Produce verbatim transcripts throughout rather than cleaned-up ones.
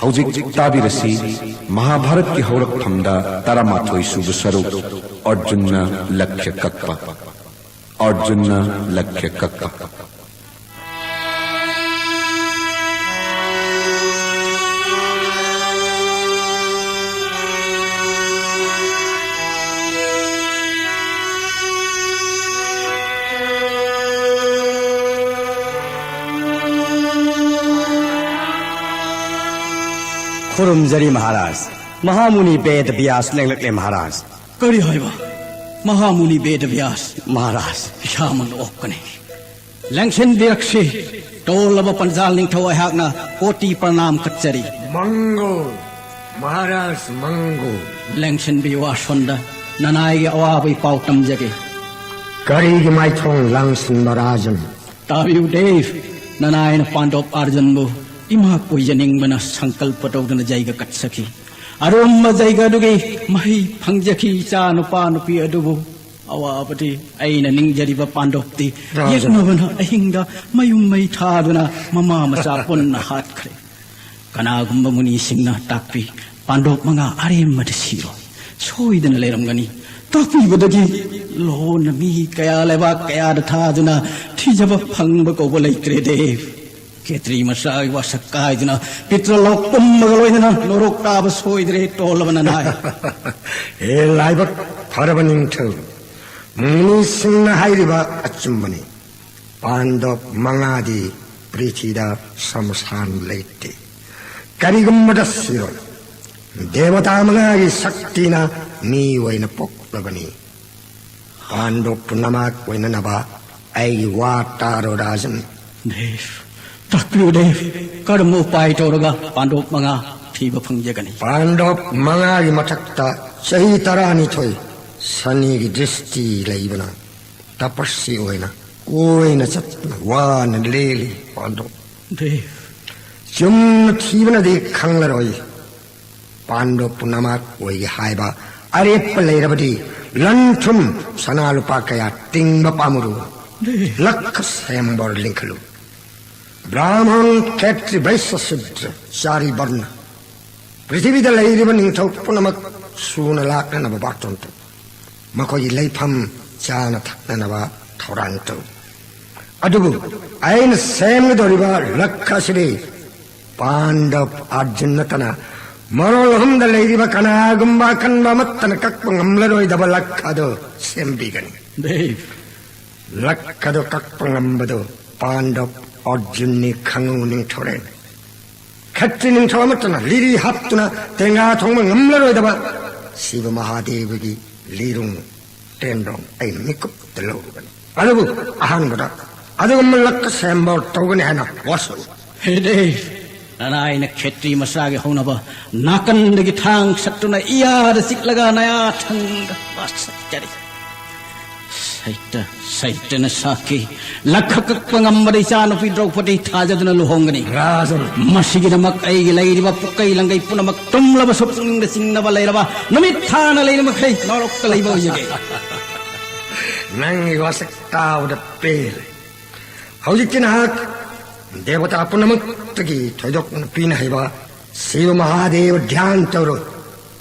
ꯍꯧꯖꯤꯛ ꯇꯥꯕꯤꯔꯁꯤ, ꯃꯍꯥꯚꯥꯔꯠꯀꯤ ꯍꯧꯔꯛꯐꯝꯗ ꯇꯔꯥꯃꯥꯊꯣꯏ ꯁꯨꯕ ꯁꯔꯨꯛ, ꯑꯔꯖꯨꯟꯅ ꯂꯛꯈ꯭ꯌ ꯀꯛꯄ꯫ ꯑꯔꯖꯨꯟꯅ ꯂꯛꯈ꯭ꯌ ꯀꯛꯄ꯫ ꯈꯨꯔꯨꯝꯖꯔꯤ ꯃꯍꯥꯔꯥꯖ꯫ ꯃꯍꯥꯃꯨꯅꯤ ꯕꯦꯗ ꯕ꯭ꯌꯥꯁ ꯂꯦꯡꯂꯛꯂꯦ ꯃꯍꯥꯔꯥꯖ꯫ ꯀꯔꯤ ꯍꯥꯏꯕ? ꯃꯍꯥꯃꯨꯅꯤ ꯕꯦꯗ ꯕ꯭ꯌꯥꯁ? ꯃꯍꯥꯔꯥꯖ꯫ ꯏꯁꯥꯃꯛꯅ ꯑꯣꯛꯀꯅꯤ꯫ ꯂꯦꯡꯁꯤꯟꯕꯤꯔꯛꯁꯤ꯫ ꯇꯣꯜꯂꯕ ꯄꯟꯖꯥꯜ ꯅꯤꯡꯊꯧ ꯑꯩꯍꯥꯛꯅ ꯀꯣꯇꯤ ꯄ꯭ꯔꯅꯥꯝ ꯀꯠꯆꯔꯤ꯫ ꯃꯪꯒꯣ, ꯃꯍꯥꯔꯥꯖ ꯃꯪꯒꯣ꯫ ꯂꯦꯡꯁꯤꯟꯕꯤꯌꯨ ꯑꯥꯁꯣꯟꯗ, ꯅꯅꯥꯏꯒꯤ ꯑꯋꯥꯕꯒꯤ ꯄꯥꯎ ꯇꯝꯖꯒꯦ꯫ ꯀꯔꯤꯒꯤ ꯃꯥꯏꯊꯣꯡ ꯂꯥꯡꯁꯤꯟꯕ ꯔꯥꯖꯟ? ꯇꯥꯕꯤꯌꯨ ꯗꯦꯕ, ꯅꯅꯥꯏꯅ ꯄꯥꯟꯗꯣꯞ ꯑꯥꯔꯖꯨꯟꯕꯨ ꯏꯃꯥ ꯀꯣꯏꯖꯅꯤꯡꯕꯅ ꯁꯪꯀꯜꯄ ꯇꯧꯗꯨꯅ ꯖꯩꯒ ꯀꯠꯆꯈꯤ꯫ ꯑꯔꯨꯝꯕ ꯖꯩꯒ ꯑꯗꯨꯒꯤ ꯃꯍꯩ ꯐꯪꯖꯈꯤ ꯏꯆꯥ ꯅꯨꯄꯥ ꯅꯨꯄꯤ ꯑꯗꯨꯕꯨ꯫ ꯑꯋꯥꯕꯗꯤ ꯑꯩꯅ ꯅꯤꯡꯖꯔꯤꯕ ꯄꯥꯟꯗꯣꯞꯇꯤ ꯔꯥꯖꯟ꯫ ꯌꯦꯛꯅꯕꯅ ꯑꯍꯤꯡꯗ ꯃꯌꯨꯝ ꯃꯩ ꯊꯥꯗꯨꯅ ꯃꯃꯥ ꯃꯆꯥ ꯄꯨꯟꯅ ꯍꯥꯠꯈ꯭ꯔꯦ꯫ ꯀꯅꯥꯒꯨꯝꯕ ꯃꯨꯅꯤꯁꯤꯡꯅ ꯇꯥꯛꯄꯤ, ꯄꯥꯟꯗꯣꯞ ꯃꯉꯥ ꯑꯔꯦꯝꯕꯗ ꯁꯤꯔꯣꯏ, ꯁꯣꯏꯗꯅ ꯂꯩꯔꯝꯒꯅꯤ꯫ ꯇꯥꯛꯄꯤꯕꯗꯒꯤ ꯂꯣꯟꯅ ꯃꯤ ꯀꯌꯥ ꯂꯩꯕꯥꯛ ꯀꯌꯥꯗ ꯊꯥꯗꯨꯅ ꯊꯤꯖꯕ ꯐꯪꯕ ꯀꯧꯕ ꯂꯩꯇ꯭ꯔꯦ ꯗꯦꯕ꯫ ꯈꯦꯇ꯭ꯔꯤ ꯃꯆꯥꯒꯤ ꯋꯥꯁꯛ ꯀꯥꯏꯗꯨꯅ ꯄꯤꯇ꯭ꯔꯂꯣꯛ ꯄꯨꯝꯕꯒ ꯂꯣꯏꯅꯅ ꯅꯣꯔꯣꯛ ꯇꯥꯕ ꯁꯣꯏꯗ꯭ꯔꯦ ꯇꯣꯜꯂꯕ ꯅꯅꯥꯏ꯫ ꯍꯦ ꯂꯥꯏꯕꯛ ꯐꯔꯕ ꯅꯤꯡꯊꯧ, ꯃꯨꯅꯤꯁꯤꯡꯅ ꯍꯥꯏꯔꯤꯕ ꯑꯆꯨꯝꯕꯅꯤ꯫ ꯄꯥꯟꯗꯣꯞ ꯃꯉꯥꯗꯤ ꯄ꯭ꯔꯤꯊꯤꯗ ꯁꯃꯁꯥꯟ ꯂꯩꯇꯦ꯫ ꯀꯔꯤꯒꯨꯝꯕꯗ ꯁꯤꯔꯣꯏ꯫ ꯗꯦꯕꯇꯥ ꯃꯉꯥꯒꯤ ꯁꯛꯇꯤꯅ ꯃꯤ ꯑꯣꯏꯅ ꯄꯣꯛꯂꯕꯅꯤ꯫ ꯄꯥꯟꯗꯣꯞ ꯄꯨꯝꯅꯃꯛ ꯑꯣꯏꯅꯅꯕ ꯑꯩꯒꯤ ꯋꯥ ꯇꯥꯔꯣ ꯔꯥꯖꯟ꯫ ꯗꯦꯕ, ꯇꯥꯛꯄꯤꯌꯨ ꯗꯦꯕ, ꯀꯔꯝꯕ ꯎꯄꯥꯏ ꯇꯧꯔꯒ ꯄꯥꯟꯗꯣꯞ ꯃꯉꯥ ꯊꯤꯕ ꯐꯪꯖꯒꯅꯤ? ꯄꯥꯟꯗꯣꯞ ꯃꯉꯥꯒꯤ ꯃꯊꯛꯇ ꯆꯍꯤ ꯇꯔꯥꯅꯤꯊꯣꯏ ꯁꯅꯤꯒꯤ ꯗ꯭ꯔꯤꯁꯇꯤ ꯂꯩꯕꯅ ꯇꯄꯁꯤ ꯑꯣꯏꯅ ꯀꯣꯏꯅ ꯆꯠꯇꯨꯅ ꯋꯥꯅ ꯂꯦꯜꯂꯤ ꯄꯥꯟꯗꯣꯞ꯫ ꯗꯦꯕ꯫ ꯆꯨꯝꯅ ꯊꯤꯕꯅꯗꯤ ꯈꯪꯂꯔꯣꯏ꯫ ꯄꯥꯟꯗꯣꯞ ꯄꯨꯝꯅꯃꯛ ꯑꯣꯏꯒꯦ ꯍꯥꯏꯕ ꯑꯔꯦꯞꯄ ꯂꯩꯔꯕꯗꯤ ꯂꯟ ꯊꯨꯝ ꯁꯅꯥ ꯂꯨꯄꯥ ꯀꯌꯥ ꯇꯤꯡꯕ ꯄꯥꯝꯃꯨꯔꯨ꯫ ꯂꯛꯈ ꯁꯦꯝꯕꯔ ꯂꯤꯡꯈꯠꯂꯨ꯫ ꯕ꯭ꯔꯥꯍꯃꯟ, ꯈꯦꯇ꯭ꯔꯤ, ꯕꯩꯁ꯭ꯌ, ꯁꯨꯗ꯭ꯔ, ꯆꯥꯔꯤ ꯕꯔꯅ, ꯄ꯭ꯔꯤꯊꯤꯕꯤꯗ ꯂꯩꯔꯤꯕ ꯅꯤꯡꯊꯧ ꯄꯨꯝꯅꯃꯛ ꯁꯨꯅ ꯂꯥꯛꯅꯅꯕ ꯕꯥꯔꯇꯣꯟ ꯇꯧ꯫ ꯃꯈꯣꯏꯒꯤ ꯂꯩꯐꯝ ꯆꯥꯅ ꯊꯛꯅꯅꯕ ꯊꯧꯔꯥꯡ ꯇꯧ꯫ ꯑꯗꯨꯕꯨ ꯑꯩꯅ ꯁꯦꯝꯒꯗꯧꯔꯤꯕ ꯂꯛꯈ ꯑꯁꯤꯗꯤ ꯄꯥꯟꯗꯕ ꯑꯔꯖꯨꯟ ꯅꯠꯇꯅ ꯃꯔꯣꯜ ꯑꯍꯨꯝꯗ ꯂꯩꯔꯤꯕ ꯀꯅꯥꯒꯨꯝꯕ ꯑꯀꯟꯕ ꯑꯃꯠꯇꯅ ꯀꯛꯄ ꯉꯝꯂꯔꯣꯏꯗꯕ ꯂꯛꯈ ꯑꯗꯨ ꯁꯦꯝꯕꯤꯒꯅꯤ꯫ ꯂꯛꯈ ꯑꯗꯨ ꯀꯛꯄ ꯉꯝꯕꯗꯨ ꯄꯥꯟꯗꯕ ꯑꯔꯖꯨꯟꯅꯤ꯫ ꯈꯪꯉꯨ ꯅꯤꯡꯊꯧꯔꯦꯜ, ꯈꯠꯇ꯭ꯔꯤ ꯅꯤꯡꯊꯧ ꯑꯃꯠꯇꯅ ꯂꯤꯔꯤ ꯍꯥꯞꯇꯨꯅ ꯇꯦꯡꯒꯥ ꯊꯣꯡꯕ ꯉꯝꯂꯔꯣꯏꯗꯕ ꯁꯤꯕ ꯃꯍꯥꯗꯦꯕꯒꯤ ꯂꯤꯔꯨꯡ ꯇꯦꯟꯗꯣꯡ ꯑꯩꯅ ꯃꯤꯀꯨꯞꯇ ꯂꯧꯔꯨꯒꯅꯤ꯫ ꯑꯗꯨꯕꯨ ꯑꯍꯥꯟꯕꯗ ꯑꯗꯨꯒꯨꯝꯕ ꯂꯛꯈ ꯁꯦꯝꯕ ꯇꯧꯒꯅꯤ ꯍꯥꯏꯅ ꯋꯥꯁꯛꯎ꯫ ꯍꯦ ꯗꯦꯕ, ꯅꯅꯥꯏꯅ ꯈꯦꯇ꯭ꯔꯤ ꯃꯆꯥꯒꯤ ꯍꯧꯅꯕ ꯅꯥꯀꯟꯗꯒꯤ ꯊꯥꯡ ꯁꯠꯇꯨꯅ ꯏꯌꯥꯗ ꯆꯤꯛꯂꯒ ꯅꯌꯥ ꯊꯪꯗ ꯋꯥꯁꯛꯆꯔꯤ꯫ ꯁꯩꯇ, ꯁꯩꯇꯅ ꯁꯥꯈꯤ꯫ ꯂꯛꯈ ꯀꯛꯄ ꯉꯝꯕꯗ ꯏꯆꯥꯅꯨꯄꯤ ꯗ꯭ꯔꯧꯄꯗꯤ ꯊꯥꯖꯗꯨꯅ ꯂꯨꯍꯣꯡꯒꯅꯤ꯫ ꯔꯥꯖꯟ꯫ ꯃꯁꯤꯒꯤꯗꯃꯛ ꯑꯩꯒꯤ ꯂꯩꯔꯤꯕ ꯄꯨꯀꯩ ꯂꯪꯒꯩ ꯄꯨꯝꯅꯃꯛ ꯇꯨꯝꯂꯕꯁꯨ ꯄꯨꯛꯅꯤꯡꯗ ꯆꯤꯡꯅꯕ ꯂꯩꯔꯕ ꯅꯨꯃꯤꯠ ꯊꯥꯅ ꯂꯩꯔꯤꯃꯈꯩ ꯅꯣꯔꯣꯛꯇ ꯂꯩꯕ ꯑꯣꯏꯖꯒꯦ꯫ ꯅꯪꯒꯤ ꯋꯥꯁꯛ ꯇꯥꯕꯗ ꯄꯦꯜꯂꯦ꯫ ꯍꯧꯖꯤꯛꯇꯤ ꯅꯍꯥꯛ ꯗꯦꯕꯇꯥ ꯄꯨꯝꯅꯃꯛꯇꯒꯤ ꯊꯣꯏꯗꯣꯛꯅ ꯄꯤꯅ ꯍꯩꯕ ꯁꯤꯕ ꯃꯍꯥꯗꯦꯕ ꯙ꯭ꯌꯥꯟ ꯇꯧꯔꯣ꯫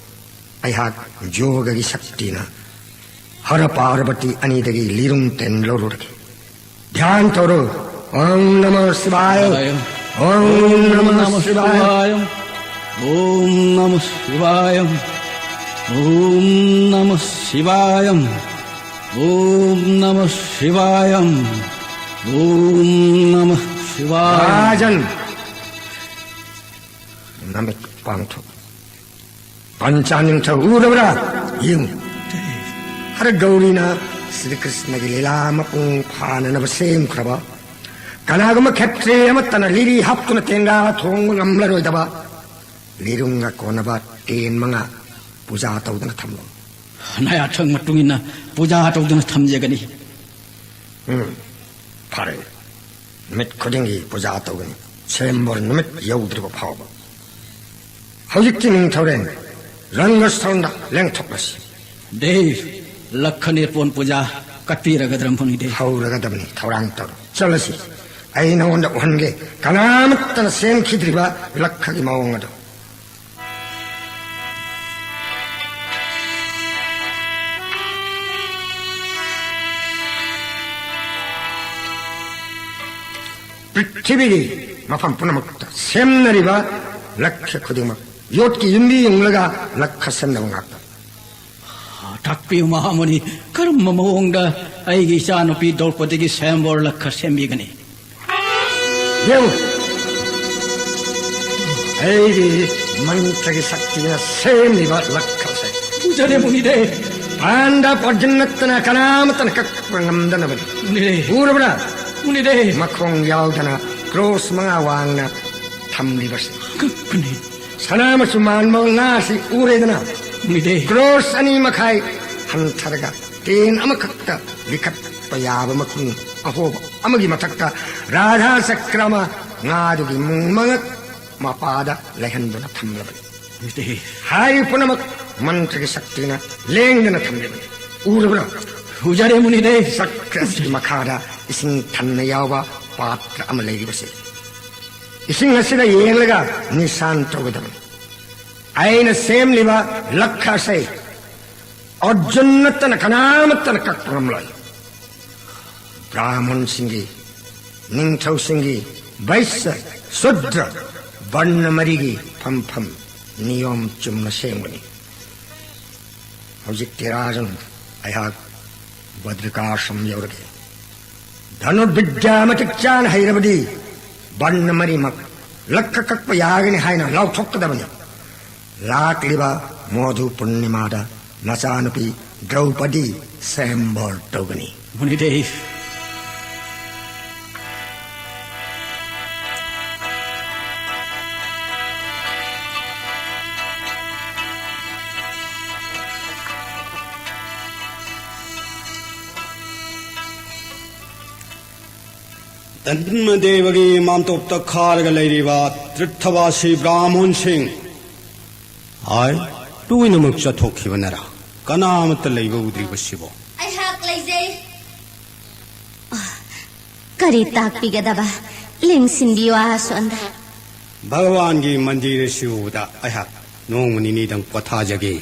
ꯑꯩꯍꯥꯛ ꯌꯣꯒꯒꯤ ꯁꯛꯇꯤꯅ ꯍꯔ ꯄꯥꯔꯕꯇꯤ ꯑꯅꯤꯗꯒꯤ ꯂꯤꯔꯨꯡ ꯇꯦꯟ ꯂꯧꯔꯨꯔꯒꯦ꯫ ꯙ꯭ꯌꯥꯟ ꯇꯧꯔꯣ꯫ ॐ नमः शिवाय। ॐ नमः शिवाय। ॐ नमः शिवाय। ॐ नमः शिवाय। ॐ नमः शिवाय। ॐ नमः शिवाय। ꯔꯥꯖꯟ, ꯅꯃꯤꯠ ꯄꯥꯡꯊꯣꯛ꯫ ꯄꯟꯆꯥ ꯅꯤꯡꯊꯧ ꯎꯔꯕ꯭ꯔꯥ? ꯌꯦꯡꯉꯨ꯫ ꯍꯔ ꯒꯧꯔꯤꯅ ꯁ꯭ꯔꯤ ꯀ꯭ꯔꯤꯁꯅꯒꯤ ꯂꯤꯂꯥ ꯃꯄꯨꯡ ꯐꯥꯅꯅꯕ ꯁꯦꯝꯈ꯭ꯔꯕ ꯀꯅꯥꯒꯨꯝꯕ ꯈꯦꯇ꯭ꯔꯤ ꯑꯃꯠꯇꯅ ꯂꯤꯔꯤ ꯍꯥꯞꯇꯨꯅ ꯇꯦꯡꯒꯥ ꯊꯣꯡꯕ ꯉꯝꯂꯔꯣꯏꯗꯕ ꯂꯤꯔꯨꯡꯒ ꯀꯣꯟꯅꯕ ꯇꯦꯟ ꯃꯉꯥ ꯄꯨꯖꯥ ꯇꯧꯗꯨꯅ ꯊꯝꯂꯣ꯫ ꯅꯌꯥꯊꯪ ꯃꯇꯨꯡ ꯏꯟꯅ ꯄꯨꯖꯥ ꯇꯧꯗꯨꯅ ꯊꯝꯖꯒꯅꯤ꯫ ꯎꯝ, ꯐꯔꯦ꯫ ꯅꯨꯃꯤꯠ ꯈꯨꯗꯤꯡꯒꯤ ꯄꯨꯖꯥ ꯇꯧꯒꯅꯤ, ꯁꯦꯝꯕꯣꯔ ꯅꯨꯃꯤꯠ ꯌꯧꯗ꯭ꯔꯤꯕ ꯐꯥꯎꯕ꯫ ꯍꯧꯖꯤꯛꯇꯤ ꯅꯤꯡꯊꯧꯔꯦꯜ, ꯔꯪꯒꯁ꯭ꯊꯣꯟꯗ ꯂꯦꯡꯊꯣꯛꯂꯁꯤ꯫ ꯗꯦꯕ, ꯂꯛꯈ ꯅꯤꯔꯄꯣꯟ ꯄꯨꯖꯥ ꯀꯠꯄꯤꯔꯒꯗ꯭ꯔ ꯃꯨꯅꯤꯗꯦꯕ? ꯍꯧꯔꯒꯗꯕꯅꯤ, ꯊꯧꯔꯥꯡ ꯇꯧꯔꯣ꯫ ꯆꯠꯂꯁꯤ꯫ ꯑꯩ ꯅꯉꯣꯟꯗ ꯎꯍꯟꯒꯦ, ꯀꯅꯥꯃꯠꯇꯅ ꯁꯦꯝꯈꯤꯗ꯭ꯔꯤꯕ ꯂꯛꯈꯒꯤ ꯃꯑꯣꯡ ꯑꯗꯨ꯫ ꯄ꯭ꯔꯤꯊꯤꯕꯤꯒꯤ ꯃꯐꯝ ꯄꯨꯝꯅꯃꯛꯇ ꯁꯦꯝꯅꯔꯤꯕ ꯂꯛꯈ ꯈꯨꯗꯤꯡꯃꯛ ꯌꯣꯠꯀꯤ ꯌꯨꯝꯕꯤ ꯌꯨꯡꯂꯒ ꯂꯛꯈ ꯁꯦꯝꯅꯕ ꯉꯥꯛꯇ꯫ ꯇꯥꯛꯄꯤꯌꯨ ꯃꯍꯥꯃꯨꯅꯤ, ꯀꯔꯝꯕ ꯃꯑꯣꯡꯗ ꯑꯩꯒꯤ ꯏꯆꯥꯅꯨꯄꯤ ꯗ꯭ꯔꯧꯄꯗꯤꯒꯤ ꯁ꯭ꯋꯌꯝꯕꯔ ꯂꯛꯈ ꯁꯦꯝꯕꯤꯒꯅꯤ? ꯌꯦꯡꯉꯨ, ꯑꯩꯒꯤ ꯃꯟꯇ꯭ꯔꯒꯤ ꯁꯛꯇꯤꯅ ꯁꯦꯝꯂꯤꯕ ꯂꯛꯈꯁꯦ꯫ ꯎꯖꯔꯦ ꯃꯨꯅꯤꯗꯦ꯫ ꯄꯥꯟꯗꯕ ꯑꯔꯖꯨꯟ ꯅꯠꯇꯅ ꯀꯅꯥꯃꯠꯇꯅ ꯀꯛꯄ ꯉꯝꯗꯅꯕꯅꯤ꯫ ꯃꯨꯅꯤꯗꯦ꯫ ꯎꯔꯕ꯭ꯔꯥ? ꯃꯨꯅꯤꯗꯦ꯫ ꯃꯈꯣꯡ ꯌꯥꯎꯗꯅ ꯀ꯭ꯔꯣꯁ ꯃꯉꯥ ꯋꯥꯡꯅ ꯊꯝꯂꯤꯕꯁꯦ꯫ ꯀꯛꯄꯅꯤ꯫ ꯁꯅꯥ ꯃꯆꯨ ꯃꯥꯟꯕ ꯉꯥꯁꯤ ꯎꯔꯦꯗꯅ? ꯎꯗꯦ꯫ ꯀ꯭ꯔꯣꯁ ꯑꯅꯤ ꯃꯈꯥꯏ ꯍꯟꯊꯔꯒ ꯇꯦꯟ ꯑꯃꯈꯛꯇ ꯂꯤꯈꯠꯄ ꯌꯥꯕ ꯃꯈꯨꯟ ꯑꯍꯣꯕ ꯑꯃꯒꯤ ꯃꯊꯛꯇ ꯔꯥꯙꯥ ꯆꯀ꯭ꯔ ꯑꯃ ꯉꯥꯗꯨꯒꯤ ꯃꯉꯛ ꯃꯄꯥꯗ ꯂꯩꯍꯟꯗꯨꯅ ꯊꯝꯂꯕꯅꯤ꯫ ꯎꯗꯦ꯫ ꯍꯥꯏꯔꯤꯕ ꯄꯨꯝꯅꯃꯛ ꯃꯟꯇ꯭ꯔꯒꯤ ꯁꯛꯇꯤꯅ ꯂꯦꯡꯗꯅ ꯊꯝꯂꯤꯕꯅꯤ꯫ ꯎꯔꯕ꯭ꯔꯥ? ꯎꯖꯔꯦ ꯃꯨꯅꯤꯗꯦ꯫ ꯆꯀ꯭ꯔ ꯑꯁꯤꯒꯤ ꯃꯈꯥꯗ ꯏꯁꯤꯡ ꯊꯟꯅ ꯌꯥꯎꯕ ꯄꯥꯇ꯭ꯔ ꯑꯃ ꯂꯩꯔꯤꯕꯁꯦ꯫ ꯏꯁꯤꯡ ꯑꯁꯤꯗ ꯌꯦꯡꯂꯒ ꯅꯤꯁꯥꯟ ꯇꯧꯒꯗꯕꯅꯤ꯫ ꯑꯩꯅ ꯁꯦꯝꯂꯤꯕ ꯂꯛꯈ ꯑꯁꯤ ꯑꯔꯖꯨꯟ ꯅꯠꯇꯅ ꯀꯅꯥꯃꯠꯇꯅ ꯀꯛꯄ ꯉꯝꯂꯣꯏ꯫ ꯕ꯭ꯔꯥꯍꯃꯟꯁꯤꯡꯒꯤ, ꯅꯤꯡꯊꯧꯁꯤꯡꯒꯤ, ꯕꯩꯁ꯭ꯌ, ꯁꯨꯗ꯭ꯔ, ꯕꯔꯅ ꯃꯔꯤꯒꯤ ꯐꯝꯐꯝ ꯅꯤꯌꯣꯝ ꯆꯨꯝꯅ ꯁꯦꯝꯒꯅꯤ꯫ ꯍꯧꯖꯤꯛꯇꯤ ꯔꯥꯖꯟ, ꯑꯩꯍꯥꯛ ꯕꯗ꯭ꯔꯤꯀꯥꯁ꯭ꯔꯝ ꯌꯧꯔꯒꯦ꯫ ꯙꯅꯨꯔꯕꯤꯗ꯭ꯌꯥ ꯃꯇꯤꯛ ꯆꯥꯅ ꯍꯩꯔꯕꯗꯤ ꯕꯟꯅ ꯃꯔꯤꯃꯛ ꯂꯛꯈ ꯀꯛꯄ ꯌꯥꯒꯅꯤ ꯍꯥꯏꯅ ꯂꯥꯎꯊꯣꯛꯀꯗꯕꯅꯤ꯫ ꯂꯥꯛꯂꯤꯕ ꯃꯣꯙꯨ ꯄꯨꯔꯅꯤꯃꯥꯗ ꯅꯆꯥꯅꯨꯄꯤ ꯗ꯭ꯔꯧꯄꯗꯤ ꯁ꯭ꯋꯌꯝꯕꯔ ꯇꯧꯒꯅꯤ꯫ ꯃꯨꯅꯤꯗꯦ꯫ ꯙꯔꯃꯗꯦꯕꯒꯤ ꯃꯥꯝꯇꯣꯞꯇ ꯈꯥꯔꯒ ꯂꯩꯔꯤꯕ ꯇꯤꯔꯊꯕꯥꯁꯤ ꯕ꯭ꯔꯥꯍꯃꯣꯟꯁꯤꯡ꯫ ꯍꯥꯏ, ꯂꯣꯏꯅꯃꯛ ꯆꯠꯊꯣꯛꯈꯤꯕꯅꯔꯥ? ꯀꯅꯥ ꯑꯃꯠꯇ ꯂꯩꯕ ꯎꯗ꯭ꯔꯤꯕꯁꯤꯕꯣ? ꯑꯩꯍꯥꯛ ꯂꯩꯖꯩ꯫ ꯑ, ꯀꯔꯤ ꯇꯥꯛꯄꯤꯒꯗꯕ? ꯂꯦꯡꯁꯤꯟꯕꯤꯌꯨ ꯑꯁꯣꯟꯗ꯫ ꯚꯒꯋꯥꯟꯒꯤ ꯃꯟꯗꯤꯔ ꯑꯁꯤ ꯎꯕꯗ ꯑꯩꯍꯥꯛ ꯅꯣꯡꯃ ꯅꯤꯅꯤꯗꯪ ꯄꯣꯊꯥꯖꯒꯦ꯫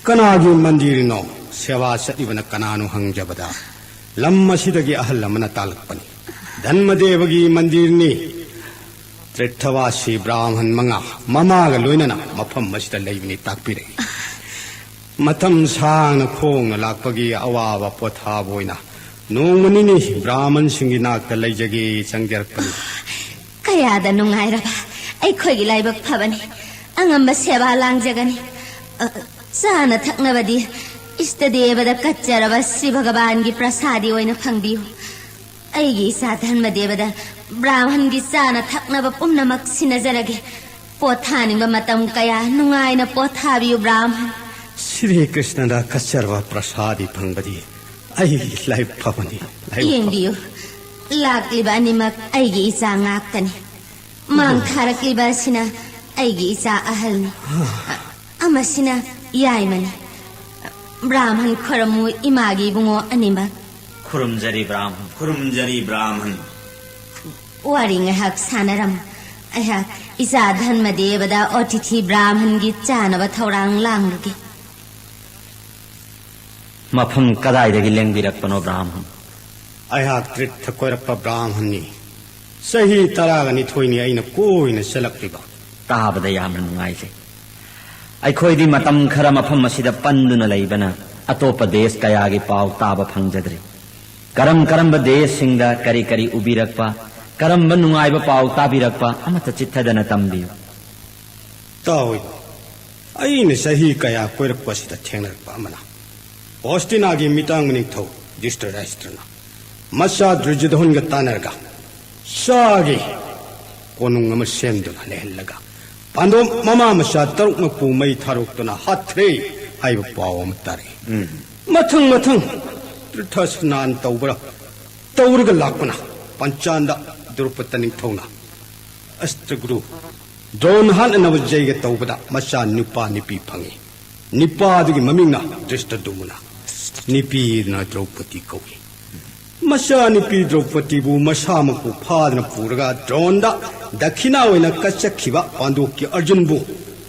ꯀꯅꯥꯒꯤ ꯃꯟꯗꯤꯔꯅꯣ? ꯁꯦꯕꯥ ꯆꯠꯂꯤꯕꯅ ꯀꯅꯥꯅꯣ ꯍꯪꯖꯕꯗ, ꯂꯝ ꯑꯁꯤꯗꯒꯤ ꯑꯍꯜ ꯑꯃꯅ ꯇꯥꯛꯂꯛꯄꯅꯤ꯫ ꯙꯟꯃꯗꯦꯕꯒꯤ ꯃꯟꯗꯤꯔꯅꯤ꯫ ꯇ꯭ꯔꯤꯊꯕꯥꯁꯤ ꯕ꯭ꯔꯥꯍꯃꯟ ꯃꯉꯥ ꯃꯃꯥꯒ ꯂꯣꯏꯅꯅ ꯃꯐꯝ ꯑꯁꯤꯗ ꯂꯩꯕꯅꯤ ꯇꯥꯛꯄꯤꯔꯛꯏ꯫ ꯃꯇꯝ ꯁꯥꯡꯅ ꯈꯣꯡꯅ ꯂꯥꯛꯄꯒꯤ ꯑꯋꯥꯕ ꯄꯣꯊꯥꯕ ꯑꯣꯏꯅ ꯅꯣꯡꯃ ꯅꯤꯅꯤ ꯕ꯭ꯔꯥꯍꯃꯟꯁꯤꯡꯒꯤ ꯅꯥꯛꯇ ꯂꯩꯖꯒꯦ ꯆꯪꯖꯔꯛꯄꯅꯤ꯫ ꯀꯌꯥꯗ ꯅꯨꯡꯉꯥꯏꯔꯕ ꯑꯩꯈꯣꯏꯒꯤ ꯂꯥꯏꯕꯛ ꯐꯕꯅꯤ꯫ ꯑꯉꯝꯕ ꯁꯦꯕꯥ ꯂꯥꯡꯖꯒꯅꯤ꯫ ꯑ, ꯆꯥꯅ ꯊꯛꯅꯕꯗꯤ ꯏꯁꯇ ꯗꯦꯕꯗ ꯀꯠꯆꯔꯕ ꯁ꯭ꯔꯤ ꯚꯒꯋꯥꯟꯒꯤ ꯄ꯭ꯔꯁꯥꯗꯤ ꯑꯣꯏꯅ ꯐꯪꯕꯤꯌꯨ꯫ ꯑꯩꯒꯤ ꯏꯆꯥ ꯙꯟꯃꯗꯦꯕꯗ ꯕ꯭ꯔꯥꯍꯃꯟꯒꯤ ꯆꯥꯅ ꯊꯛꯅꯕ ꯄꯨꯝꯅꯃꯛ ꯁꯤꯟꯅꯖꯔꯒꯦ꯫ ꯄꯣꯊꯥꯅꯤꯡꯕ ꯃꯇꯝ ꯀꯌꯥ ꯅꯨꯡꯉꯥꯏꯅ ꯄꯣꯊꯥꯕꯤꯌꯨ ꯕ꯭ꯔꯥꯍꯃꯟ꯫ ꯁ꯭ꯔꯤ ꯀ꯭ꯔꯤꯁꯅꯗ ꯀꯠꯆꯔꯕ ꯄ꯭ꯔꯁꯥꯗꯤ ꯐꯪꯕꯗꯤ ꯑꯩꯒꯤ ꯂꯥꯏꯕꯛ ꯐꯕꯅꯤ꯫ ꯂꯥꯏꯕꯛ ꯐꯕ- ꯌꯦꯡꯕꯤꯌꯨ, ꯂꯥꯛꯂꯤꯕ ꯑꯅꯤꯃꯛ ꯑꯩꯒꯤ ꯏꯆꯥ ꯉꯥꯛꯇꯅꯤ꯫ ꯃꯥꯡ ꯊꯥꯔꯛꯂꯤꯕ ꯑꯁꯤꯅ ꯑꯩꯒꯤ ꯏꯆꯥ ꯑꯍꯜꯅꯤ꯫ ꯑꯃꯁꯤꯅ ꯌꯥꯏꯃꯅꯤ꯫ ꯕ꯭ꯔꯥꯍꯃꯟ ꯈꯣꯏꯔꯝꯃꯨ ꯏꯃꯥꯒꯤ ꯏꯕꯨꯡꯉꯣ ꯑꯅꯤꯃꯛ꯫ ꯈꯨꯔꯨꯝꯖꯔꯤ ꯕ꯭ꯔꯥꯍꯃꯟ, ꯈꯨꯔꯨꯝꯖꯔꯤ ꯕ꯭ꯔꯥꯍꯃꯟ꯫ ꯋꯥꯔꯤ ꯉꯥꯏꯍꯥꯛ ꯁꯥꯟꯅꯔꯝꯃꯨ꯫ ꯑꯩꯍꯥꯛ ꯏꯆꯥ ꯙꯟꯃꯗꯦꯕꯗ ꯑꯣꯇꯤꯊꯤ ꯕ꯭ꯔꯥꯍꯃꯟꯒꯤ ꯆꯥꯅꯕ ꯊꯧꯔꯥꯡ ꯂꯥꯡꯂꯨꯒꯦ꯫ ꯃꯐꯝ ꯀꯗꯥꯏꯗꯒꯤ ꯂꯦꯡꯕꯤꯔꯛꯄꯅꯣ ꯕ꯭ꯔꯥꯍꯃꯟ? ꯑꯩꯍꯥꯛ ꯇ꯭ꯔꯤꯊ ꯀꯣꯏꯔꯛꯄ ꯕ꯭ꯔꯥꯍꯃꯟꯅꯤ꯫ ꯆꯍꯤ ꯇꯔꯥꯒ ꯅꯤꯊꯣꯏꯅꯤ ꯑꯩꯅ ꯀꯣꯏꯅ ꯆꯠꯂꯛꯂꯤꯕ꯫ ꯇꯥꯕꯗ ꯌꯥꯝꯅ ꯅꯨꯡꯉꯥꯏꯖꯩ꯫ ꯑꯩꯈꯣꯏꯗꯤ ꯃꯇꯝ ꯈꯔ ꯃꯐꯝ ꯑꯁꯤꯗ ꯄꯟꯗꯨꯅ ꯂꯩꯕꯅ ꯑꯇꯣꯞꯄ ꯗꯦꯁ ꯀꯌꯥꯒꯤ ꯄꯥꯎ ꯇꯥꯕ ꯐꯪꯖꯗ꯭ꯔꯤ꯫ ꯀꯔꯝ ꯀꯔꯝꯕ ꯗꯦꯁꯁꯤꯡꯗ ꯀꯔꯤ ꯀꯔꯤ ꯎꯕꯤꯔꯛꯄ, ꯀꯔꯝꯕ ꯅꯨꯡꯉꯥꯏꯕ ꯄꯥꯎ ꯇꯥꯕꯤꯔꯛꯄ ꯑꯃꯠꯇ ꯆꯤꯠꯊꯗꯅ ꯇꯝꯕꯤꯌꯨ꯫ ꯇꯥꯎꯏ, ꯑꯩꯅ ꯆꯍꯤ ꯀꯌꯥ ꯀꯣꯏꯔꯛꯄ ꯑꯁꯤꯗ ꯊꯦꯡꯅꯔꯛꯄ ꯑꯃꯅ, ꯍꯣꯁꯇꯤꯅꯥꯒꯤ ꯃꯤꯇꯥꯡ ꯃꯅꯤꯡꯊꯧ ꯙ꯭ꯔꯤꯇꯔꯥꯁꯇ꯭ꯔꯅ ꯃꯆꯥ ꯗꯨꯔꯖꯣꯙꯟꯒ ꯇꯥꯟꯅꯔꯒ ꯆꯥꯒꯤ ꯀꯣꯅꯨꯡ ꯑꯃ ꯁꯦꯝꯗꯨꯅ ꯂꯩꯍꯜꯂꯒ ꯄꯥꯟꯗꯣꯞ ꯃꯃꯥ ꯃꯆꯥ ꯇꯔꯨꯛꯃꯛꯄꯨ ꯃꯩ ꯊꯥꯔꯣꯛꯇꯨꯅ ꯍꯥꯠꯈ꯭ꯔꯦ ꯍꯥꯏꯕ ꯄꯥꯎ ꯑꯃ ꯇꯥꯔꯛꯏ꯫ ꯃꯊꯪ ꯃꯊꯪ ꯇꯤꯔꯊ ꯁ꯭ꯅꯥꯟ ꯇꯧꯕ꯭ꯔꯥ ꯇꯧꯔꯒ ꯂꯥꯛꯄꯅ ꯄꯟꯆꯥꯟꯗ ꯗ꯭ꯔꯧꯄꯗ ꯅꯤꯡꯊꯧꯅ ꯑꯁꯇ꯭ꯔꯒꯨꯔꯨ ꯗ꯭ꯔꯣꯟ ꯍꯥꯠꯅꯅꯕ ꯖꯩꯒ ꯇꯧꯕꯗ ꯃꯆꯥ ꯅꯨꯄꯥ ꯅꯨꯄꯤ ꯐꯪꯉꯤ꯫ ꯅꯨꯄꯥꯗꯨꯒꯤ ꯃꯃꯤꯡꯅ ꯙ꯭ꯔꯤꯁꯇꯗꯨꯃꯅ, ꯅꯨꯄꯤꯗꯨꯅ ꯗ꯭ꯔꯧꯄꯗꯤ ꯀꯧꯏ꯫ ꯃꯆꯥꯅꯨꯄꯤ ꯗ꯭ꯔꯧꯄꯗꯤꯕꯨ ꯃꯁꯥꯃꯛꯄꯨ ꯐꯥꯗꯨꯅ ꯄꯨꯔꯒ ꯗ꯭ꯔꯣꯟꯗ ꯗꯈꯤꯅꯥ ꯑꯣꯏꯅ ꯀꯠꯆꯈꯤꯕ ꯄꯥꯟꯗꯣꯞꯀꯤ ꯑꯔꯖꯨꯟꯕꯨ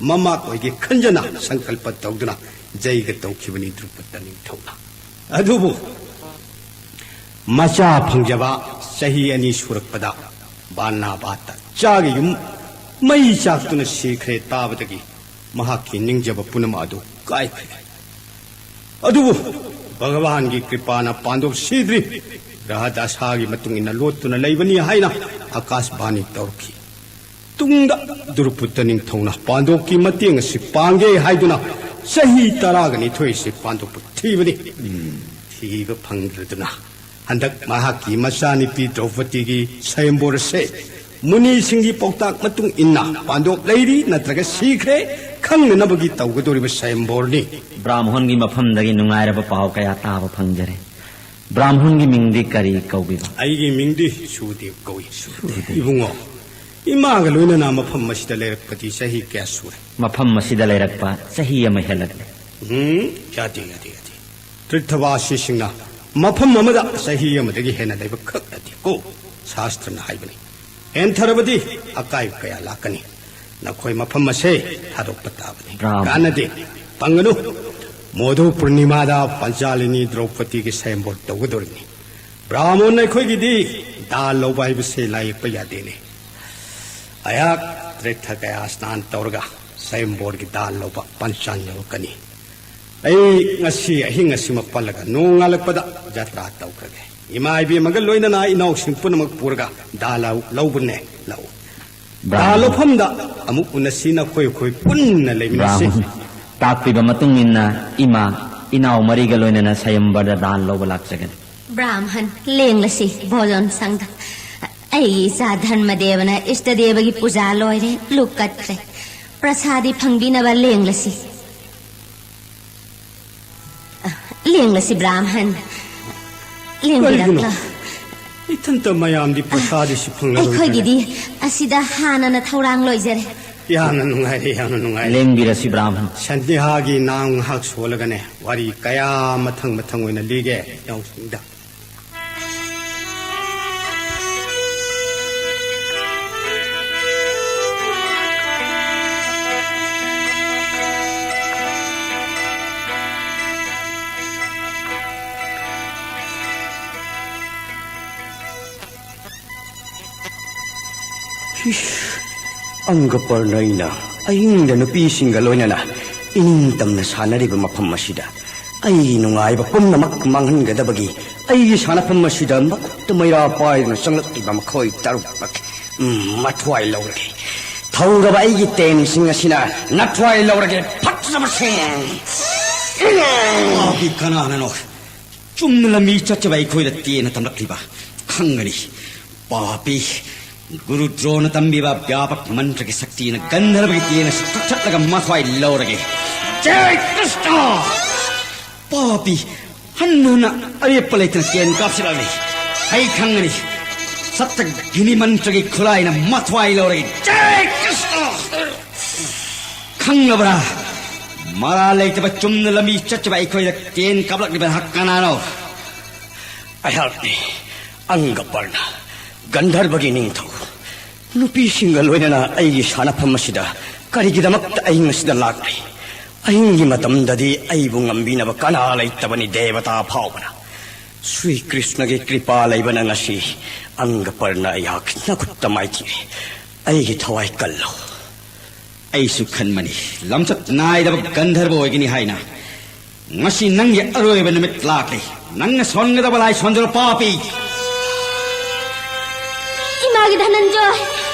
ꯃꯃꯥ ꯑꯣꯏꯒꯦ ꯈꯟꯖꯅ ꯁꯪꯀꯜꯄ ꯇꯧꯗꯨꯅ ꯖꯩꯒ ꯇꯧꯈꯤꯕꯅꯤ ꯗ꯭ꯔꯨꯄꯗ ꯅꯤꯡꯊꯧꯅ꯫ ꯑꯗꯨꯕꯨ ꯃꯆꯥ ꯐꯪꯖꯕ ꯆꯍꯤ ꯑꯅꯤ ꯁꯨꯔꯛꯄꯗ ꯕꯥꯅꯥꯕꯥꯇ ꯆꯥꯒꯤ ꯌꯨꯝ ꯃꯩ ꯆꯥꯛꯇꯨꯅ ꯁꯤꯈ꯭ꯔꯦ ꯇꯥꯕꯗꯒꯤ ꯃꯍꯥꯛꯀꯤ ꯅꯤꯡꯖꯕ ꯄꯨꯝꯅꯃꯛ ꯑꯗꯨ ꯀꯥꯏꯈ꯭ꯔꯦ꯫ ꯑꯗꯨꯕꯨ ꯚꯒꯋꯥꯟꯒꯤ ꯀ꯭ꯔꯤꯄꯥꯅ ꯄꯥꯟꯗꯣꯞ ꯁꯤꯗ꯭ꯔꯤ, ꯒ꯭ꯔꯍ ꯗꯁꯥꯒꯤ ꯃꯇꯨꯡ ꯏꯟꯅ ꯂꯣꯠꯇꯨꯅ ꯂꯩꯕꯅꯤ ꯍꯥꯏꯅ ꯑꯀꯥꯁꯕꯥꯅꯤ ꯇꯧꯔꯛꯈꯤ꯫ ꯇꯨꯡꯗ ꯗ꯭ꯔꯨꯄꯗ ꯅꯤꯡꯊꯧꯅ ꯄꯥꯟꯗꯣꯞꯀꯤ ꯃꯇꯦꯡ ꯑꯁꯤ ꯄꯥꯡꯒꯦ ꯍꯥꯏꯗꯨꯅ ꯆꯍꯤ ꯇꯔꯥꯒ ꯅꯤꯊꯣꯏꯁꯤ ꯄꯥꯟꯗꯣꯞꯄꯨ ꯊꯤꯕꯅꯤ꯫ ꯊꯤꯕ ꯐꯪꯗ꯭ꯔꯗꯨꯅ ꯍꯟꯗꯛ ꯃꯍꯥꯛꯀꯤ ꯃꯆꯥꯅꯨꯄꯤ ꯗ꯭ꯔꯧꯄꯗꯤꯒꯤ ꯁꯌꯝꯕꯣꯔ ꯑꯁꯦ ꯃꯨꯅꯤꯁꯤꯡꯒꯤ ꯄꯥꯎꯇꯥꯛ ꯃꯇꯨꯡ ꯏꯟꯅ ꯄꯥꯟꯗꯣꯞ ꯂꯩꯔꯤ ꯅꯠꯇ꯭ꯔꯒ ꯁꯤꯈ꯭ꯔꯦ ꯈꯪꯅꯅꯕꯒꯤ ꯇꯧꯒꯗꯧꯔꯤꯕ ꯁꯌꯝꯕꯣꯔꯅꯤ꯫ ꯕ꯭ꯔꯥꯝꯍꯣꯟꯒꯤ ꯃꯐꯝꯗꯒꯤ ꯅꯨꯡꯉꯥꯏꯔꯕ ꯄꯥꯎ ꯀꯌꯥ ꯇꯥꯕ ꯐꯪꯖꯔꯦ꯫ ꯕ꯭ꯔꯥꯝꯍꯣꯟꯒꯤ ꯃꯤꯡꯗꯤ ꯀꯔꯤ ꯀꯧꯕꯤꯕ? ꯑꯩꯒꯤ ꯃꯤꯡꯗꯤ ꯁꯨꯗꯦꯕ ꯀꯧꯏ꯫ ꯏꯕꯨꯡꯉꯣ, ꯏꯃꯥꯒ ꯂꯣꯏꯅꯅ ꯃꯐꯝ ꯑꯁꯤꯗ ꯂꯩꯔꯛꯄꯗꯤ ꯆꯍꯤ ꯀꯌꯥ ꯁꯨꯔꯦ? ꯃꯐꯝ ꯑꯁꯤꯗ ꯂꯩꯔꯛꯄ ꯆꯍꯤ ꯑꯃ ꯍꯦꯜꯂꯛꯂꯦ꯫ ꯎꯝ, ꯌꯥꯗꯦ, ꯌꯥꯗꯦ, ꯌꯥꯗꯦ꯫ ꯇꯤꯔꯊꯕꯥꯁꯤꯁꯤꯡꯅ ꯃꯐꯝ ꯑꯃꯗ ꯆꯍꯤ ꯑꯃꯗꯒꯤ ꯍꯦꯟꯅ ꯂꯩꯕ ꯈꯛ ꯅꯠꯇꯦ ꯀꯣ꯫ ꯁꯥꯁꯇ꯭ꯔꯅ ꯍꯥꯏꯕꯅꯤ꯫ ꯍꯦꯟꯊꯔꯕꯗꯤ ꯑꯀꯥꯏꯕ ꯀꯌꯥ ꯂꯥꯛꯀꯅꯤ꯫ ꯅꯈꯣꯏ ꯃꯐꯝ ꯑꯁꯦ ꯊꯥꯗꯣꯛꯄ ꯇꯥꯕꯅꯤ꯫ ꯕ꯭ꯔꯥꯝ꯫ ꯀꯥꯟꯅꯗꯦ, ꯄꯪꯒꯅꯨ꯫ ꯃꯣꯙꯨ ꯄꯨꯔꯅꯤꯃꯥꯗ ꯄꯟꯆꯥꯂꯤꯅꯤ ꯗ꯭ꯔꯧꯄꯗꯤꯒꯤ ꯁꯌꯝꯕꯣꯔ ꯇꯧꯒꯗꯧꯔꯤꯕꯅꯤ꯫ ꯕ꯭ꯔꯥꯍꯃꯣꯟ ꯑꯩꯈꯣꯏꯒꯤꯗꯤ ꯗꯥꯜ ꯂꯧꯕ ꯍꯥꯏꯕꯁꯦ ꯂꯥꯏꯌꯦꯛꯄ ꯌꯥꯗꯦꯅꯦ꯫ ꯑꯩꯍꯥꯛ ꯇꯤꯔꯊ ꯀꯌꯥ ꯁ꯭ꯅꯥꯟ ꯇꯧꯔꯒ ꯁꯌꯝꯕꯣꯔꯒꯤ ꯗꯥꯜ ꯂꯧꯕ ꯄꯟꯆꯥꯟ ꯌꯧꯔꯛꯀꯅꯤ꯫ ꯑꯩ ꯉꯁꯤ ꯑꯍꯤꯡ ꯑꯁꯤꯃ ꯄꯜꯂꯒ ꯅꯣꯡꯉꯥꯜꯂꯛꯄꯗ ꯖꯇ꯭ꯔꯥ ꯇꯧꯈ꯭ꯔꯒꯦ꯫ ꯏꯃꯥ ꯏꯕꯦꯝꯃꯒ ꯂꯣꯏꯅꯅ ꯏꯅꯥꯎꯁꯤꯡ ꯄꯨꯝꯅꯃꯛ ꯄꯨꯔꯒ ꯗꯥꯜ ꯂꯧ-, ꯂꯧꯕꯅꯦ꯫ ꯂꯥꯛꯎ꯫ ꯗꯥꯜ ꯂꯧꯐꯝꯗ ꯑꯃꯨꯛ ꯎꯅꯁꯤ, ꯅꯈꯣꯏ ꯑꯩꯈꯣꯏ ꯄꯨꯟꯅ ꯂꯩꯃꯤꯟꯅꯁꯤ꯫ ꯕ꯭ꯔꯥꯝꯍꯟ, ꯇꯥꯛꯄꯤꯕ ꯃꯇꯨꯡ ꯏꯟꯅ ꯏꯃꯥ, ꯏꯅꯥꯎ ꯃꯔꯤꯒ ꯂꯣꯏꯅꯅ ꯁꯌꯝꯕꯔꯗ ꯗꯥꯜ ꯂꯧꯕ ꯂꯥꯛꯆꯒꯅꯤ꯫ ꯕ꯭ꯔꯥꯝꯍꯟ, ꯂꯦꯡꯂꯁꯤ ꯚꯣꯖꯟ ꯁꯪꯗ꯫ ꯑꯩꯒꯤ ꯏꯆꯥ ꯙꯔꯃꯗꯦꯕꯅ ꯏꯁꯇꯗꯦꯕꯒꯤ ꯄꯨꯖꯥ ꯂꯣꯏꯔꯦ, ꯂꯨꯛ ꯀꯠꯈ꯭ꯔꯦ꯫ ꯄ꯭ꯔꯁꯥꯗꯤ ꯐꯪꯕꯤꯅꯕ ꯂꯦꯡꯂꯁꯤ꯫ ꯂꯦꯡꯂꯁꯤ ꯕ꯭ꯔꯥꯝꯍꯟ꯫ ꯀꯔꯤꯒꯤꯅꯣ? ꯂꯦꯡꯕꯤꯔꯛꯂꯣ꯫ ꯏꯊꯟꯇ ꯃꯌꯥꯝꯗꯤ ꯄ꯭ꯔꯁꯥꯗꯤ ꯁꯤ ꯐꯪꯂꯔꯣꯏꯗ꯭ꯔꯅꯦ? ꯑꯩꯈꯣꯏꯒꯤꯗꯤ ꯑꯁꯤꯗ ꯍꯥꯟꯅꯅ ꯊꯧꯔꯥꯡ ꯂꯣꯏꯖꯔꯦ꯫ ꯌꯥꯝꯅ ꯅꯨꯡꯉꯥꯏꯔꯦ, ꯌꯥꯝꯅ ꯅꯨꯡꯉꯥꯏꯔꯦ꯫ ꯂꯦꯡꯕꯤꯔꯁꯤ ꯕ꯭ꯔꯥꯝꯍꯟ꯫ ꯁꯟꯗꯦꯍꯥꯒꯤ ꯅꯥꯡ ꯉꯥꯏꯍꯥꯛ ꯁꯣꯜꯂꯒꯅꯦ, ꯋꯥꯔꯤ ꯀꯌꯥ ꯃꯊꯪ ꯃꯊꯪ ꯑꯣꯏꯅ ꯂꯤꯒꯦ ꯏꯅꯥꯎꯁꯤꯡꯗ꯫ ꯑꯪꯒ ꯄꯔꯅꯩꯅ ꯑꯍꯤꯡꯗ ꯅꯨꯄꯤꯁꯤꯡꯒ ꯂꯣꯏꯅꯅ ꯏꯅꯤꯡꯇꯝꯅ ꯁꯥꯟꯅꯔꯤꯕ ꯃꯐꯝ ꯑꯁꯤꯗ ꯑꯩꯒꯤ ꯅꯨꯡꯉꯥꯏꯕ ꯄꯨꯝꯅꯃꯛ ꯃꯥꯡꯍꯟꯒꯗꯕꯒꯤ ꯑꯩꯒꯤ ꯁꯥꯟꯅꯐꯝ ꯑꯁꯤꯗ ꯃꯈꯨꯠꯇ ꯃꯩꯔꯥ ꯄꯥꯏꯗꯨꯅ ꯆꯪꯂꯛꯂꯤꯕ ꯃꯈꯣꯏ ꯇꯔꯨꯛꯃꯛ, ꯎꯝ, ꯃꯊ꯭ꯋꯥꯏ ꯂꯧꯔꯒꯦ꯫ ꯊꯧꯔꯕ ꯑꯩꯒꯤ ꯇꯦꯟꯁꯤꯡ ꯑꯁꯤꯅ ꯅꯊ꯭ꯋꯥꯏ ꯂꯧꯔꯒꯦ, ꯐꯠꯇ꯭ꯔꯕꯁꯤꯡ! ꯄꯥꯄꯤ ꯀꯅꯥꯅꯅꯣ ꯆꯨꯝꯅ ꯂꯝꯕꯤ ꯆꯠꯆꯕ ꯑꯩꯈꯣꯏꯗ ꯇꯦꯟꯅ ꯇꯝꯂꯛꯂꯤꯕ? ꯈꯪꯒꯅꯤ꯫ ꯄꯥꯄꯤ, ꯒꯨꯔꯨ ꯗ꯭ꯔꯣꯅ ꯇꯝꯕꯤꯕ ꯕ꯭ꯌꯥꯄꯛ ꯃꯟꯇ꯭ꯔꯒꯤ ꯁꯛꯇꯤꯅ ꯒꯟꯙꯔꯕꯒꯤ ꯇꯦꯟ ꯑꯁꯤ ꯀꯛꯊꯠꯂꯒ ꯃꯊ꯭ꯋꯥꯏ ꯂꯧꯔꯒꯦ꯫ ꯖꯩ ꯀ꯭ꯔꯤꯁꯅ! ꯄꯥꯄꯤ, ꯍꯟꯅ ꯍꯟꯅ ꯑꯔꯦꯞꯄ ꯂꯩꯇꯅ ꯇꯦꯟ ꯀꯥꯞꯁꯤꯜꯂꯛꯂꯤ꯫ ꯑꯩ ꯈꯪꯒꯅꯤ꯫ ꯁꯠꯇꯒꯤꯅꯤ ꯃꯟꯇ꯭ꯔꯒꯤ ꯈꯨꯠꯂꯥꯏꯅ ꯃꯊ꯭ꯋꯥꯏ ꯂꯧꯔꯒꯦ꯫ ꯖꯩ ꯀ꯭ꯔꯤꯁꯅ! ꯈꯪꯂꯕ꯭ꯔꯥ? ꯃꯔꯥꯜ ꯂꯩꯇꯕ ꯆꯨꯝꯅ ꯂꯝꯕꯤ ꯆꯠꯆꯕ ꯑꯩꯈꯣꯏꯗ ꯇꯦꯟ ꯀꯥꯞꯂꯛꯂꯤꯕ ꯅꯍꯥꯛ ꯀꯅꯥꯅꯣ? ꯑꯩꯍꯥꯛꯅꯤ, ꯑꯪꯒꯄꯔꯅ, ꯒꯟꯙꯔꯕꯒꯤ ꯅꯤꯡꯊꯧ꯫ ꯅꯨꯄꯤꯁꯤꯡꯒ ꯂꯣꯏꯅꯅ ꯑꯩꯒꯤ ꯁꯥꯟꯅꯐꯝ ꯑꯁꯤꯗ ꯀꯔꯤꯒꯤꯗꯃꯛꯇ ꯑꯍꯤꯡ ꯑꯁꯤꯗ ꯂꯥꯛꯂꯤ? ꯑꯍꯤꯡꯒꯤ ꯃꯇꯝꯗꯗꯤ ꯑꯩꯕꯨ ꯉꯝꯕꯤꯅꯕ ꯀꯅꯥ ꯂꯩꯇꯕꯅꯤ, ꯗꯦꯕꯇꯥ ꯐꯥꯎꯕꯅ꯫ ꯁ꯭ꯔꯤ ꯀ꯭ꯔꯤꯁꯅꯒꯤ ꯀ꯭ꯔꯤꯄꯥ ꯂꯩꯕꯅ ꯉꯁꯤ ꯑꯪꯒꯄꯔꯅ ꯑꯩꯍꯥꯛ ꯅꯈꯨꯠꯇ ꯃꯥꯏꯊꯤꯔꯦ꯫ ꯑꯩꯒꯤ ꯊꯋꯥꯏ ꯀꯜꯂꯣ꯫ ꯑꯩꯁꯨ ꯈꯟꯕꯅꯤ, ꯂꯝꯆꯠ ꯅꯥꯏꯗꯕ ꯒꯟꯙꯔꯕ ꯑꯣꯏꯒꯅꯤ ꯍꯥꯏꯅ꯫ ꯉꯁꯤ ꯅꯪꯒꯤ ꯑꯔꯣꯏꯕ ꯅꯨꯃꯤꯠ ꯂꯥꯛꯂꯤ꯫ ꯅꯪꯅ ꯁꯣꯟꯒꯗꯕ ꯂꯥꯏ ꯁꯣꯟꯖꯔꯣ, ꯄꯥꯄꯤ! ꯏꯃꯥꯒꯤ ꯙꯅꯟꯖꯣꯏ!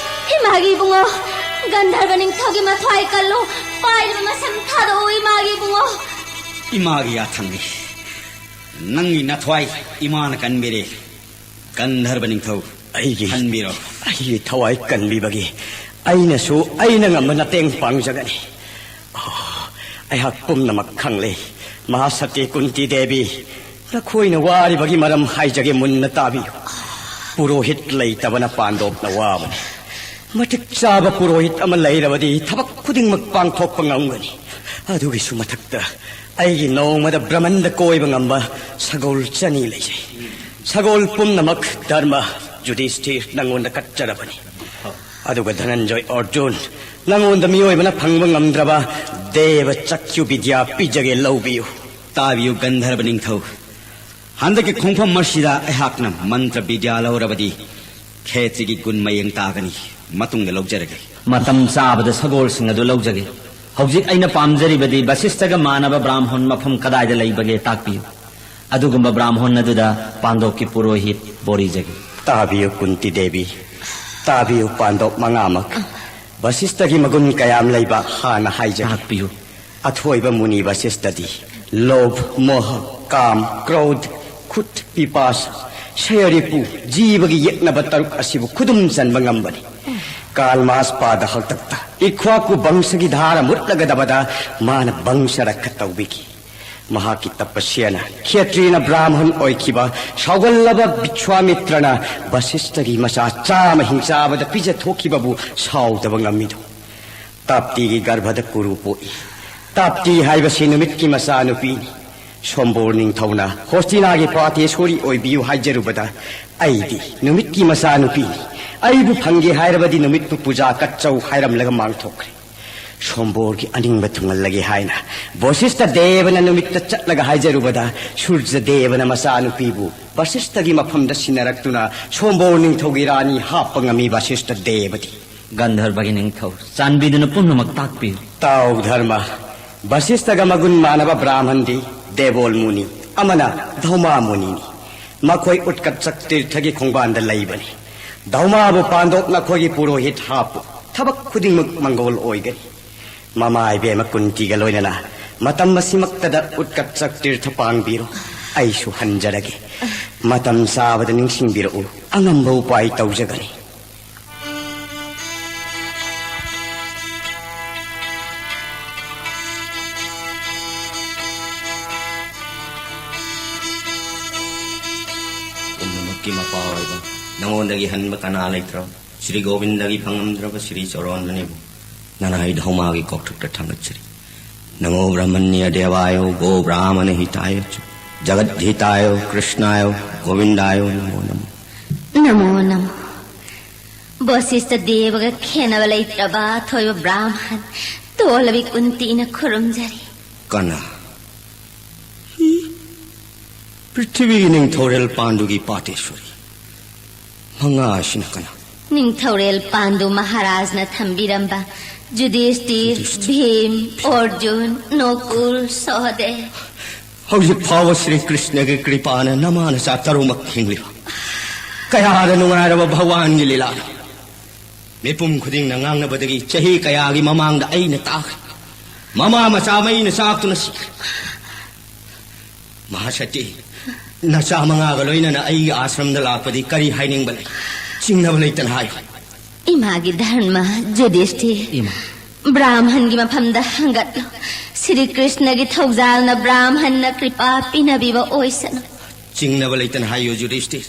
ꯏꯃꯥꯒꯤ ꯏꯕꯨꯡꯉꯣ! ꯒꯟꯙꯔꯕ ꯅꯤꯡꯊꯧꯒꯤ ꯃꯊ꯭ꯋꯥꯏ ꯀꯜꯂꯨ! ꯄꯥꯏꯔꯤꯕ ꯃꯁꯝ ꯊꯥꯗꯣꯛꯎ, ꯏꯃꯥꯒꯤ ꯏꯕꯨꯡꯉꯣ! ꯏꯃꯥꯒꯤ ꯌꯥꯊꯪꯅꯤ꯫ ꯅꯪꯒꯤ ꯅꯊ꯭ꯋꯥꯏ ꯏꯃꯥꯅ ꯀꯟꯕꯤꯔꯦ꯫ ꯒꯟꯙꯔꯕ ꯅꯤꯡꯊꯧ, ꯑꯩꯒꯤ ꯈꯟꯕꯤꯔꯣ꯫ ꯑꯩꯒꯤ ꯊꯋꯥꯏ ꯀꯟꯕꯤꯕꯒꯤ ꯑꯩꯅꯁꯨ ꯑꯩꯅ ꯉꯝꯕ ꯃꯇꯦꯡ ꯄꯥꯡꯖꯒꯅꯤ꯫ ꯑꯣ, ꯑꯩꯍꯥꯛ ꯄꯨꯝꯅꯃꯛ ꯈꯪꯂꯦ꯫ ꯃꯍꯥꯁꯇꯤ ꯀꯨꯟꯇꯤ ꯗꯦꯕꯤ, ꯅꯈꯣꯏꯅ ꯋꯥꯔꯤꯕꯒꯤ ꯃꯔꯝ ꯍꯥꯏꯖꯒꯦ, ꯃꯨꯟꯅ ꯇꯥꯕꯤꯌꯨ꯫ ꯄꯨꯔꯣꯍꯤꯠ ꯂꯩꯇꯕꯅ ꯄꯥꯟꯗꯣꯞꯅ ꯋꯥꯕꯅꯤ꯫ ꯃꯇꯤꯛ ꯆꯥꯕ ꯄꯨꯔꯣꯍꯤꯠ ꯑꯃ ꯂꯩꯔꯕꯗꯤ ꯊꯕꯛ ꯈꯨꯗꯤꯡꯃꯛ ꯄꯥꯡꯊꯣꯛꯄ ꯉꯝꯒꯅꯤ꯫ ꯑꯗꯨꯒꯤꯁꯨ ꯃꯊꯛꯇ ꯑꯩꯒꯤ ꯅꯣꯡꯃꯗ ꯕ꯭ꯔꯍꯃꯟꯗ ꯀꯣꯏꯕ ꯉꯝꯕ ꯁꯒꯣꯜ ꯆꯅꯤ ꯂꯩꯖꯩ꯫ ꯁꯒꯣꯜ ꯄꯨꯝꯅꯃꯛ ꯙꯔꯃ ꯌꯨꯙꯤꯁꯊꯤꯔ ꯅꯪꯉꯣꯟꯗ ꯀꯠꯆꯔꯕꯅꯤ꯫ ꯑꯗꯨꯒ ꯙꯅꯟꯖꯣꯏ ꯑꯔꯖꯨꯟ, ꯅꯪꯉꯣꯟꯗ ꯃꯤꯑꯣꯏꯕꯅ ꯐꯪꯕ ꯉꯝꯗ꯭ꯔꯕ ꯗꯦꯕ ꯆꯛꯈ꯭ꯌꯨ ꯕꯤꯗ꯭ꯌꯥ ꯄꯤꯖꯒꯦ, ꯂꯧꯕꯤꯌꯨ꯫ ꯇꯥꯕꯤꯌꯨ ꯒꯟꯙꯔꯕ ꯅꯤꯡꯊꯧ, ꯍꯟꯗꯛꯀꯤ ꯈꯣꯡꯐꯝ ꯑꯁꯤꯗ ꯑꯩꯍꯥꯛꯅ ꯃꯟꯇ꯭ꯔ ꯕꯤꯗ꯭ꯌꯥ ꯂꯧꯔꯕꯗꯤ ꯈꯦꯇ꯭ꯔꯤꯒꯤ ꯒꯨꯟ ꯃꯌꯦꯡ ꯇꯥꯒꯅꯤ꯫ ꯃꯇꯨꯡꯗ ꯂꯧꯖꯔꯒꯦ꯫ ꯃꯇꯝ ꯆꯥꯕꯗ ꯁꯒꯣꯜꯁꯤꯡ ꯑꯗꯨ ꯂꯧꯖꯒꯦ꯫ ꯍꯧꯖꯤꯛ ꯑꯩꯅ ꯄꯥꯝꯖꯔꯤꯕꯗꯤ ꯕꯁꯤꯁꯇꯒ ꯃꯥꯟꯅꯕ ꯕ꯭ꯔꯥꯝꯍꯣꯟ ꯃꯐꯝ ꯀꯗꯥꯏꯗ ꯂꯩꯕꯒꯦ ꯇꯥꯛꯄꯤꯌꯨ꯫ ꯑꯗꯨꯒꯨꯝꯕ ꯕ꯭ꯔꯥꯝꯍꯣꯟ ꯑꯗꯨꯗ ꯄꯥꯟꯗꯣꯞꯀꯤ ꯄꯨꯔꯣꯍꯤꯠ ꯕꯣꯔꯤꯖꯒꯦ꯫ ꯇꯥꯕꯤꯌꯨ ꯀꯨꯟꯇꯤ ꯗꯦꯕꯤ, ꯇꯥꯕꯤꯌꯨ ꯄꯥꯟꯗꯣꯞ ꯃꯉꯥꯃꯛ꯫ ꯕꯁꯤꯁꯇꯒꯤ ꯃꯒꯨꯟ ꯀꯌꯥꯝ ꯂꯩꯕ ꯍꯥꯟꯅ ꯍꯥꯏꯖꯒꯦ꯫ ꯇꯥꯛꯄꯤꯌꯨ꯫ ꯑꯊꯣꯏꯕ ꯃꯨꯅꯤ ꯕꯁꯤꯁꯇꯗꯤ ꯂꯣꯚ, ꯃꯣꯍ, ꯀꯥꯝ, ꯀ꯭ꯔꯣꯙ, ꯈꯨꯠ, ꯄꯤꯄꯥꯁ, ꯁꯌꯔꯤꯄꯨ, ꯖꯤꯕꯒꯤ ꯌꯦꯛꯅꯕ ꯇꯔꯨꯛ ꯑꯁꯤꯕꯨ ꯈꯨꯗꯨꯝ ꯆꯟꯕ ꯉꯝꯕꯅꯤ꯫ ꯀꯥꯜꯃꯥꯁ ꯄꯥꯗ ꯍꯥꯛꯇꯛꯇ ꯏꯈ꯭ꯋꯥꯀꯨ ꯕꯪꯁꯒꯤ ꯙꯥꯔ ꯃꯨꯠꯂꯒꯗꯕꯗ ꯃꯥꯅ ꯕꯪꯁ ꯔꯛꯈ ꯇꯧꯕꯤꯈꯤ꯫ ꯃꯍꯥꯛꯀꯤ ꯇꯄꯁ꯭ꯌꯅ ꯈꯦꯇ꯭ꯔꯤꯅ ꯕ꯭ꯔꯥꯍꯃꯟ ꯑꯣꯏꯈꯤꯕ ꯁꯥꯎꯒꯜꯂꯕ ꯕꯤꯁ꯭ꯋꯥꯃꯤꯇ꯭ꯔꯅ ꯕꯁꯤꯁꯇꯒꯤ ꯃꯆꯥ ꯆꯥꯝꯃ ꯍꯤꯡꯆꯥꯕꯗ ꯄꯤꯖꯊꯣꯛꯈꯤꯕꯕꯨ ꯁꯥꯎꯗꯕ ꯉꯝꯃꯤꯗꯣ꯫ ꯇꯥꯞꯇꯤꯒꯤ ꯒꯔꯚꯗ ꯀꯨꯔꯨ ꯄꯣꯛꯏ꯫ ꯇꯥꯞꯇꯤ ꯍꯥꯏꯕꯁꯤ ꯅꯨꯃꯤꯠꯀꯤ ꯃꯆꯥꯅꯨꯄꯤꯅꯤ꯫ ꯁꯣꯝꯕꯣꯔ ꯅꯤꯡꯊꯧꯅ ꯍꯣꯁꯇꯤꯅꯥꯒꯤ ꯄꯥꯇꯦꯁꯣꯔꯤ ꯑꯣꯏꯕꯤꯌꯨ ꯍꯥꯏꯖꯔꯨꯕꯗ, "ꯑꯩꯗꯤ ꯅꯨꯃꯤꯠꯀꯤ ꯃꯆꯥꯅꯨꯄꯤꯅꯤ, ꯑꯩꯕꯨ ꯐꯪꯒꯦ ꯍꯥꯏꯔꯕꯗꯤ ꯅꯨꯃꯤꯠꯄꯨ ꯄꯨꯖꯥ ꯀꯠꯆꯧ" ꯍꯥꯏꯔꯝꯂꯒ ꯃꯥꯡꯊꯣꯛꯈ꯭ꯔꯦ꯫ ꯁꯣꯝꯕꯣꯔꯒꯤ ꯑꯅꯤꯡꯕ ꯊꯨꯡꯍꯜꯂꯒꯦ ꯍꯥꯏꯅ ꯕꯣꯁꯤꯁꯇ ꯗꯦꯕꯅ ꯅꯨꯃꯤꯠꯇ ꯆꯠꯂꯒ ꯍꯥꯏꯖꯔꯨꯕꯗ, ꯁꯨꯔꯖ ꯗꯦꯕꯅ ꯃꯆꯥꯅꯨꯄꯤꯕꯨ ꯕꯁꯤꯁꯇꯒꯤ ꯃꯐꯝꯗ ꯁꯤꯟꯅꯔꯛꯇꯨꯅ ꯁꯣꯝꯕꯣꯔ ꯅꯤꯡꯊꯧꯒꯤ ꯔꯥꯅꯤ ꯍꯥꯞꯄ ꯉꯝꯃꯤ ꯕꯁꯤꯁꯇ ꯗꯦꯕꯗꯤ꯫ ꯒꯟꯙꯔꯕꯒꯤ ꯅꯤꯡꯊꯧ, ꯆꯥꯟꯕꯤꯗꯨꯅ ꯄꯨꯝꯅꯃꯛ ꯇꯥꯛꯄꯤꯌꯨ꯫ ꯇꯥꯎ ꯙꯔꯃ, ꯕꯁꯤꯁꯇꯒ ꯃꯒꯨꯟ ꯃꯥꯟꯅꯕ ꯕ꯭ꯔꯥꯍꯃꯟꯗꯤ ꯗꯦꯕꯣꯜ ꯃꯨꯅꯤ, ꯑꯃꯅ ꯙꯧꯃꯥ ꯃꯨꯅꯤꯅꯤ꯫ ꯃꯈꯣꯏ ꯎꯠꯀꯠꯆꯛ ꯇꯤꯔꯊꯒꯤ ꯈꯣꯡꯕꯥꯟꯗ ꯂꯩꯕꯅꯤ꯫ ꯙꯧꯃꯥꯕꯨ ꯄꯥꯟꯗꯣꯞ ꯅꯈꯣꯏꯒꯤ ꯄꯨꯔꯣꯍꯤꯠ ꯍꯥꯞꯄꯨ, ꯊꯕꯛ ꯈꯨꯗꯤꯡꯃꯛ ꯃꯪꯒꯣꯜ ꯑꯣꯏꯒꯅꯤ꯫ ꯃꯃꯥ ꯏꯕꯦꯝꯃ ꯀꯨꯟꯇꯤꯒ ꯂꯣꯏꯅꯅ ꯃꯇꯝ ꯑꯁꯤꯃꯛꯇꯗ ꯎꯠꯀꯠꯆꯛ ꯇꯤꯔꯊ ꯄꯥꯡꯕꯤꯔꯣ꯫ ꯑꯩꯁꯨ ꯍꯟꯖꯔꯒꯦ꯫ ꯃꯇꯝ ꯆꯥꯕꯗ ꯅꯤꯡꯁꯤꯡꯕꯤꯔꯛꯎ꯫ ꯑꯉꯝꯕ ꯎꯄꯥꯏ ꯇꯧꯖꯒꯅꯤ꯫ ꯄꯨꯝꯅꯃꯛꯀꯤ ꯃꯄꯥ ꯑꯣꯏꯕ, ꯅꯉꯣꯟꯗꯒꯤ ꯍꯟꯕ ꯀꯅꯥ ꯂꯩꯇ꯭ꯔꯕ, ꯁ꯭ꯔꯤ ꯒꯣꯕꯤꯟꯗꯒꯤ ꯐꯪꯉꯝꯗ꯭ꯔꯕ ꯁ꯭ꯔꯤ ꯆꯔꯣꯟꯗꯅꯤꯕꯨ ꯅꯅꯥꯏ ꯙꯧꯃꯥꯒꯤ ꯀꯣꯛꯊꯛꯇ ꯊꯥꯡꯒꯠꯆꯔꯤ꯫ ꯅꯃꯣ ꯕ꯭ꯔꯍꯃꯅ꯭ꯌ ꯗꯦꯕꯥꯌꯣ ꯒꯣ ꯕ꯭ꯔꯥꯍꯃꯅ ꯍꯤꯇꯥꯌ ꯆ ꯖꯒꯠ ꯍꯤꯇꯥꯌꯣ ꯀ꯭ꯔꯤꯁꯅꯥꯌꯣ ꯒꯣꯕꯤꯟꯗꯥꯌꯣ ꯅꯃꯣ ꯅꯃꯣ꯫ ꯅꯃꯣ ꯅꯃꯣ꯫ ꯕꯣꯁꯤꯁꯇ ꯗꯦꯕꯒ ꯈꯦꯟꯅꯕ ꯂꯩꯇ꯭ꯔꯕ ꯑꯊꯣꯏꯕ ꯕ꯭ꯔꯥꯍꯃꯟ ꯇꯣꯜꯂꯕꯤ ꯀꯨꯟꯇꯤꯅ ꯈꯨꯔꯨꯝꯖꯔꯤ꯫ ꯀꯅꯥ? ꯍꯤ? ꯄ꯭ꯔꯤꯊꯤꯕꯤꯒꯤ ꯅꯤꯡꯊꯧꯔꯦꯜ ꯄꯥꯟꯗꯨꯒꯤ ꯄꯥꯇꯦꯁꯣꯔꯤ ꯃꯉꯥ ꯑꯁꯤꯅ ꯀꯅꯥ? ꯅꯤꯡꯊꯧꯔꯦꯜ ꯄꯥꯟꯗꯨ ꯃꯍꯥꯔꯥꯖꯅ ꯊꯝꯕꯤꯔꯝꯕ ꯖꯨꯗꯤꯁꯇꯤꯔ, ꯚꯤꯝ, ꯑꯣꯔꯖꯨꯟ, ꯅꯣꯀꯨꯜ, ꯁꯍꯗꯦꯕ꯫ ꯍꯧꯖꯤꯛ ꯐꯥꯎꯕ ꯁ꯭ꯔꯤ ꯀ꯭ꯔꯤꯁꯅꯒꯤ ꯀ꯭ꯔꯤꯄꯥꯅ ꯅꯃꯥ ꯅꯆꯥ ꯇꯔꯨꯛꯃꯛ ꯍꯤꯡꯂꯤꯕ꯫ ꯀꯌꯥꯗ ꯅꯨꯡꯉꯥꯏꯔꯕ ꯚꯒꯋꯥꯟꯒꯤ ꯂꯤꯂꯥꯅꯣ꯫ ꯃꯤꯄꯨꯝ ꯈꯨꯗꯤꯡꯅ ꯉꯥꯡꯅꯕꯗꯒꯤ ꯆꯍꯤ ꯀꯌꯥꯒꯤ ꯃꯃꯥꯡꯗ ꯑꯩꯅ ꯇꯥꯈ꯭ꯔꯦ꯫ ꯃꯃꯥ ꯃꯆꯥ ꯃꯩꯅ ꯆꯥꯛꯇꯨꯅ ꯁꯤꯈ꯭ꯔꯦ꯫ ꯃꯍꯥꯁꯇꯤ, ꯅꯆꯥ ꯃꯉꯥꯒ ꯂꯣꯏꯅꯅ ꯑꯩꯒꯤ ꯑꯥꯁ꯭ꯔꯝꯗ ꯂꯥꯛꯄꯗꯤ ꯀꯔꯤ ꯍꯥꯏꯅꯤꯡꯕ ꯂꯩ? ꯆꯤꯡꯅꯕ ꯂꯩꯇꯅ ꯍꯥꯏꯌꯨ꯫ ꯏꯃꯥꯒꯤ ꯙꯔꯃ, ꯖꯨꯗꯤꯁꯇꯤꯔ꯫ ꯏꯃꯥ꯫ ꯕ꯭ꯔꯥꯍꯃꯟꯒꯤ ꯃꯐꯝꯗ ꯍꯪꯒꯠꯂꯨ꯫ ꯁ꯭ꯔꯤ ꯀ꯭ꯔꯤꯁꯅꯒꯤ ꯊꯧꯖꯥꯜꯅ ꯕ꯭ꯔꯥꯍꯃꯟꯅ ꯀ꯭ꯔꯤꯄꯥ ꯄꯤꯅꯕꯤꯕ ꯑꯣꯏꯁꯅꯨ꯫ ꯆꯤꯡꯅꯕ ꯂꯩꯇꯅ ꯍꯥꯏꯌꯨ, ꯖꯨꯗꯤꯁꯇꯤꯔ꯫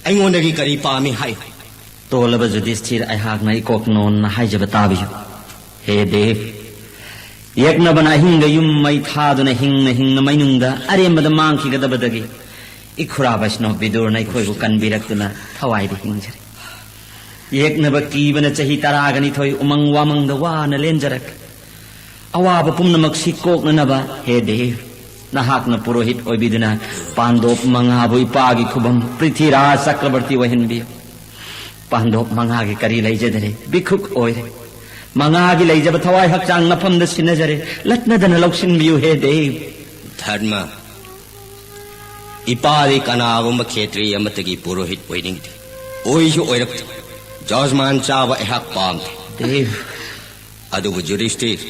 ꯑꯩꯉꯣꯟꯗꯒꯤ ꯀꯔꯤ ꯄꯥꯝꯃꯤ ꯍꯥꯏꯌꯨ꯫ ꯇꯣꯜꯂꯕ ꯖꯨꯗꯤꯁꯇꯤꯔ, ꯑꯩꯍꯥꯛꯅ ꯏꯀꯣꯛ ꯅꯣꯟꯅ ꯍꯥꯏꯖꯕ ꯇꯥꯕꯤꯌꯨ꯫ ꯍꯦ ꯗꯦꯕ, ꯌꯦꯛꯅꯕꯅ ꯑꯍꯤꯡꯗ ꯌꯨꯝ ꯃꯩ ꯊꯥꯗꯨꯅ ꯍꯤꯡꯅ ꯍꯤꯡꯅ ꯃꯩꯅꯨꯡꯗ ꯑꯔꯦꯝꯕꯗ ꯃꯥꯡꯈꯤꯒꯗꯕꯗꯒꯤ ꯏꯈꯨꯔꯥ ꯕꯩꯁꯅꯣꯞ ꯕꯤꯗꯨꯔꯅ ꯑꯩꯈꯣꯏꯕꯨ ꯀꯟꯕꯤꯔꯛꯇꯨꯅ ꯊꯋꯥꯏꯗ ꯍꯤꯡꯖꯔꯦ꯫ ꯌꯦꯛꯅꯕ ꯀꯤꯕꯅ ꯆꯍꯤ ꯇꯔꯥꯒ ꯅꯤꯊꯣꯏ ꯎꯃꯪ ꯋꯥꯃꯪꯗ ꯋꯥꯅ ꯂꯦꯟꯖꯔꯛꯂꯦ꯫ ꯑꯋꯥꯕ ꯄꯨꯝꯅꯃꯛꯁꯤ ꯀꯣꯛꯅꯅꯕ, ꯍꯦ ꯗꯦꯕ, ꯅꯍꯥꯛꯅ ꯄꯨꯔꯣꯍꯤꯠ ꯑꯣꯏꯕꯤꯗꯨꯅ ꯄꯥꯟꯗꯣꯞ ꯃꯉꯥꯕꯨ ꯏꯄꯥꯒꯤ ꯈꯨꯕꯝ ꯄ꯭ꯔꯤꯊꯤꯔꯥꯖ ꯆꯀ꯭ꯔꯕꯔꯇꯤ ꯑꯣꯏꯍꯟꯕꯤꯌꯨ꯫ ꯄꯥꯟꯗꯣꯞ ꯃꯉꯥꯒꯤ ꯀꯔꯤ ꯂꯩꯖꯗꯔꯦ, ꯚꯤꯈꯨꯛ ꯑꯣꯏꯔꯦ꯫ ꯃꯉꯥꯒꯤ ꯂꯩꯖꯕ ꯊꯋꯥꯏ ꯍꯛꯆꯥꯡ ꯅꯐꯝꯗ ꯁꯤꯟꯅꯖꯔꯦ, ꯂꯠꯅꯗꯅ ꯂꯧꯁꯤꯟꯕꯤꯌꯨ, ꯍꯦ ꯗꯦꯕ꯫ ꯙꯔꯃ, ꯏꯄꯥꯗꯤ ꯀꯅꯥꯒꯨꯝꯕ ꯈꯦꯇ꯭ꯔꯤ ꯑꯃꯠꯇꯒꯤ ꯄꯨꯔꯣꯍꯤꯠ ꯑꯣꯏꯅꯤꯡꯗꯦ, ꯑꯣꯏꯁꯨ ꯑꯣꯏꯔꯛꯇꯦ꯫ ꯖꯖꯃꯥꯟ ꯆꯥꯕ ꯑꯩꯍꯥꯛ ꯄꯥꯝꯗꯦ꯫ ꯗꯦꯕ꯫ ꯑꯗꯨꯕꯨ ꯖꯨꯗꯤꯁꯇꯤꯔ,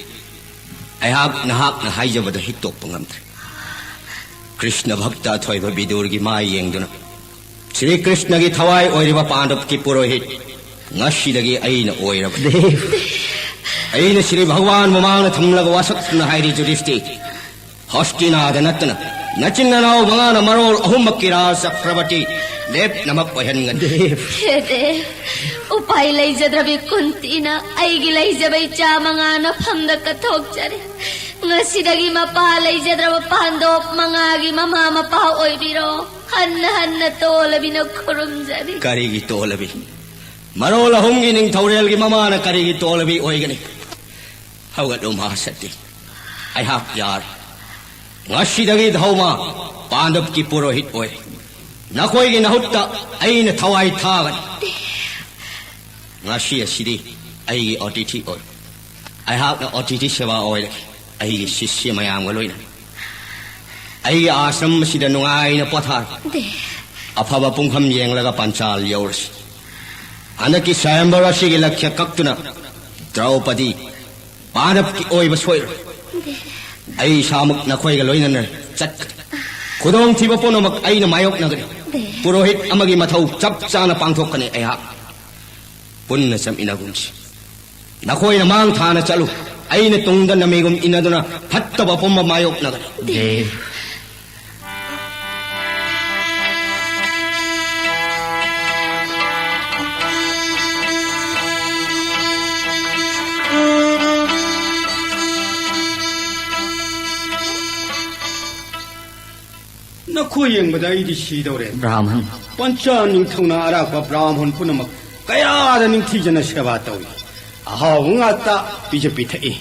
ꯑꯩꯍꯥꯛ ꯅꯍꯥꯛꯅ ꯍꯥꯏꯖꯕꯗ ꯍꯤꯛꯇꯣꯛꯄ ꯉꯝꯗ꯭ꯔꯦ꯫ ꯀ꯭ꯔꯤꯁꯅ ꯚꯛꯇ ꯑꯊꯣꯏꯕ ꯕꯤꯗꯨꯔꯒꯤ ꯃꯥꯏ ꯌꯦꯡꯗꯨꯅ, ꯁ꯭ꯔꯤ ꯀ꯭ꯔꯤꯁꯅꯒꯤ ꯊꯋꯥꯏ ꯑꯣꯏꯔꯤꯕ ꯄꯥꯟꯗꯕꯀꯤ ꯄꯨꯔꯣꯍꯤꯠ ꯉꯁꯤꯗꯒꯤ ꯑꯩꯅ ꯑꯣꯏꯔꯕꯅꯤ꯫ ꯗꯦꯕ꯫ ꯑꯩꯅ ꯁ꯭ꯔꯤ ꯚꯒꯋꯥꯟ ꯃꯃꯥꯡꯗ ꯊꯝꯂꯒ ꯋꯥꯁꯛꯇꯨꯅ ꯍꯥꯏꯔꯤ, ꯖꯨꯗꯤꯁꯇꯤꯔ, ꯍꯁꯇꯤꯅꯥꯗ ꯅꯠꯇꯅ ꯅꯆꯤꯟ ꯅꯅꯥꯎ ꯃꯉꯥꯅ ꯃꯔꯣꯜ ꯑꯍꯨꯝꯃꯛꯀꯤ ꯔꯥꯖ ꯆꯀ꯭ꯔꯕꯔꯇꯤ ꯂꯦꯞꯅꯃꯛ ꯑꯣꯏꯍꯟꯒꯅꯤ꯫ ꯗꯦꯕ꯫ ꯍꯦ ꯗꯦꯕ, ꯎꯄꯥꯏ ꯂꯩꯖꯗ꯭ꯔꯕꯤ ꯀꯨꯟꯇꯤꯅ ꯑꯩꯒꯤ ꯂꯩꯖꯕ ꯏꯆꯥ ꯃꯉꯥ ꯅꯐꯝꯗ ꯀꯠꯊꯣꯛꯆꯔꯤ꯫ ꯉꯁꯤꯗꯒꯤ ꯃꯄꯥ ꯂꯩꯖꯗ꯭ꯔꯕ ꯄꯥꯟꯗꯣꯞ ꯃꯉꯥꯒꯤ ꯃꯃꯥ ꯃꯄꯥ ꯑꯣꯏꯕꯤꯔꯣ꯫ ꯍꯟꯅ ꯍꯟꯅ ꯇꯣꯂꯕꯤꯅ ꯈꯨꯔꯨꯝꯖꯔꯤ꯫ ꯀꯔꯤꯒꯤ ꯇꯣꯂꯕꯤ? ꯃꯔꯣꯜ ꯑꯍꯨꯝꯒꯤ ꯅꯤꯡꯊꯧꯔꯦꯜꯒꯤ ꯃꯃꯥꯅ ꯀꯔꯤꯒꯤ ꯇꯣꯂꯕꯤ ꯑꯣꯏꯒꯅꯤ? ꯍꯧꯒꯠꯂꯨ, ꯃꯍꯥꯁꯇꯤ꯫ ꯑꯩꯍꯥꯛ ꯌꯥꯔꯦ꯫ ꯉꯁꯤꯗꯒꯤ ꯙꯧꯃ ꯄꯥꯟꯗꯕꯀꯤ ꯄꯨꯔꯣꯍꯤꯠ ꯑꯣꯏ꯫ ꯅꯈꯣꯏꯒꯤ ꯅꯍꯨꯠꯇ ꯑꯩꯅ ꯊꯋꯥꯏ ꯊꯥꯒꯅꯤ꯫ ꯉꯁꯤ ꯑꯁꯤꯗꯤ ꯑꯩꯒꯤ ꯑꯣꯇꯤꯊꯤ ꯑꯣꯏ꯫ ꯑꯩꯍꯥꯛꯅ ꯑꯣꯇꯤꯊꯤ ꯁꯦꯕꯥ ꯑꯣꯏꯔꯒꯦ, ꯑꯩꯒꯤ ꯁꯤꯁ꯭ꯌ ꯃꯌꯥꯝꯒ ꯂꯣꯏꯅ꯫ ꯑꯩꯒꯤ ꯑꯥꯁ꯭ꯔꯝ ꯑꯁꯤꯗ ꯅꯨꯡꯉꯥꯏꯅ ꯄꯣꯊꯥꯔꯣ꯫ ꯗꯦ꯫ ꯑꯐꯕ ꯄꯨꯡꯐꯝ ꯌꯦꯡꯂꯒ ꯄꯟꯆꯥꯜ ꯌꯧꯔꯁꯤ꯫ ꯍꯟꯗꯛꯀꯤ ꯁ꯭ꯋꯥꯌꯝꯕꯔ ꯑꯁꯤꯒꯤ ꯂꯛꯈ꯭ꯌ ꯀꯛꯇꯨꯅ ꯗ꯭ꯔꯧꯄꯗꯤ ꯄꯥꯟꯗꯕꯀꯤ ꯑꯣꯏꯕ ꯁꯣꯏꯔꯣꯏ꯫ ꯗꯦ꯫ ꯑꯩ ꯏꯁꯥꯃꯛ ꯅꯈꯣꯏꯒ ꯂꯣꯏꯅꯅ ꯆꯠꯀꯅꯤ꯫ ꯈꯨꯗꯣꯡꯊꯤꯕ ꯄꯨꯝꯅꯃꯛ ꯑꯩꯅ ꯃꯥꯌꯣꯛꯅꯒꯅꯤ꯫ ꯗꯦ꯫ ꯄꯨꯔꯣꯍꯤꯠ ꯑꯃꯒꯤ ꯃꯊꯧ ꯆꯞ ꯆꯥꯅ ꯄꯥꯡꯊꯣꯛꯀꯅꯤ ꯑꯩꯍꯥꯛ꯫ ꯄꯨꯟꯅ ꯆꯠꯃꯤꯟꯅꯒꯨꯝꯁꯤ꯫ ꯅꯈꯣꯏꯅ ꯃꯥꯡ ꯊꯥꯅ ꯆꯠꯂꯨ꯫ ꯑꯩꯅ ꯇꯨꯡꯗ ꯅꯃꯤꯒꯨꯝ ꯏꯟꯅꯗꯨꯅ ꯐꯠꯇꯕ ꯄꯨꯝꯕ ꯃꯥꯌꯣꯛꯅꯒꯅꯤ꯫ ꯗꯦ꯫ ꯅꯈꯣꯏ ꯌꯦꯡꯕꯗ ꯑꯩꯗꯤ ꯁꯤꯗꯧꯔꯦ꯫ ꯕ꯭ꯔꯥꯍꯃꯟ꯫ ꯄꯟꯆꯥ ꯅꯤꯡꯊꯧꯅ ꯑꯔꯥꯛꯄ ꯕ꯭ꯔꯥꯍꯃꯟ ꯄꯨꯝꯅꯃꯛ ꯀꯌꯥꯗ ꯅꯤꯡꯊꯤꯖꯅ ꯁꯦꯕꯥ ꯇꯧꯏ꯫ ꯑꯍꯥꯎꯕ ꯉꯥꯛꯇ ꯄꯤꯖ ꯄꯤꯊꯛꯏ꯫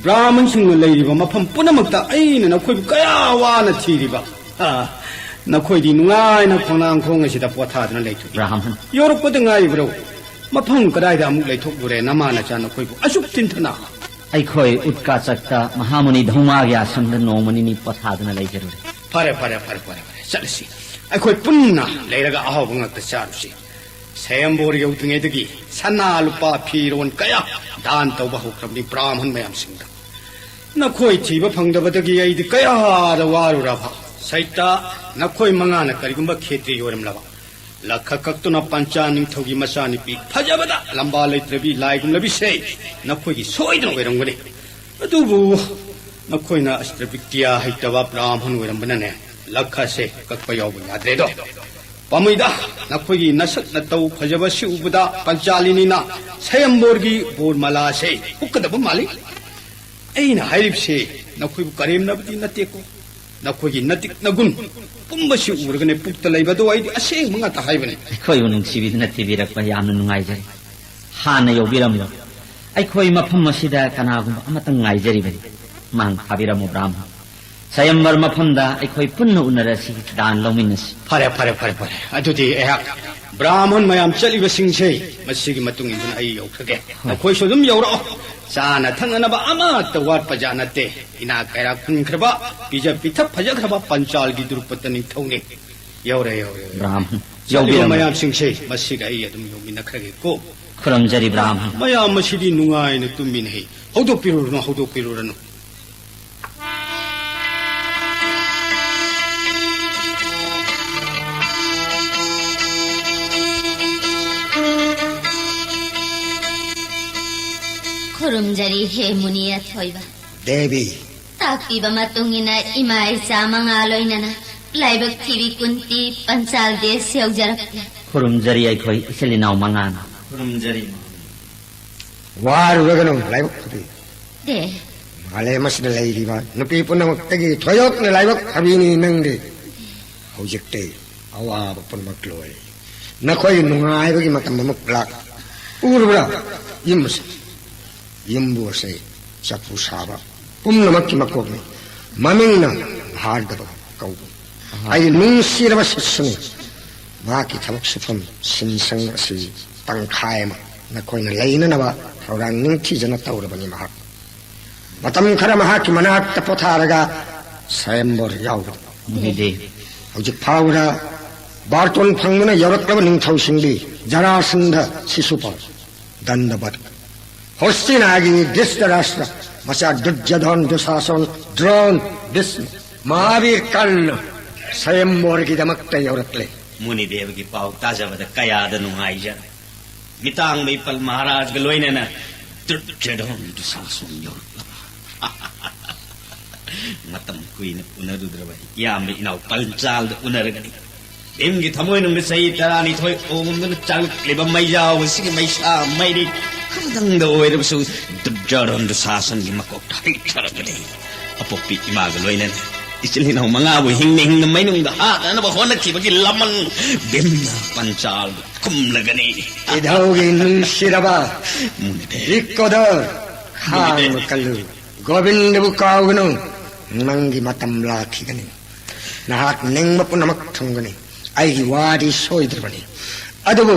ꯕ꯭ꯔꯥꯍꯃꯟꯁꯤꯡꯅ ꯂꯩꯔꯤꯕ ꯃꯐꯝ ꯄꯨꯝꯅꯃꯛꯇ ꯑꯩꯅ ꯅꯈꯣꯏꯕꯨ ꯀꯌꯥ ꯋꯥꯅ ꯊꯤꯔꯤꯕ꯫ ꯑꯥ, ꯅꯈꯣꯏꯗꯤ ꯅꯨꯡꯉꯥꯏꯅ ꯈꯣꯡꯅꯥꯡ ꯈꯣꯡ ꯑꯁꯤꯗ ꯄꯣꯊꯥꯗꯨꯅ ꯂꯩꯊꯣꯛꯏ꯫ ꯕ꯭ꯔꯥꯍꯃꯟ꯫ ꯌꯧꯔꯛꯄꯗ ꯉꯥꯏꯔꯤꯕ꯭ꯔꯣ? ꯃꯐꯝ ꯀꯗꯥꯏꯗ ꯑꯃꯨꯛ ꯂꯩꯊꯣꯛꯂꯨꯔꯦ ꯅꯃꯥ ꯅꯆꯥ ꯅꯈꯣꯏꯕꯨ ꯑꯁꯨꯛ ꯊꯤꯟꯊꯅ? ꯑꯩꯈꯣꯏ ꯎꯠꯀꯥꯆꯛꯇ ꯃꯍꯥꯃꯨꯅꯤ ꯙꯧꯃꯥꯒꯤ ꯑꯥꯁ꯭ꯔꯝꯗ ꯅꯣꯡꯃ ꯅꯤꯅꯤ ꯄꯣꯊꯥꯗꯨꯅ ꯂꯩꯖꯔꯨꯔꯦ꯫ ꯐꯔꯦ, ꯐꯔꯦ, ꯐꯔꯦ, ꯐꯔꯦ, ꯐꯔꯦ꯫ ꯆꯠꯂꯁꯤ꯫ ꯑꯩꯈꯣꯏ ꯄꯨꯟꯅ ꯂꯩꯔꯒ ꯑꯍꯥꯎꯕ ꯉꯥꯛꯇ ꯆꯥꯔꯨꯁꯤ꯫ ꯁ꯭ꯋꯌꯝꯕꯣꯔ ꯌꯧꯗ꯭ꯔꯤꯉꯩꯗꯒꯤ ꯁꯅꯥ ꯂꯨꯄꯥ ꯐꯤꯔꯣꯟ ꯀꯌꯥ ꯗꯥꯟ ꯇꯧꯕ ꯍꯧꯈ꯭ꯔꯕꯅꯤ ꯕ꯭ꯔꯥꯍꯃꯟ ꯃꯌꯥꯝꯁꯤꯡꯗ꯫ ꯅꯈꯣꯏ ꯊꯤꯕ ꯐꯪꯗꯕꯗꯒꯤ ꯑꯩꯗꯤ ꯀꯌꯥꯗ ꯋꯥꯔꯨꯔꯕ꯫ ꯁꯩꯇ, ꯅꯈꯣꯏ ꯃꯉꯥꯅ ꯀꯔꯤꯒꯨꯝꯕ ꯈꯦꯇ꯭ꯔꯤ ꯑꯣꯏꯔꯝꯂꯕ, ꯂꯛꯈ ꯀꯛꯇꯨꯅ ꯄꯟꯆꯥ ꯅꯤꯡꯊꯧꯒꯤ ꯃꯆꯥꯅꯨꯄꯤ ꯐꯖꯕꯗ ꯂꯝꯕꯥ ꯂꯩꯇ꯭ꯔꯕꯤ ꯂꯥꯏꯒꯨꯝꯂꯕꯤꯁꯦ ꯅꯈꯣꯏꯒꯤ ꯁꯣꯏꯗꯅ ꯑꯣꯏꯔꯝꯒꯅꯤ꯫ ꯑꯗꯨꯕꯨ ꯅꯈꯣꯏꯅ ꯑꯁꯇ꯭ꯔꯕꯤꯇ꯭ꯌꯥ ꯍꯩꯇꯕ ꯕ꯭ꯔꯥꯍꯃꯟ ꯑꯣꯏꯔꯝꯕꯅꯅꯦ, ꯂꯛꯈꯁꯦ ꯀꯛꯄ ꯌꯥꯎꯕ ꯌꯥꯗ꯭ꯔꯦꯗꯣ꯫ ꯄꯥꯝꯃꯨꯏꯗ, ꯅꯈꯣꯏꯒꯤ ꯅꯁꯛ ꯅꯇꯧ ꯐꯖꯕꯁꯤ ꯎꯕꯗ ꯄꯟꯆꯥꯂꯤꯅꯤꯅ ꯁꯌꯝꯕꯣꯔꯒꯤ ꯕꯣꯔꯃꯂꯥꯁꯦ ꯎꯛꯀꯗꯕ ꯃꯥꯜꯂꯤ꯫ ꯑꯩꯅ ꯍꯥꯏꯔꯤꯕꯁꯦ ꯅꯈꯣꯏꯕꯨ ꯀꯔꯦꯝꯅꯕꯗꯤ ꯅꯠꯇꯦꯀꯣ꯫ ꯅꯈꯣꯏꯒꯤ ꯅꯇꯤꯛ ꯅꯒꯨꯟ ꯄꯨꯝꯕꯁꯤ ꯎꯔꯒꯅꯦ ꯄꯨꯛꯇ ꯂꯩꯕꯗꯣ ꯑꯩꯗꯤ ꯑꯁꯦꯡꯕ ꯉꯥꯛꯇ ꯍꯥꯏꯕꯅꯤ꯫ ꯑꯩꯈꯣꯏꯕꯨ ꯅꯨꯡꯁꯤꯕꯤꯗꯨꯅ ꯊꯤꯕꯤꯔꯛꯄ ꯌꯥꯝꯅ ꯅꯨꯡꯉꯥꯏꯖꯔꯦ꯫ ꯍꯥꯟꯅ ꯌꯧꯕꯤꯔꯝꯂꯣ꯫ ꯑꯩꯈꯣꯏ ꯃꯐꯝ ꯑꯁꯤꯗ ꯀꯅꯥꯒꯨꯝꯕ ꯑꯃꯇꯪ ꯉꯥꯏꯖꯔꯤꯕꯅꯤ꯫ ꯃꯥꯡ ꯊꯥꯕꯤꯔꯝꯃꯨ, ꯕ꯭ꯔꯥꯍꯃꯟ꯫ ꯁ꯭ꯋꯥꯌꯝꯕꯔ ꯃꯐꯝꯗ ꯑꯩꯈꯣꯏ ꯄꯨꯟꯅ ꯎꯅꯔꯁꯤ, ꯗꯥꯟ ꯂꯧꯃꯤꯟꯅꯁꯤ꯫ ꯐꯔꯦ, ꯐꯔꯦ, ꯐꯔꯦ, ꯐꯔꯦ꯫ ꯑꯗꯨꯗꯤ ꯑꯩꯍꯥꯛ ꯕ꯭ꯔꯥꯍꯃꯟ ꯃꯌꯥꯝ ꯆꯠꯂꯤꯕꯁꯤꯡꯁꯦ ꯃꯁꯤꯒꯤ ꯃꯇꯨꯡ ꯏꯟꯗꯨꯅ ꯑꯩ ꯌꯧꯈ꯭ꯔꯒꯦ꯫ ꯍꯣꯏ꯫ ꯅꯈꯣꯏꯁꯨ ꯑꯗꯨꯝ ꯌꯧꯔꯛꯑꯣ꯫ ꯆꯥꯅ ꯊꯛꯅꯅꯕ ꯑꯃꯠꯇ ꯋꯥꯠꯄ ꯖꯥꯠ ꯅꯠꯇꯦ꯫ ꯏꯅꯥꯛ ꯀꯩꯔꯥꯛ ꯈꯨꯟꯈ꯭ꯔꯕ, ꯄꯤꯖ ꯄꯤꯊꯛ ꯐꯖꯈ꯭ꯔꯕ ꯄꯟꯆꯥꯜꯒꯤ ꯗ꯭ꯔꯨꯄꯗ ꯅꯤꯡꯊꯧꯅꯤ꯫ ꯌꯧꯔꯦ, ꯌꯧꯔꯦ, ꯌꯧꯔꯦ꯫ ꯕ꯭ꯔꯥꯍꯃꯟ, ꯆꯠꯂꯤꯕ ꯌꯧꯕꯤꯔꯝꯃꯣ꯫ ꯃꯌꯥꯝꯁꯤꯡꯁꯦ ꯃꯁꯤꯒ ꯑꯩ ꯑꯗꯨꯝ ꯌꯧꯃꯤꯟꯅꯈ꯭ꯔꯒꯦꯀꯣ꯫ ꯈꯨꯔꯨꯝꯖꯔꯤ, ꯕ꯭ꯔꯥꯍꯃꯟ꯫ ꯃꯌꯥꯝ ꯑꯁꯤꯗꯤ ꯅꯨꯡꯉꯥꯏꯅ ꯇꯨꯝꯃꯤꯅꯦꯍꯦ꯫ ꯍꯧꯗꯣꯛꯄꯤꯔꯨꯔꯅꯨ, ꯍꯧꯗꯣꯛꯄꯤꯔꯨꯔꯅꯨ꯫ ꯈꯨꯔꯨꯝꯖꯔꯤ, ꯍꯦ ꯃꯨꯅꯤ ꯑꯊꯣꯏꯕ꯫ ꯗꯦꯕꯤ꯫ ꯇꯥꯛꯄꯤꯕ ꯃꯇꯨꯡ ꯏꯟꯅ ꯏꯃꯥ ꯏꯆꯥ ꯃꯉꯥ ꯂꯣꯏꯅꯅ ꯂꯥꯏꯕꯛ ꯊꯤꯕꯤ ꯀꯨꯟꯇꯤ ꯄꯟꯆꯥꯜ ꯗꯦꯁ ꯌꯧꯖꯔꯛꯂꯦ꯫ ꯈꯨꯔꯨꯝꯖꯔꯤ ꯑꯩꯈꯣꯏ ꯏꯆꯤꯜ ꯏꯅꯥꯎ ꯃꯉꯥꯅ꯫ ꯈꯨꯔꯨꯝꯖꯔꯤ꯫ ꯋꯥꯔꯨꯔꯒꯅꯨ, ꯂꯥꯏꯕꯛ ꯐꯕꯤ꯫ ꯗꯦ꯫ ꯃꯥꯂꯦꯝ ꯑꯁꯤꯗ ꯂꯩꯔꯤꯕ ꯅꯨꯄꯤ ꯄꯨꯝꯅꯃꯛꯇꯒꯤ ꯊꯣꯏꯗꯣꯛꯅ ꯂꯥꯏꯕꯛ ꯐꯕꯤꯅꯤ ꯅꯪꯗꯤ꯫ ꯍꯧꯖꯤꯛꯇꯤ ꯑꯋꯥꯕ ꯄꯨꯝꯅꯃꯛ ꯂꯣꯏꯔꯦ꯫ ꯅꯈꯣꯏ ꯅꯨꯡꯉꯥꯏꯕꯒꯤ ꯃꯇꯝ ꯑꯃꯨꯛ ꯂꯥꯛ꯫ ꯎꯔꯕ꯭ꯔꯥ? ꯌꯨꯝ ꯑꯁꯤ, ꯌꯨꯝꯕꯨ ꯑꯁꯤ ꯆꯐꯨ ꯁꯥꯕ ꯄꯨꯝꯅꯃꯛꯀꯤ ꯃꯀꯣꯛꯅꯤ꯫ ꯃꯃꯤꯡꯅ ꯚꯥꯔꯒꯕ ꯀꯧꯕ꯫ ꯑꯍꯥ꯫ ꯑꯩ ꯅꯨꯡꯁꯤꯔꯕ ꯁꯤꯁꯨꯅꯤ꯫ ꯃꯍꯥꯛꯀꯤ ꯊꯕꯛ ꯁꯨꯐꯝ ꯁꯤꯟꯁꯪ ꯑꯁꯤ ꯇꯪꯈꯥꯏ ꯑꯃ ꯅꯈꯣꯏꯅ ꯂꯩꯅꯅꯕ ꯊꯧꯔꯥꯡ ꯅꯤꯡꯊꯤꯖꯅ ꯇꯧꯔꯕꯅꯤ ꯃꯍꯥꯛ꯫ ꯃꯇꯝ ꯈꯔ ꯃꯍꯥꯛꯀꯤ ꯃꯅꯥꯛꯇ ꯄꯣꯊꯥꯔꯒ ꯁ꯭ꯋꯥꯌꯝꯕꯔ ꯌꯥꯎꯕꯅꯤ꯫ ꯃꯨꯅꯤꯗꯦ꯫ ꯍꯧꯖꯤꯛ ꯐꯥꯎꯕꯗ ꯕꯥꯔꯇꯣꯟ ꯐꯪꯗꯨꯅ ꯌꯧꯔꯛꯂꯕ ꯅꯤꯡꯊꯧꯁꯤꯡꯗꯤ ꯖꯔꯥꯁꯟꯙ, ꯁꯤꯁꯨꯄꯥꯜ, ꯗꯟꯗꯕꯠ, ꯍꯣꯁꯇꯤꯅꯥꯒꯤ ꯙ꯭ꯔꯤꯇꯔꯥꯁꯇ꯭ꯔ, ꯃꯆꯥ ꯗꯨꯔꯖꯣꯙꯟ, ꯗꯨꯁꯥꯁꯟ, ꯗ꯭ꯔꯣꯟ, ꯚꯤꯁꯃ, ꯃꯍꯥꯕꯤꯔ ꯀꯔꯅ ꯁ꯭ꯋꯥꯌꯝꯕꯔꯒꯤꯗꯃꯛꯇ ꯌꯧꯔꯛꯂꯦ꯫ ꯃꯨꯅꯤꯗꯦꯕꯒꯤ ꯄꯥꯎ ꯇꯥꯖꯕꯗ ꯀꯌꯥꯗ ꯅꯨꯡꯉꯥꯏꯖꯔꯦ꯫ ꯃꯤꯇꯥꯡꯕ ꯏꯄꯜ ꯃꯍꯥꯔꯥꯖꯒ ꯂꯣꯏꯅꯅ ꯗꯨꯔꯖꯣꯙꯟ, ꯗꯨꯁꯥꯁꯟ ꯌꯧꯔꯛꯂꯕ꯫ ꯃꯇꯝ ꯀꯨꯏꯅ ꯎꯅꯔꯨꯗ꯭ꯔꯕ ꯏꯌꯥꯝꯕ ꯏꯅꯥꯎ ꯄꯟꯆꯥꯜꯗ ꯎꯅꯔꯒꯅꯤ꯫ ꯚꯤꯝꯒꯤ ꯊꯃꯣꯏꯅꯨꯡꯗ ꯆꯍꯤ ꯇꯔꯥꯅꯤꯊꯣꯏ ꯑꯣꯝꯗꯨꯅ ꯆꯥꯛꯂꯛꯂꯤꯕ ꯃꯩꯖꯥꯎ ꯑꯁꯤꯒꯤ ꯃꯩꯁꯥ ꯃꯩꯔꯤ ꯈꯔꯗꯪꯗ ꯑꯣꯏꯔꯕꯁꯨ ꯗꯨꯔꯖꯣꯙꯟ ꯗꯨꯁꯥꯁꯟꯒꯤ ꯃꯀꯣꯛꯇ ꯍꯩꯊꯔꯒꯅꯤ꯫ ꯑꯄꯣꯛꯄꯤ ꯏꯃꯥꯒ ꯂꯣꯏꯅꯅ ꯏꯆꯤꯜ ꯏꯅꯥꯎ ꯃꯉꯥꯕꯨ ꯍꯤꯡꯅ ꯍꯤꯡꯅ ꯃꯩꯅꯨꯡꯗ ꯍꯥꯠꯅꯅꯕ ꯍꯣꯠꯅꯈꯤꯕꯒꯤ ꯂꯃꯟ ꯚꯤꯝꯅ ꯄꯟꯆꯥꯜꯕꯨ ꯈꯨꯝꯂꯒꯅꯤ꯫ ꯏꯙꯧꯒꯤ ꯅꯨꯡꯁꯤꯔꯕ ꯃꯨꯅꯤꯗꯦ꯫ ꯔꯤꯛꯀꯣꯗꯔ, ꯈꯥꯡꯕ ꯃꯨꯅꯤꯗꯦ꯫ ꯀꯜꯂꯨ꯫ ꯒꯣꯕꯤꯟꯗꯕꯨ ꯀꯥꯎꯒꯅꯨ꯫ ꯅꯪꯒꯤ ꯃꯇꯝ ꯂꯥꯛꯈꯤꯒꯅꯤ꯫ ꯅꯍꯥꯛ ꯅꯤꯡꯕ ꯄꯨꯝꯅꯃꯛ ꯊꯨꯡꯒꯅꯤ꯫ ꯑꯩꯒꯤ ꯋꯥꯗꯤ ꯁꯣꯏꯗ꯭ꯔꯕꯅꯤ꯫ ꯑꯗꯨꯕꯨ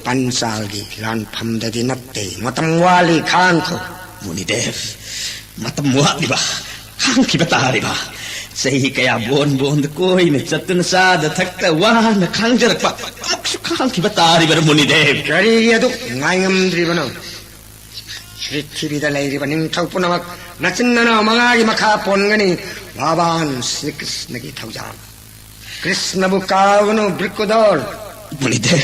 ꯄꯟꯆꯥꯜꯒꯤ ꯂꯥꯟꯐꯝꯗꯗꯤ ꯅꯠꯇꯦ꯫ ꯃꯇꯝ ꯋꯥꯠꯂꯤ, ꯈꯥꯡꯈꯣ꯫ ꯃꯨꯅꯤꯗꯦꯕ, ꯃꯇꯝ ꯋꯥꯠꯂꯤꯕ? ꯈꯥꯡꯈꯤꯕ ꯇꯥꯔꯤꯕ? ꯆꯍꯤ ꯀꯌꯥ ꯕꯣꯟ ꯕꯣꯟꯗ ꯀꯣꯏꯅ ꯆꯠꯇꯨꯅ ꯆꯥꯗ ꯊꯛꯇ ꯋꯥꯅ ꯈꯥꯡꯖꯔꯛꯄ ꯑꯃꯨꯛꯁꯨ ꯈꯥꯡꯈꯤꯕ ꯇꯥꯔꯤꯕꯔ, ꯃꯨꯅꯤꯗꯦꯕ? ꯀꯔꯤꯒꯤ ꯑꯗꯨꯛ ꯉꯥꯏꯉꯝꯗ꯭ꯔꯤꯕꯅꯣ? ꯄ꯭ꯔꯤꯊꯤꯕꯤꯗ ꯂꯩꯔꯤꯕ ꯅꯤꯡꯊꯧ ꯄꯨꯝꯅꯃꯛ ꯅꯆꯤꯟ ꯅꯅꯥꯎ ꯃꯉꯥꯒꯤ ꯃꯈꯥ ꯄꯣꯟꯒꯅꯤ꯫ ꯚꯒꯋꯥꯟ ꯁ꯭ꯔꯤ ꯀ꯭ꯔꯤꯁꯅꯒꯤ ꯊꯧꯖꯥꯜ꯫ ꯀ꯭ꯔꯤꯁꯅꯕꯨ ꯀꯥꯎꯒꯅꯨ, ꯕ꯭ꯔꯤꯀꯨꯗꯣꯔ꯫ ꯃꯨꯅꯤꯗꯦꯕ꯫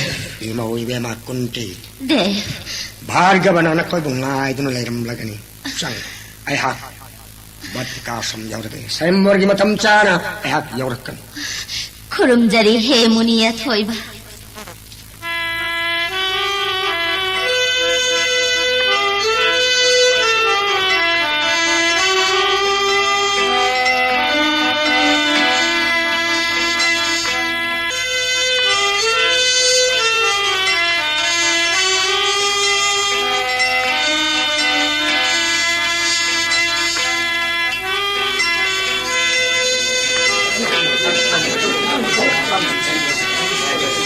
ꯏꯃꯧ ꯏꯕꯦꯝꯃ ꯀꯨꯟꯇꯤ꯫ ꯗꯦꯕ꯫ ꯚꯥꯔꯒꯕꯅ ꯅꯈꯣꯏꯕꯨ ꯉꯥꯏꯗꯨꯅ ꯂꯩꯔꯝꯂꯒꯅꯤ꯫ ꯆꯪ, ꯑꯩꯍꯥꯛ ꯕꯠ ꯀꯥꯁꯝ ꯌꯧꯔꯒꯦ꯫ ꯁ꯭ꯋꯌꯝꯕꯔꯒꯤ ꯃꯇꯝ ꯆꯥꯅ ꯑꯩꯍꯥꯛ ꯌꯧꯔꯛꯀꯅꯤ꯫ ꯈꯨꯔꯨꯝꯖꯔꯤ ꯍꯦ ꯃꯨꯅꯤ ꯑꯊꯣꯏꯕ꯫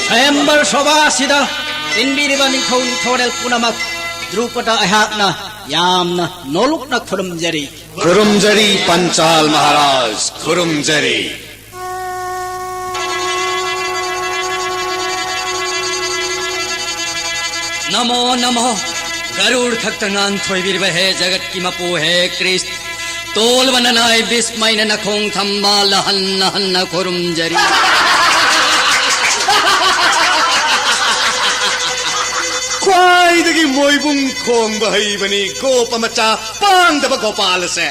ꯁ꯭ꯋꯌꯝꯕꯔ ꯁꯣꯚꯥꯁꯤꯗ ꯇꯤꯟꯕꯤꯔꯤꯕ ꯅꯤꯡꯊꯧ ꯅꯤꯡꯊꯧꯔꯦꯜ ꯄꯨꯝꯅꯃꯛ, ꯗ꯭ꯔꯨꯄꯗ ꯑꯩꯍꯥꯛꯅ ꯌꯥꯝꯅ ꯅꯣꯂꯨꯛꯅ ꯈꯨꯔꯨꯝꯖꯔꯤ꯫ ꯈꯨꯔꯨꯝꯖꯔꯤ ꯄꯟꯆꯥꯜ ꯃꯍꯥꯔꯥꯖ, ꯈꯨꯔꯨꯝꯖꯔꯤ꯫ ꯅꯃꯣ ꯅꯃꯣ꯫ ꯒꯔꯨꯔ ꯊꯛꯇ ꯉꯥꯟꯊꯣꯏꯕꯤꯔꯤꯕ ꯍꯦ ꯖꯒꯠꯀꯤ ꯃꯄꯨ ꯍꯦ ꯀ꯭ꯔꯤꯁ, ꯇꯣꯜꯂꯕ ꯅꯅꯥꯏ ꯕꯤꯁꯃꯩꯅ ꯅꯈꯣꯡ ꯊꯝꯕꯥꯜ ꯍꯟꯅ ꯍꯟꯅ ꯈꯨꯔꯨꯝꯖꯔꯤ꯫ ꯈ꯭ꯋꯥꯏꯗꯒꯤ ꯃꯣꯏꯕꯨꯡ ꯈꯣꯡꯕ ꯍꯩꯕꯅꯤ ꯒꯣꯄ ꯃꯆꯥ ꯄꯥꯡꯗꯕ ꯒꯣꯄꯥꯜ ꯑꯁꯦ꯫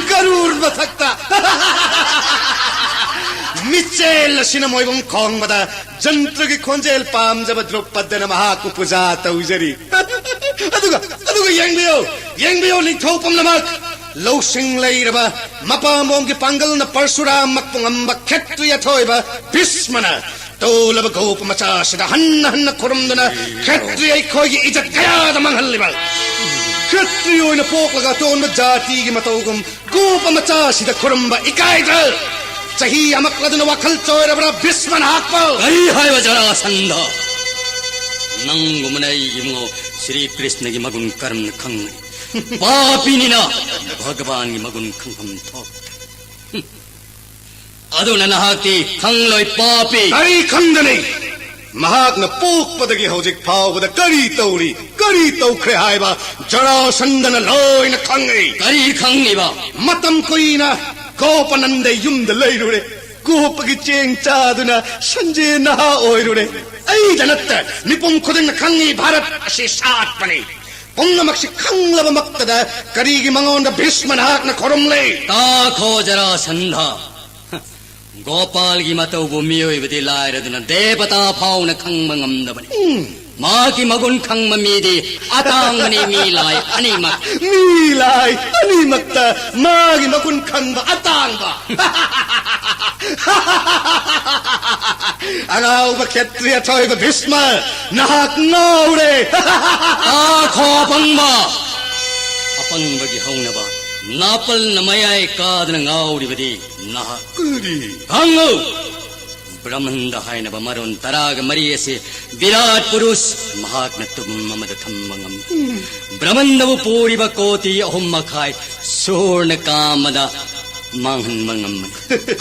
ꯒꯔꯨꯔ ꯃꯊꯛꯇ꯫ ꯃꯤꯆꯦꯜ ꯑꯁꯤꯅ ꯃꯣꯏꯕꯨꯡ ꯈꯣꯡꯕꯗ ꯖꯟꯇ꯭ꯔꯒꯤ ꯈꯣꯟꯖꯦꯜ ꯄꯥꯝꯖꯕ ꯗ꯭ꯔꯧꯄꯗꯅ ꯃꯍꯥꯛꯄꯨ ꯄꯨꯖꯥ ꯇꯧꯖꯔꯤ꯫ ꯑꯗꯨꯒ, ꯑꯗꯨꯒ ꯌꯦꯡꯕꯤꯌꯨ, ꯌꯦꯡꯕꯤꯌꯨ ꯅꯤꯡꯊꯧ ꯄꯨꯝꯅꯃꯛ, ꯂꯧꯁꯤꯡ ꯂꯩꯔꯕ ꯃꯄꯥꯝꯕꯣꯝꯒꯤ ꯄꯥꯡꯒꯜꯅ ꯄꯔꯁꯨꯔꯥꯝꯃꯛꯄꯨ ꯉꯝꯕ ꯈꯦꯇ꯭ꯔꯤ ꯑꯊꯣꯏꯕ ꯚꯤꯁꯃꯅ ꯇꯣꯜꯂꯕ ꯒꯣꯄ ꯃꯆꯥꯁꯤꯗ ꯍꯟꯅ ꯍꯟꯅ ꯈꯨꯔꯨꯝꯗꯨꯅ ꯈꯦꯇ꯭ꯔꯤ ꯑꯩꯈꯣꯏꯒꯤ ꯏꯖꯠ ꯀꯌꯥꯗ ꯃꯥꯡꯍꯜꯂꯤꯕ꯫ ꯈꯦꯇ꯭ꯔꯤ ꯑꯣꯏꯅ ꯄꯣꯛꯂꯒ ꯑꯇꯣꯟꯕ ꯖꯥꯇꯤꯒꯤ ꯃꯇꯧꯒꯨꯝ ꯒꯣꯄ ꯃꯆꯥꯁꯤꯗ ꯈꯨꯔꯨꯝꯕ ꯏꯀꯥꯏꯗ꯭ꯔ? ꯆꯍꯤ ꯑꯃꯛꯂꯗꯨꯅ ꯋꯥꯈꯜ ꯆꯣꯏꯔꯕ꯭ꯔꯥ ꯚꯤꯁꯃ ꯅꯍꯥꯛꯄꯨ? ꯀꯔꯤ ꯍꯥꯏꯕ ꯖꯔꯥꯁꯟꯙ? ꯅꯪꯒꯨꯝꯕꯅ ꯑꯩꯒꯤ ꯏꯕꯨꯡꯉꯣ ꯁ꯭ꯔꯤ ꯀ꯭ꯔꯤꯁꯅꯒꯤ ꯃꯒꯨꯟ ꯀꯔꯝꯅ ꯈꯪꯒꯅꯤ? ꯄꯥꯄꯤꯅꯤꯅ ꯚꯒꯕꯥꯟꯒꯤ ꯃꯒꯨꯟ ꯈꯪꯐꯝ ꯊꯣꯛ꯫ ꯑꯗꯨꯅ ꯅꯍꯥꯛꯇꯤ ꯈꯪꯂꯣꯏ ꯄꯥꯄꯤ꯫ ꯀꯔꯤ ꯈꯪꯒꯅꯤ? ꯃꯍꯥꯛꯅ ꯄꯣꯛꯄꯗꯒꯤ ꯍꯧꯖꯤꯛ ꯐꯥꯎꯕꯗ ꯀꯔꯤ ꯇꯧꯔꯤ, ꯀꯔꯤ ꯇꯧꯈ꯭ꯔꯦ ꯍꯥꯏꯕ ꯖꯔꯥꯁꯟꯙꯅ ꯂꯣꯏꯅ ꯈꯪꯉꯤ꯫ ꯀꯔꯤ ꯈꯪꯂꯤꯕ? ꯃꯇꯝ ꯀꯨꯏꯅ ꯒꯣꯄꯅꯟꯗ ꯌꯨꯝꯗ ꯂꯩꯔꯨꯔꯦ꯫ ꯒꯣꯄꯒꯤ ꯆꯦꯡ ꯆꯥꯗꯨꯅ ꯁꯟꯖꯦ ꯅꯍꯥ ꯑꯣꯏꯔꯨꯔꯦ꯫ ꯑꯩꯗ ꯅꯠꯇ ꯃꯤꯄꯨꯝ ꯈꯨꯗꯤꯡꯅ ꯈꯪꯉꯤ, ꯚꯥꯔꯠ ꯑꯁꯤ ꯁꯥꯠꯄꯅꯤ꯫ ꯄꯨꯝꯅꯃꯛꯁꯤ ꯈꯪꯂꯕꯃꯛꯇꯗ ꯀꯔꯤꯒꯤ ꯃꯉꯣꯟꯗ ꯚꯤꯁꯃ ꯅꯍꯥꯛꯅ ꯈꯨꯔꯨꯝꯂꯤ? ꯇꯥꯈꯣ ꯖꯔꯥꯁꯟꯙ, ꯒꯣꯄꯥꯜꯒꯤ ꯃꯇꯧꯕꯨ ꯃꯤꯑꯣꯏꯕꯗꯤ ꯂꯥꯏꯔꯗꯨꯅ ꯗꯦꯕꯇꯥ ꯐꯥꯎꯅ ꯈꯪꯕ ꯉꯝꯗꯕꯅꯤ꯫ ꯎꯝ꯫ ꯃꯍꯥꯛꯀꯤ ꯃꯒꯨꯟ ꯈꯪꯕ ꯃꯤꯗꯤ ꯑꯇꯥꯡꯕꯅꯤ, ꯃꯤ ꯂꯥꯏ ꯑꯅꯤꯃꯛ꯫ ꯃꯤ ꯂꯥꯏ ꯑꯅꯤꯃꯛꯇ ꯃꯥꯒꯤ ꯃꯒꯨꯟ ꯈꯪꯕ ꯑꯇꯥꯡꯕ꯫ ꯑꯉꯥꯎꯕ ꯈꯦꯇ꯭ꯔꯤ ꯑꯊꯣꯏꯕ ꯚꯤꯁꯃ, ꯅꯍꯥꯛ ꯉꯥꯎꯔꯦ꯫ ꯇꯥꯈꯣ ꯑꯄꯪꯕ! ꯑꯄꯪꯕꯒꯤ ꯍꯧꯅꯕ ꯅꯥꯄꯜꯅ ꯃꯌꯥꯏ ꯀꯥꯗꯅ ꯉꯥꯎꯔꯤꯕꯗꯤ ꯅꯍꯥꯛ꯫ ꯀꯔꯤ? ꯈꯪꯉꯨ! ꯕ꯭ꯔꯍꯃꯟꯗ ꯍꯥꯏꯅꯕ ꯃꯔꯣꯟ ꯇꯔꯥꯒ ꯃꯔꯤ ꯑꯁꯤ ꯕꯤꯔꯥꯠ ꯄꯨꯔꯨꯁ ꯃꯍꯥꯛꯅ ꯇꯨꯝ ꯑꯃꯗ ꯊꯝꯕ ꯉꯝꯃꯤ꯫ ꯕ꯭ꯔꯍꯃꯟꯗꯕꯨ ꯄꯨꯔꯤꯕ ꯀꯣꯇꯤ ꯑꯍꯨꯝ ꯃꯈꯥꯏ ꯁꯨꯔꯅ ꯀꯥ ꯑꯃꯗ ꯃꯥꯡꯍꯟꯕ ꯉꯝꯕꯅꯤ꯫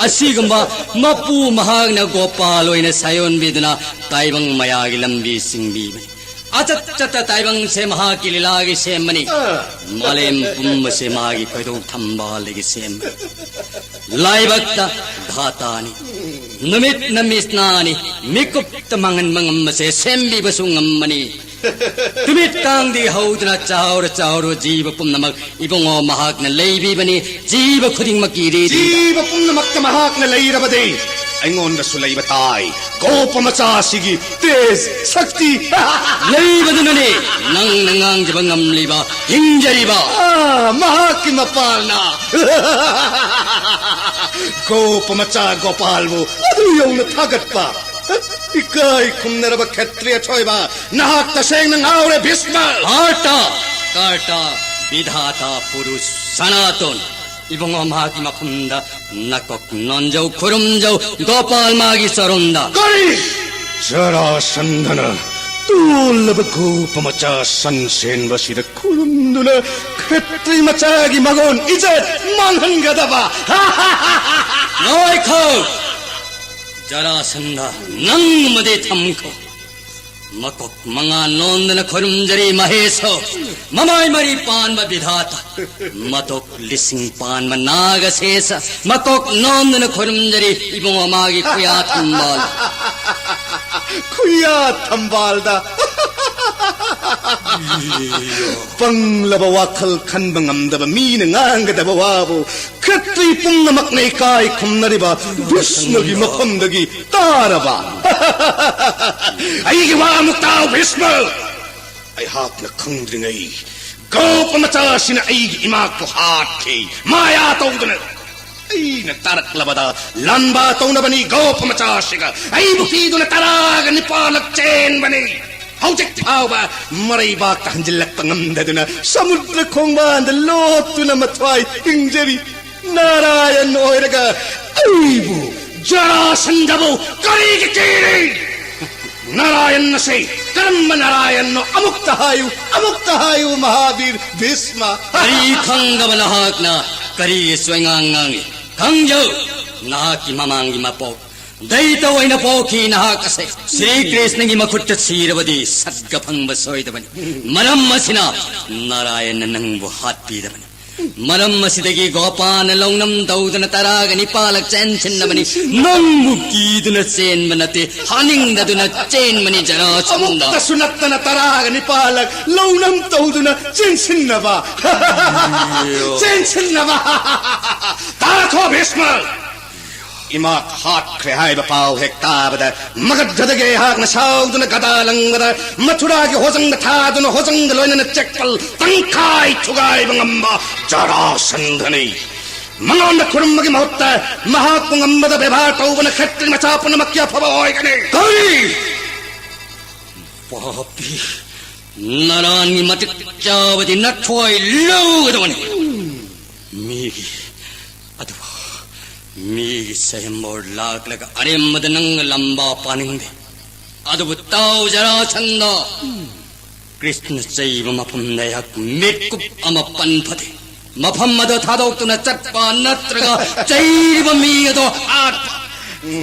ꯑꯁꯤꯒꯨꯝꯕ ꯃꯄꯨ ꯃꯍꯥꯛꯅ ꯒꯣꯄꯥꯜ ꯑꯣꯏꯅ ꯁꯥꯌꯣꯟꯕꯤꯗꯨꯅ ꯇꯥꯏꯕꯪ ꯃꯌꯥꯒꯤ ꯂꯝꯕꯤ ꯆꯤꯡꯕꯤꯕꯅꯤ꯫ ꯑꯆꯠ ꯆꯠꯇ ꯇꯥꯏꯕꯪꯁꯦ ꯃꯍꯥꯛꯀꯤ ꯂꯤꯂꯥꯒꯤ ꯁꯦꯝꯕꯅꯤ꯫ ꯑꯥ꯫ ꯃꯥꯂꯦꯝ ꯄꯨꯝꯕꯁꯦ ꯃꯥꯒꯤ ꯈꯣꯏꯗꯧ ꯊꯝꯕꯥꯜꯗꯒꯤ ꯁꯦꯝꯕꯅꯤ꯫ ꯂꯥꯏꯕꯛꯇ ꯙꯥꯇꯥꯅꯤ꯫ ꯅꯨꯃꯤꯠꯅ ꯃꯤꯠꯅꯥꯅꯤ꯫ ꯃꯤꯀꯨꯞꯇ ꯃꯥꯡꯍꯟꯕ ꯉꯝꯕꯁꯦ ꯁꯦꯝꯕꯤꯕꯁꯨ ꯉꯝꯕꯅꯤ꯫ ꯅꯨꯃꯤꯠ ꯀꯥꯡꯗꯤ ꯍꯧꯗꯨꯅ ꯆꯥꯎꯔ ꯆꯥꯎꯔ ꯖꯤꯕ ꯄꯨꯝꯅꯃꯛ ꯏꯕꯨꯡꯉꯣ ꯃꯍꯥꯛꯅ ꯂꯩꯕꯤꯕꯅꯤ꯫ ꯖꯤꯕ ꯈꯨꯗꯤꯡꯃꯛꯀꯤ ꯔꯤꯗꯤ꯫ ꯖꯤꯕ ꯄꯨꯝꯅꯃꯛꯇ ꯃꯍꯥꯛꯅ ꯂꯩꯔꯕꯗꯤ ꯑꯩꯉꯣꯟꯗꯁꯨ ꯂꯩꯕ ꯇꯥꯏ꯫ ꯒꯣꯄ ꯃꯆꯥꯁꯤꯒꯤ ꯇꯦꯖ, ꯁꯛꯇꯤ꯫ ꯂꯩꯕꯗꯨꯅꯅꯦ ꯅꯪꯅ ꯉꯥꯡꯖꯕ ꯉꯝꯂꯤꯕ, ꯍꯤꯡꯖꯔꯤꯕ꯫ ꯑꯥ, ꯃꯍꯥꯛꯀꯤ ꯃꯄꯥꯜꯅ꯫ ꯒꯣꯄ ꯃꯆꯥ ꯒꯣꯄꯥꯜꯕꯨ ꯑꯗꯨ ꯌꯧꯅ ꯊꯥꯒꯠꯄ꯫ ꯏꯀꯥꯏ ꯈꯨꯝꯅꯔꯕ ꯈꯦꯇ꯭ꯔꯤ ꯑꯊꯣꯏꯕ, ꯅꯍꯥꯛ ꯇꯁꯦꯡꯅ ꯉꯥꯎꯔꯦ, ꯚꯤꯁꯃ꯫ ꯍꯥꯔꯇ! ꯀꯔꯇꯥ, ꯕꯤꯙꯥꯇꯥ, ꯄꯨꯔꯨꯁ, ꯁꯅꯥꯇꯣꯟ, ꯏꯕꯨꯡꯉꯣ, ꯃꯥꯒꯤ ꯃꯐꯝꯗ ꯅꯀꯣꯛ ꯅꯣꯟꯖꯧ, ꯈꯨꯔꯨꯝꯖꯧ, ꯒꯣꯄꯥꯜ ꯃꯥꯒꯤ ꯆꯔꯣꯝꯗ꯫ ꯀꯔꯤ? ꯖꯔꯥꯁꯟꯙꯅ ꯇꯣꯜꯂꯕ ꯒꯣꯄ ꯃꯆꯥ ꯁꯟ ꯁꯦꯟꯕ ꯑꯁꯤꯗ ꯈꯨꯔꯨꯝꯗꯨꯅ ꯈꯦꯇ꯭ꯔꯤ ꯃꯆꯥꯒꯤ ꯃꯒꯨꯟ ꯏꯖꯠ ꯃꯥꯡꯍꯟꯒꯗꯕ? ꯉꯥꯏꯈꯣ! ꯖꯔꯥꯁꯟꯙ, ꯅꯪ ꯑꯃꯗꯤ ꯊꯝꯈꯣ꯫ ꯃꯀꯣꯛ ꯃꯉꯥ ꯅꯣꯟꯗꯅ ꯈꯨꯔꯨꯝꯖꯔꯤ ꯃꯍꯦꯁꯣ, ꯃꯃꯥꯏ ꯃꯔꯤ ꯄꯥꯟꯕ ꯕꯤꯙꯥꯇ, ꯃꯇꯣꯛ ꯂꯤꯁꯤꯡ ꯄꯥꯟꯕ ꯅꯥꯒꯁꯦꯁ, ꯃꯀꯣꯛ ꯅꯣꯟꯗꯨꯅ ꯈꯨꯔꯨꯝꯖꯔꯤ ꯏꯕꯨꯡꯉꯣ ꯃꯥꯒꯤ ꯈꯨꯌꯥ ꯊꯝꯕꯥꯜ꯫ ꯈꯨꯌꯥ ꯊꯝꯕꯥꯜꯗ꯫ ꯄꯪꯂꯕ ꯋꯥꯈꯜ ꯈꯟꯕ ꯉꯝꯗꯕ ꯃꯤꯅ ꯉꯥꯡꯒꯗꯕ ꯋꯥꯕꯨ ꯈꯦꯇ꯭ꯔꯤ ꯄꯨꯝꯅꯃꯛꯅ ꯏꯀꯥꯏ ꯈꯨꯝꯅꯔꯤꯕ ꯚꯤꯁꯃꯒꯤ ꯃꯐꯝꯗꯒꯤ ꯇꯥꯔꯕ꯫ ꯑꯩꯒꯤ ꯋꯥ ꯑꯃꯨꯛ ꯇꯥꯎ, ꯚꯤꯁꯃ꯫ ꯑꯩꯍꯥꯛꯅ ꯈꯪꯗ꯭ꯔꯤꯉꯩ ꯒꯣꯄ ꯃꯆꯥꯁꯤꯅ ꯑꯩꯒꯤ ꯏꯃꯥꯛꯄꯨ ꯍꯥꯠꯈꯤ, ꯃꯥꯌꯥ ꯇꯧꯗꯨꯅ꯫ ꯑꯩꯅ ꯇꯥꯔꯛꯂꯕꯗ ꯂꯥꯟꯕ ꯇꯧꯅꯕꯅꯤ ꯒꯣꯄ ꯃꯆꯥꯁꯤꯒ꯫ ꯑꯩꯕꯨ ꯀꯤꯗꯨꯅ ꯇꯔꯥꯒ ꯅꯤꯄꯥꯜꯂꯛ ꯆꯦꯟꯕꯅꯤ꯫ ꯍꯧꯖꯤꯛ ꯐꯥꯎꯕ ꯃꯔꯩꯕꯥꯛꯇ ꯍꯟꯖꯤꯜꯂꯛꯄ ꯉꯝꯗꯗꯨꯅ ꯁꯃꯨꯗ꯭ꯔ ꯈꯣꯡꯕꯥꯟꯗ ꯂꯣꯠꯇꯨꯅ ꯃꯊ꯭ꯋꯥꯏ ꯍꯤꯡꯖꯔꯤ꯫ ꯅꯥꯔꯥꯌꯟ ꯑꯣꯏꯔꯒ ꯑꯩꯕꯨ, ꯖꯔꯥꯁꯟꯙꯕꯨ ꯀꯔꯤꯒꯤ ꯀꯤꯔꯤ? ꯅꯥꯔꯥꯌꯟ ꯑꯁꯤ ꯀꯔꯝꯕ ꯅꯥꯔꯥꯌꯟꯅꯣ? ꯑꯃꯨꯛꯇ ꯍꯥꯏꯌꯨ, ꯑꯃꯨꯛꯇ ꯍꯥꯏꯌꯨ, ꯃꯍꯥꯕꯤꯔ ꯚꯤꯁꯃ꯫ ꯀꯔꯤ ꯈꯪꯗꯕ ꯅꯍꯥꯛꯅ ꯀꯔꯤꯒꯤ ꯁꯣꯏꯉꯥꯡ ꯉꯥꯡꯉꯤ? ꯈꯪꯖꯧ, ꯅꯍꯥꯛꯀꯤ ꯃꯃꯥꯡꯒꯤ ꯃꯄꯣꯛ ꯗꯩꯇ ꯑꯣꯏꯅ ꯄꯣꯛꯈꯤ ꯅꯍꯥꯛ ꯑꯁꯦ꯫ ꯁ꯭ꯔꯤ ꯀ꯭ꯔꯤꯁꯅꯒꯤ ꯃꯈꯨꯠꯇ ꯁꯤꯔꯕꯗꯤ ꯁꯠꯒ ꯐꯪꯕ ꯁꯣꯏꯗꯕꯅꯤ꯫ ꯃꯔꯝ ꯑꯁꯤꯅ ꯅꯥꯔꯥꯌꯟꯅ ꯅꯪꯕꯨ ꯍꯥꯠꯄꯤꯗꯕꯅꯤ꯫ ꯃꯔꯝ ꯑꯁꯤꯗꯒꯤ ꯒꯣꯄꯥꯅ ꯂꯧꯅꯝ ꯇꯧꯗꯨꯅ ꯇꯔꯥꯒ ꯅꯤꯄꯥꯜꯂꯛ ꯆꯦꯟꯁꯤꯟꯅꯕꯅꯤ꯫ ꯅꯪꯕꯨ ꯀꯤꯗꯨꯅ ꯆꯦꯟꯕ ꯅꯠꯇꯦ, ꯍꯥꯅꯤꯡꯗꯗꯨꯅ ꯆꯦꯟꯕꯅꯤ ꯖꯔꯥꯁꯟꯙ꯫ ꯑꯃꯨꯛꯇꯁꯨ ꯅꯠꯇꯅ ꯇꯔꯥꯒ ꯅꯤꯄꯥꯜꯂꯛ ꯂꯧꯅꯝ ꯇꯧꯗꯨꯅ ꯆꯦꯟꯁꯤꯟꯅꯕ꯫ ꯆꯦꯟꯁꯤꯟꯅꯕ꯫ ꯇꯥꯈꯣ ꯚꯤꯁꯃ! ꯏꯃꯥ ꯍꯥꯠꯈ꯭ꯔꯦ ꯍꯥꯏꯕ ꯄꯥꯎ ꯍꯦꯛ ꯇꯥꯕꯗ ꯃꯒꯙꯗꯒꯤ ꯑꯩꯍꯥꯛꯅ ꯁꯥꯎꯗꯨꯅ ꯒꯗꯥ ꯂꯪꯕꯗ ꯃꯊꯨꯔꯥꯒꯤ ꯍꯣꯖꯪꯗ ꯊꯥꯗꯨꯅ ꯍꯣꯖꯪꯗ ꯂꯣꯏꯅꯅ ꯆꯦꯛꯄꯜ ꯇꯪꯈꯥꯏ ꯊꯨꯒꯥꯏꯕ ꯉꯝꯕ ꯖꯔꯥꯁꯟꯙꯅꯤ꯫ ꯃꯉꯣꯟꯗ ꯈꯨꯔꯨꯝꯕꯒꯤ ꯃꯍꯨꯠꯇ ꯃꯍꯥꯛꯄꯨ ꯉꯝꯕꯗ ꯕꯦꯕꯥꯔ ꯇꯧꯕꯅ ꯈꯦꯇ꯭ꯔꯤ ꯃꯆꯥ ꯄꯨꯝꯅꯃꯛꯀꯤ ꯑꯐꯕ ꯑꯣꯏꯒꯅꯤ꯫ ꯀꯔꯤ? ꯄꯥꯄꯤ! ꯅꯔꯥꯟꯒꯤ ꯃꯇꯤꯛ ꯆꯥꯕꯗꯤ ꯅꯊꯣꯏ ꯂꯧꯒꯗꯕꯅꯤ꯫ ꯃꯤꯒꯤ ꯑꯗꯨꯕꯨ ꯃꯤꯒꯤ ꯁ꯭ꯋꯌꯝꯕꯔ ꯂꯥꯛꯂꯒ ꯑꯔꯦꯝꯕꯗ ꯅꯪꯒ ꯂꯝꯕꯥ ꯄꯥꯅꯤꯡꯗꯦ꯫ ꯑꯗꯨꯕꯨ ꯇꯥꯎ ꯖꯔꯥꯁꯟꯗ, ꯀ꯭ꯔꯤꯁꯅ ꯆꯩꯕ ꯃꯐꯝꯗ ꯑꯩꯍꯥꯛ ꯃꯤꯠꯀꯨꯞ ꯑꯃ ꯄꯟ ꯐꯗꯦ꯫ ꯃꯐꯝ ꯑꯗꯨ ꯊꯥꯗꯣꯛꯇꯨꯅ ꯆꯠꯄ ꯅꯠꯇ꯭ꯔꯒ ꯆꯩꯔꯤꯕ ꯃꯤ ꯑꯗꯣ ꯍꯥꯠꯄ꯫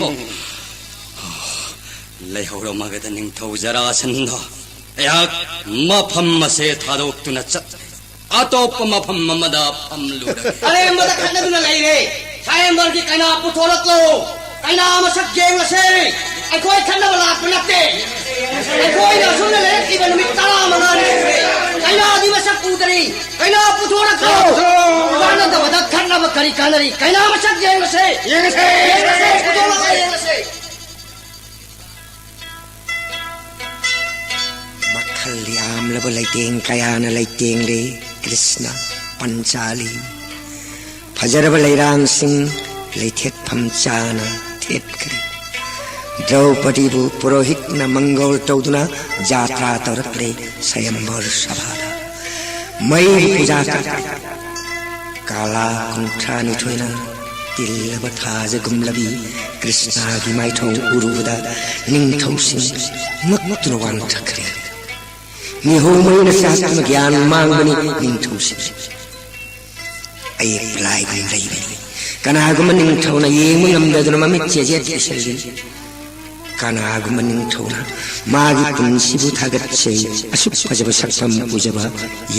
ꯑꯣ, ꯂꯩꯍꯧꯔꯝꯃꯒꯗ ꯅꯤꯡꯊꯧ ꯖꯔꯥꯁꯟꯗ, ꯑꯩꯍꯥꯛ ꯃꯐꯝ ꯑꯁꯦ ꯊꯥꯗꯣꯛꯇꯨꯅ ꯆꯠꯂꯦ꯫ ꯑꯇꯣꯞꯄ ꯃꯐꯝ ꯑꯃꯗ ꯐꯝꯂꯨꯔꯒꯦ꯫ ꯑꯔꯦꯝꯕꯗ ꯈꯠꯅꯗꯨꯅ ꯂꯩꯔꯦ꯫ ꯁ꯭ꯋꯌꯝꯕꯔꯒꯤ ꯀꯩꯅꯥ ꯄꯨꯊꯣꯔꯛꯂꯣ꯫ ꯀꯩꯅꯥ ꯃꯁꯛ ꯌꯦꯡꯂꯁꯦ꯫ ꯑꯩꯈꯣꯏ ꯈꯠꯅꯕ ꯂꯥꯛꯄ ꯅꯠꯇꯦ꯫ ꯑꯩꯈꯣꯏꯅ ꯑꯁꯨꯝꯅ ꯂꯩꯔꯛꯂꯤꯕ ꯅꯨꯃꯤꯠ ꯇꯔꯥꯃꯉꯥꯅꯤ ꯁꯨꯔꯦ꯫ ꯀꯩꯅꯥꯗꯤ ꯃꯁꯛ ꯎꯗꯔꯤ꯫ ꯀꯩꯅꯥ ꯄꯨꯊꯣꯔꯛꯂꯣ꯫ ꯀꯥꯟꯅꯗꯕꯗ ꯈꯠꯅꯕ ꯀꯔꯤ ꯀꯥꯟꯅꯔꯤ? ꯀꯩꯅꯥ ꯃꯁꯛ ꯌꯦꯡꯂꯁꯦ꯫ ꯌꯦꯡꯂꯁꯦ꯫ ꯌꯦꯡꯂꯁꯦ꯫ ꯄꯨꯊꯣꯔꯛꯂꯣ, ꯌꯦꯡꯂꯁꯦ꯫ ꯃꯈꯜ ꯌꯥꯝꯂꯕ ꯂꯩꯇꯦꯡ ꯀꯌꯥꯅ ꯂꯩꯇꯦꯡꯂꯦ ꯀ꯭ꯔꯤꯁꯅ ꯄꯟꯆꯥꯂꯤ꯫ ꯐꯖꯔꯕ ꯂꯩꯔꯥꯡꯁꯤꯡ ꯂꯩꯊꯦꯠꯐꯝ ꯆꯥꯅ ꯊꯦꯠꯈ꯭ꯔꯦ꯫ ꯗ꯭ꯔꯧꯄꯗꯤꯕꯨ ꯄꯨꯔꯣꯍꯤꯠꯅ ꯃꯪꯒꯣꯜ ꯇꯧꯗꯨꯅ ꯖꯥꯇ꯭ꯔꯥ ꯇꯧꯔꯛꯂꯦ ꯁꯌꯝꯕꯔ ꯁꯚꯥꯗ꯫ ꯃꯩ ꯄꯨꯖꯥ ꯀꯠ ꯀꯥꯂꯥ ꯀꯨꯟꯊ꯭ꯔꯥꯅꯤꯊꯣꯏꯅ ꯇꯤꯜꯂꯕ ꯊꯥꯖꯒꯨꯝꯂꯕꯤ ꯀ꯭ꯔꯤꯁꯅꯥꯒꯤ ꯃꯥꯏꯊꯣꯡ ꯎꯔꯨꯕꯗ ꯅꯤꯡꯊꯧꯁꯤꯡ ꯉꯛꯇꯨꯅ ꯋꯥꯟꯊꯈ꯭ꯔꯦ꯫ ꯃꯤꯍꯧ ꯃꯩꯅ ꯆꯥꯛꯇꯨꯅ ꯒ꯭ꯌꯥꯟ ꯃꯥꯡꯕꯅꯤ ꯅꯤꯡꯊꯧꯁꯤꯡ꯫ ꯑꯌꯦꯛꯄ ꯂꯥꯏꯒꯨꯝ ꯂꯩꯕꯅꯤ꯫ ꯀꯅꯥꯒꯨꯝꯕ ꯅꯤꯡꯊꯧꯅ ꯌꯦꯡꯕ ꯉꯝꯗꯗꯨꯅ ꯃꯃꯤꯠ ꯆꯦꯖꯦꯠ ꯎꯏꯁꯜꯂꯤ꯫ ꯀꯅꯥꯒꯨꯝꯕ ꯅꯤꯡꯊꯧꯅ ꯃꯥꯒꯤ ꯄꯨꯟꯁꯤꯕꯨ ꯊꯥꯒꯠꯆꯩ꯫ ꯑꯁꯨꯛ ꯐꯖꯕ ꯁꯛꯐꯝ ꯎꯖꯕ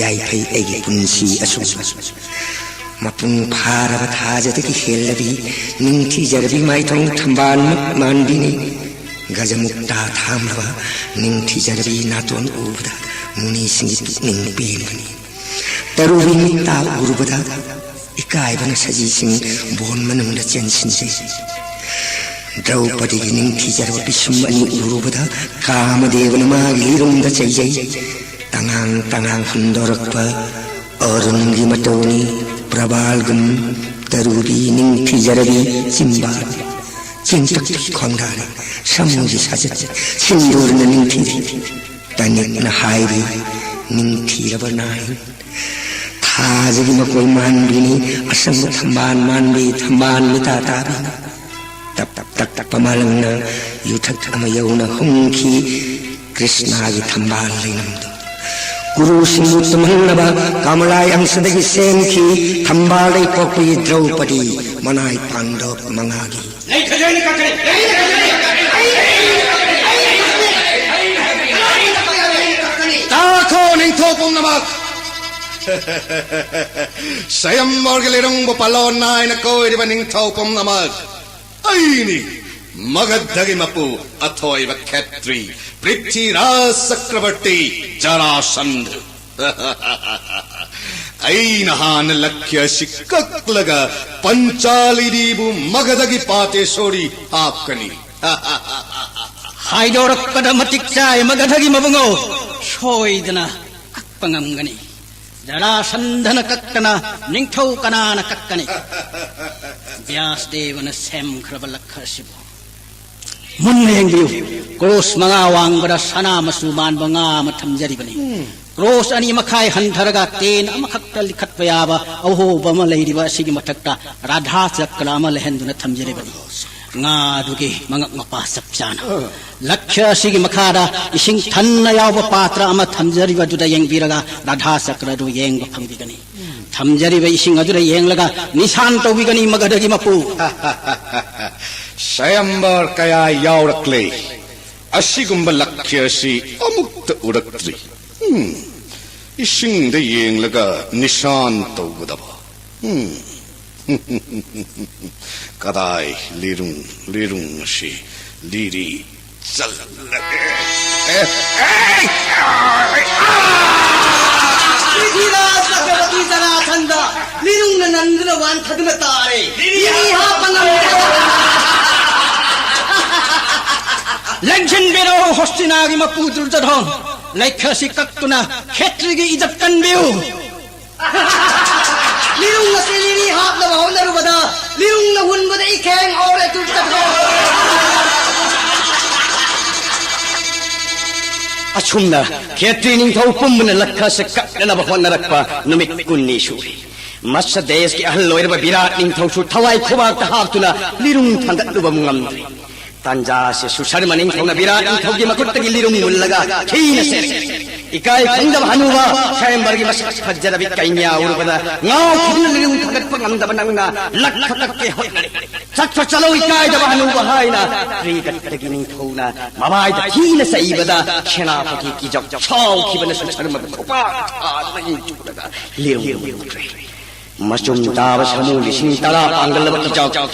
ꯌꯥꯏꯐꯩ ꯑꯩꯒꯤ ꯄꯨꯟꯁꯤ ꯑꯁꯨꯝꯅ꯫ ꯃꯄꯨꯡ ꯐꯥꯔꯕ ꯊꯥꯖꯗꯒꯤ ꯍꯦꯜꯂꯕꯤ ꯅꯤꯡꯊꯤꯖꯔꯕꯤ ꯃꯥꯏꯊꯣꯡ ꯊꯝꯕꯥꯜꯃꯨꯛ ꯃꯥꯟꯕꯤꯅꯤ꯫ ꯒꯖꯃꯨꯛꯇꯥ ꯊꯥꯡꯂꯕ ꯅꯤꯡꯊꯤꯖꯔꯕꯤ ꯅꯥꯇꯣꯟ ꯎꯕꯗ ꯃꯨꯅꯤꯁꯤꯡꯒꯤ ꯄꯨꯛꯅꯤꯡ ꯄꯦꯟꯕꯅꯤ꯫ ꯇꯔꯨꯕꯤ ꯃꯤꯠꯇ ꯎꯔꯨꯕꯗ ꯏꯀꯥꯏꯕꯅ ꯁꯖꯤꯁꯤꯡ ꯕꯣꯟ ꯃꯅꯨꯡꯗ ꯆꯦꯟꯁꯤꯟꯖꯩ꯫ ꯗ꯭ꯔꯧꯄꯗꯤꯒꯤ ꯅꯤꯡꯊꯤꯖꯔꯕ ꯄꯤꯁꯨꯝ ꯑꯅꯤ ꯎꯔꯨꯕꯗ ꯀꯥꯃꯗꯦꯕꯅ ꯃꯥꯒꯤ ꯂꯤꯔꯨꯝꯗ ꯆꯩꯖꯩ꯫ ꯇꯉꯥꯡ ꯇꯉꯥꯡ ꯍꯨꯟꯗꯣꯔꯛꯄ ꯑꯔꯨꯟꯒꯤ ꯃꯇꯧꯅꯤ ꯄ꯭ꯔꯕꯥꯜꯒꯨꯝ꯫ ꯇꯔꯨꯕꯤ ꯅꯤꯡꯊꯤꯖꯔꯕꯤ ꯆꯤꯝꯕꯥꯜ ꯆꯦꯡꯇꯛꯇꯒꯤ ꯈꯣꯡꯗꯥꯔꯦ꯫ ꯁꯝꯒꯤ ꯁꯥꯖꯠ ꯁꯤꯟꯗꯨꯔꯅ ꯅꯤꯡꯊꯤꯔꯦ꯫ ꯇꯅꯤꯛꯅ ꯍꯥꯏꯔꯤ, ꯅꯤꯡꯊꯤꯔꯕ ꯅꯥꯏ꯫ ꯊꯥꯖꯒꯤ ꯃꯀꯣꯏ ꯃꯥꯟꯕꯤꯅꯤ, ꯑꯁꯪꯕ ꯊꯝꯕꯥꯜ ꯃꯥꯟꯕꯤ, ꯊꯝꯕꯥꯜ ꯃꯤꯇꯥ ꯇꯥꯕꯤꯅꯤ꯫ ꯇꯞ ꯇꯞ ꯇꯞꯄ ꯃꯥꯂꯪꯅ ꯌꯨꯊꯛ ꯑꯃ ꯌꯧꯅ ꯍꯨꯝꯈꯤ꯫ ꯀ꯭ꯔꯤꯁꯅꯒꯤ ꯊꯝꯕꯥꯜ ꯂꯩꯅꯝꯗꯨ ꯀꯨꯔꯨꯁꯤꯡꯕꯨ ꯇꯨꯝꯍꯟꯅꯕ ꯀꯃꯂꯥ ꯑꯪꯁꯗꯒꯤ ꯁꯦꯝꯈꯤ꯫ ꯊꯝꯕꯥꯜ ꯂꯩꯄꯣꯛꯄꯤ ꯗ꯭ꯔꯧꯄꯗꯤ ꯃꯅꯥꯏ ꯄꯥꯡꯗꯣꯛ ꯃꯉꯥꯒꯤ꯫ ꯇꯥꯈꯣ ꯅꯤꯡꯊꯧ ꯄꯨꯝꯅꯃꯛ! ꯁ꯭ꯋꯌꯝꯕꯔꯒꯤ ꯂꯤꯔꯨꯡꯕꯨ ꯄꯥꯂꯣꯟ ꯅꯥꯏꯅ ꯀꯣꯏꯔꯤꯕ ꯅꯤꯡꯊꯧ ꯄꯨꯝꯅꯃꯛ! ꯑꯩꯅꯤ ꯃꯒꯙꯒꯤ ꯃꯄꯨ ꯑꯊꯣꯏꯕ ꯈꯦꯇ꯭ꯔꯤ ꯄ꯭ꯔꯤꯊꯤꯔꯥꯖ ꯆꯀ꯭ꯔꯕꯔꯇꯤ ꯖꯔꯥꯁꯟꯙ꯫ ꯑꯩꯅ ꯍꯥꯟꯅ ꯂꯛꯈ꯭ꯌ ꯑꯁꯤ ꯀꯛꯂꯒ ꯄꯟꯆꯥꯂꯤꯗꯤꯕꯨ ꯃꯒꯙꯒꯤ ꯄꯥꯇꯦꯁꯣꯔꯤ ꯍꯥꯞꯀꯅꯤ꯫ ꯍꯥꯏꯗꯣꯔꯛꯄꯗ ꯃꯇꯤꯛ ꯆꯥꯏ ꯃꯒꯙꯒꯤ ꯃꯕꯨꯡꯉꯣ, ꯁꯣꯏꯗꯅ ꯀꯛꯄ ꯉꯝꯒꯅꯤ꯫ ꯖꯔꯥꯁꯟꯙꯅ ꯀꯛꯇꯅ ꯅꯤꯡꯊꯧ ꯀꯅꯥꯅ ꯀꯛꯀꯅꯤ? ꯕ꯭ꯌꯥꯁꯗꯦꯕꯅ ꯁꯦꯝꯈ꯭ꯔꯕ ꯂꯛꯈ ꯑꯁꯤꯕꯨ ꯃꯨꯟꯅ ꯌꯦꯡꯕꯤꯌꯨ꯫ ꯀ꯭ꯔꯣꯁ ꯃꯉꯥ ꯋꯥꯡꯕꯗ ꯁꯅꯥ ꯃꯆꯨ ꯃꯥꯟꯕ ꯉꯥ ꯑꯃ ꯊꯝꯖꯔꯤꯕꯅꯤ꯫ ꯀ꯭ꯔꯣꯁ ꯑꯅꯤ ꯃꯈꯥꯏ ꯍꯟꯊꯔꯒ ꯇꯦꯟ ꯑꯃꯈꯛꯇ ꯂꯤꯈꯠꯄ ꯌꯥꯕ ꯑꯍꯣꯕ ꯑꯃ ꯂꯩꯔꯤꯕ ꯑꯁꯤꯒꯤ ꯃꯊꯛꯇ ꯔꯥꯙꯥ ꯆꯀ꯭ꯔ ꯑꯃ ꯂꯩꯍꯟꯗꯨꯅ ꯊꯝꯖꯔꯤꯕꯅꯤ꯫ ꯉꯥꯗꯨꯒꯤ ꯃꯉꯛ ꯃꯄꯥ ꯆꯞ ꯆꯥꯅ ꯂꯛꯈ꯭ꯌ ꯑꯁꯤꯒꯤ ꯃꯈꯥꯗ ꯏꯁꯤꯡ ꯊꯟꯅ ꯌꯥꯎꯕ ꯄꯥꯇ꯭ꯔ ꯑꯃ ꯊꯝꯖꯔꯤꯕꯗꯨꯗ ꯌꯦꯡꯕꯤꯔꯒ ꯔꯥꯙꯥ ꯆꯀ꯭ꯔ ꯑꯗꯨ ꯌꯦꯡꯕ ꯐꯪꯕꯤꯒꯅꯤ꯫ ꯊꯝꯖꯔꯤꯕ ꯏꯁꯤꯡ ꯑꯗꯨꯗ ꯌꯦꯡꯂꯒ ꯅꯤꯁꯥꯟ ꯇꯧꯕꯤꯒꯅꯤ ꯃꯒꯙꯒꯤ ꯃꯄꯨ꯫ ꯁ꯭ꯋꯌꯝꯕꯔ ꯀꯌꯥ ꯌꯥꯎꯔꯛꯂꯦ, ꯑꯁꯤꯒꯨꯝꯕ ꯂꯛꯈ꯭ꯌ ꯑꯁꯤ ꯑꯃꯨꯛꯇ ꯎꯔꯛꯇ꯭ꯔꯤ꯫ ꯎꯝ, ꯏꯁꯤꯡꯗ ꯌꯦꯡꯂꯒ ꯅꯤꯁꯥꯟ ꯇꯧꯒꯗꯕ꯫ ꯎꯝ꯫ ꯀꯗꯥꯏ ꯂꯤꯔꯨꯡ, ꯂꯤꯔꯨꯡ ꯑꯁꯤ ꯂꯤꯔꯤ ꯆꯜꯂꯒꯦ꯫ ꯑꯦ, ꯑꯦ, ꯑꯦ, ꯑꯥ! ꯄ꯭ꯔꯤꯊꯤꯔꯥꯖ ꯆꯀ꯭ꯔꯕꯔꯇꯤ ꯖꯔꯥꯁꯟꯙ ꯂꯤꯔꯨꯡꯅ ꯅꯟꯗꯨꯅ ꯋꯥꯟꯊꯗꯨꯅ ꯇꯥꯔꯦ꯫ ꯂꯤꯔꯤ ꯍꯥꯞꯄ ꯉꯝꯗꯦ꯫ ꯂꯦꯡꯁꯤꯟꯕꯤꯔꯣ ꯍꯣꯁꯇꯤꯅꯥꯒꯤ ꯃꯄꯨ ꯗꯨꯔꯖꯣꯙꯣꯟ, ꯂꯩꯈ ꯑꯁꯤ ꯀꯛꯇꯨꯅ ꯈꯦꯇ꯭ꯔꯤꯒꯤ ꯏꯖꯠ ꯀꯟꯕꯤꯌꯨ꯫ ꯂꯤꯔꯨꯡ ꯑꯁꯤ ꯂꯤꯔꯤ ꯍꯥꯞꯅꯕ ꯍꯣꯠꯅꯔꯨꯕꯗ ꯂꯤꯔꯨꯡꯅ ꯍꯨꯟꯕꯗ ꯏꯈꯦꯡ ꯍꯧꯔꯦ ꯗꯨꯔꯖꯣꯙꯣꯟ꯫ ꯑꯁꯨꯝꯅ ꯈꯦꯇ꯭ꯔꯤ ꯅꯤꯡꯊꯧ ꯄꯨꯝꯕꯅ ꯂꯛꯈꯁꯦ ꯀꯛꯅꯅꯕ ꯍꯣꯠꯅꯔꯛꯄ ꯅꯨꯃꯤꯠ ꯀꯨꯟꯅꯤ ꯁꯨꯔꯦ꯫ ꯃꯁ ꯗꯦꯁꯀꯤ ꯑꯍꯜ ꯑꯣꯏꯔꯕ ꯕꯤꯔꯥꯠ ꯅꯤꯡꯊꯧꯁꯨ ꯊꯋꯥꯏ ꯈꯨꯕꯥꯛꯇ ꯍꯥꯞꯇꯨꯅ ꯂꯤꯔꯨꯡ ꯊꯥꯡꯒꯠꯂꯨꯕ ꯉꯝꯗ꯭ꯔꯦ꯫ ꯇꯥꯟꯖꯥꯁꯦ ꯁꯨꯁꯔꯃ ꯅꯤꯡꯊꯧꯅ ꯕꯤꯔꯥꯠ ꯅꯤꯡꯊꯧꯒꯤ ꯃꯈꯨꯠꯇꯒꯤ ꯂꯤꯔꯨꯡ ꯃꯨꯜꯂꯒ ꯊꯤꯅ ꯁꯦꯠꯈꯤ꯫ ꯏꯀꯥꯏ ꯈꯪꯗꯕ ꯍꯅꯨꯕ ꯁ꯭ꯋꯥꯌꯝꯕꯔꯒꯤ ꯃꯁꯛ ꯐꯖꯔꯕꯤ ꯀꯩꯅ꯭ꯌꯥ ꯎꯔꯨꯕꯗ ꯉꯥꯎꯈꯤꯗꯨꯅ ꯂꯤꯔꯨꯡ ꯊꯥꯡꯒꯠꯄ ꯉꯝꯗꯕ ꯅꯪꯅ ꯂꯛꯈ ꯀꯛꯀꯦ ꯍꯣꯠꯅꯔꯦ꯫ ꯆꯠꯈ꯭ꯔꯣ ꯆꯠꯂꯣ ꯏꯀꯥꯏꯗꯕ ꯍꯅꯨꯕ ꯍꯥꯏꯅ ꯀ꯭ꯔꯤꯒꯠꯇꯒꯤ ꯅꯤꯡꯊꯧꯅ ꯃꯃꯥꯏꯗ ꯊꯤꯅ ꯆꯩꯕꯗ ꯁꯦꯅꯥꯄꯇꯤ ꯀꯤꯖꯧ ꯁꯥꯎꯈꯤꯕꯅꯁꯨ ꯁꯔꯃꯗ ꯈꯨꯄꯥꯛ ꯊꯥꯗꯨꯅ ꯏꯟꯊꯨꯔꯒ ꯂꯤꯔꯨꯡ ꯃꯨꯠꯈ꯭ꯔꯦ꯫ ꯃꯆꯨꯝ ꯇꯥꯕ ꯁꯥꯃꯨ ꯂꯤꯁꯤꯡ ꯇꯔꯥ ꯄꯥꯡꯒꯜꯂꯕ ꯀꯤꯖꯧ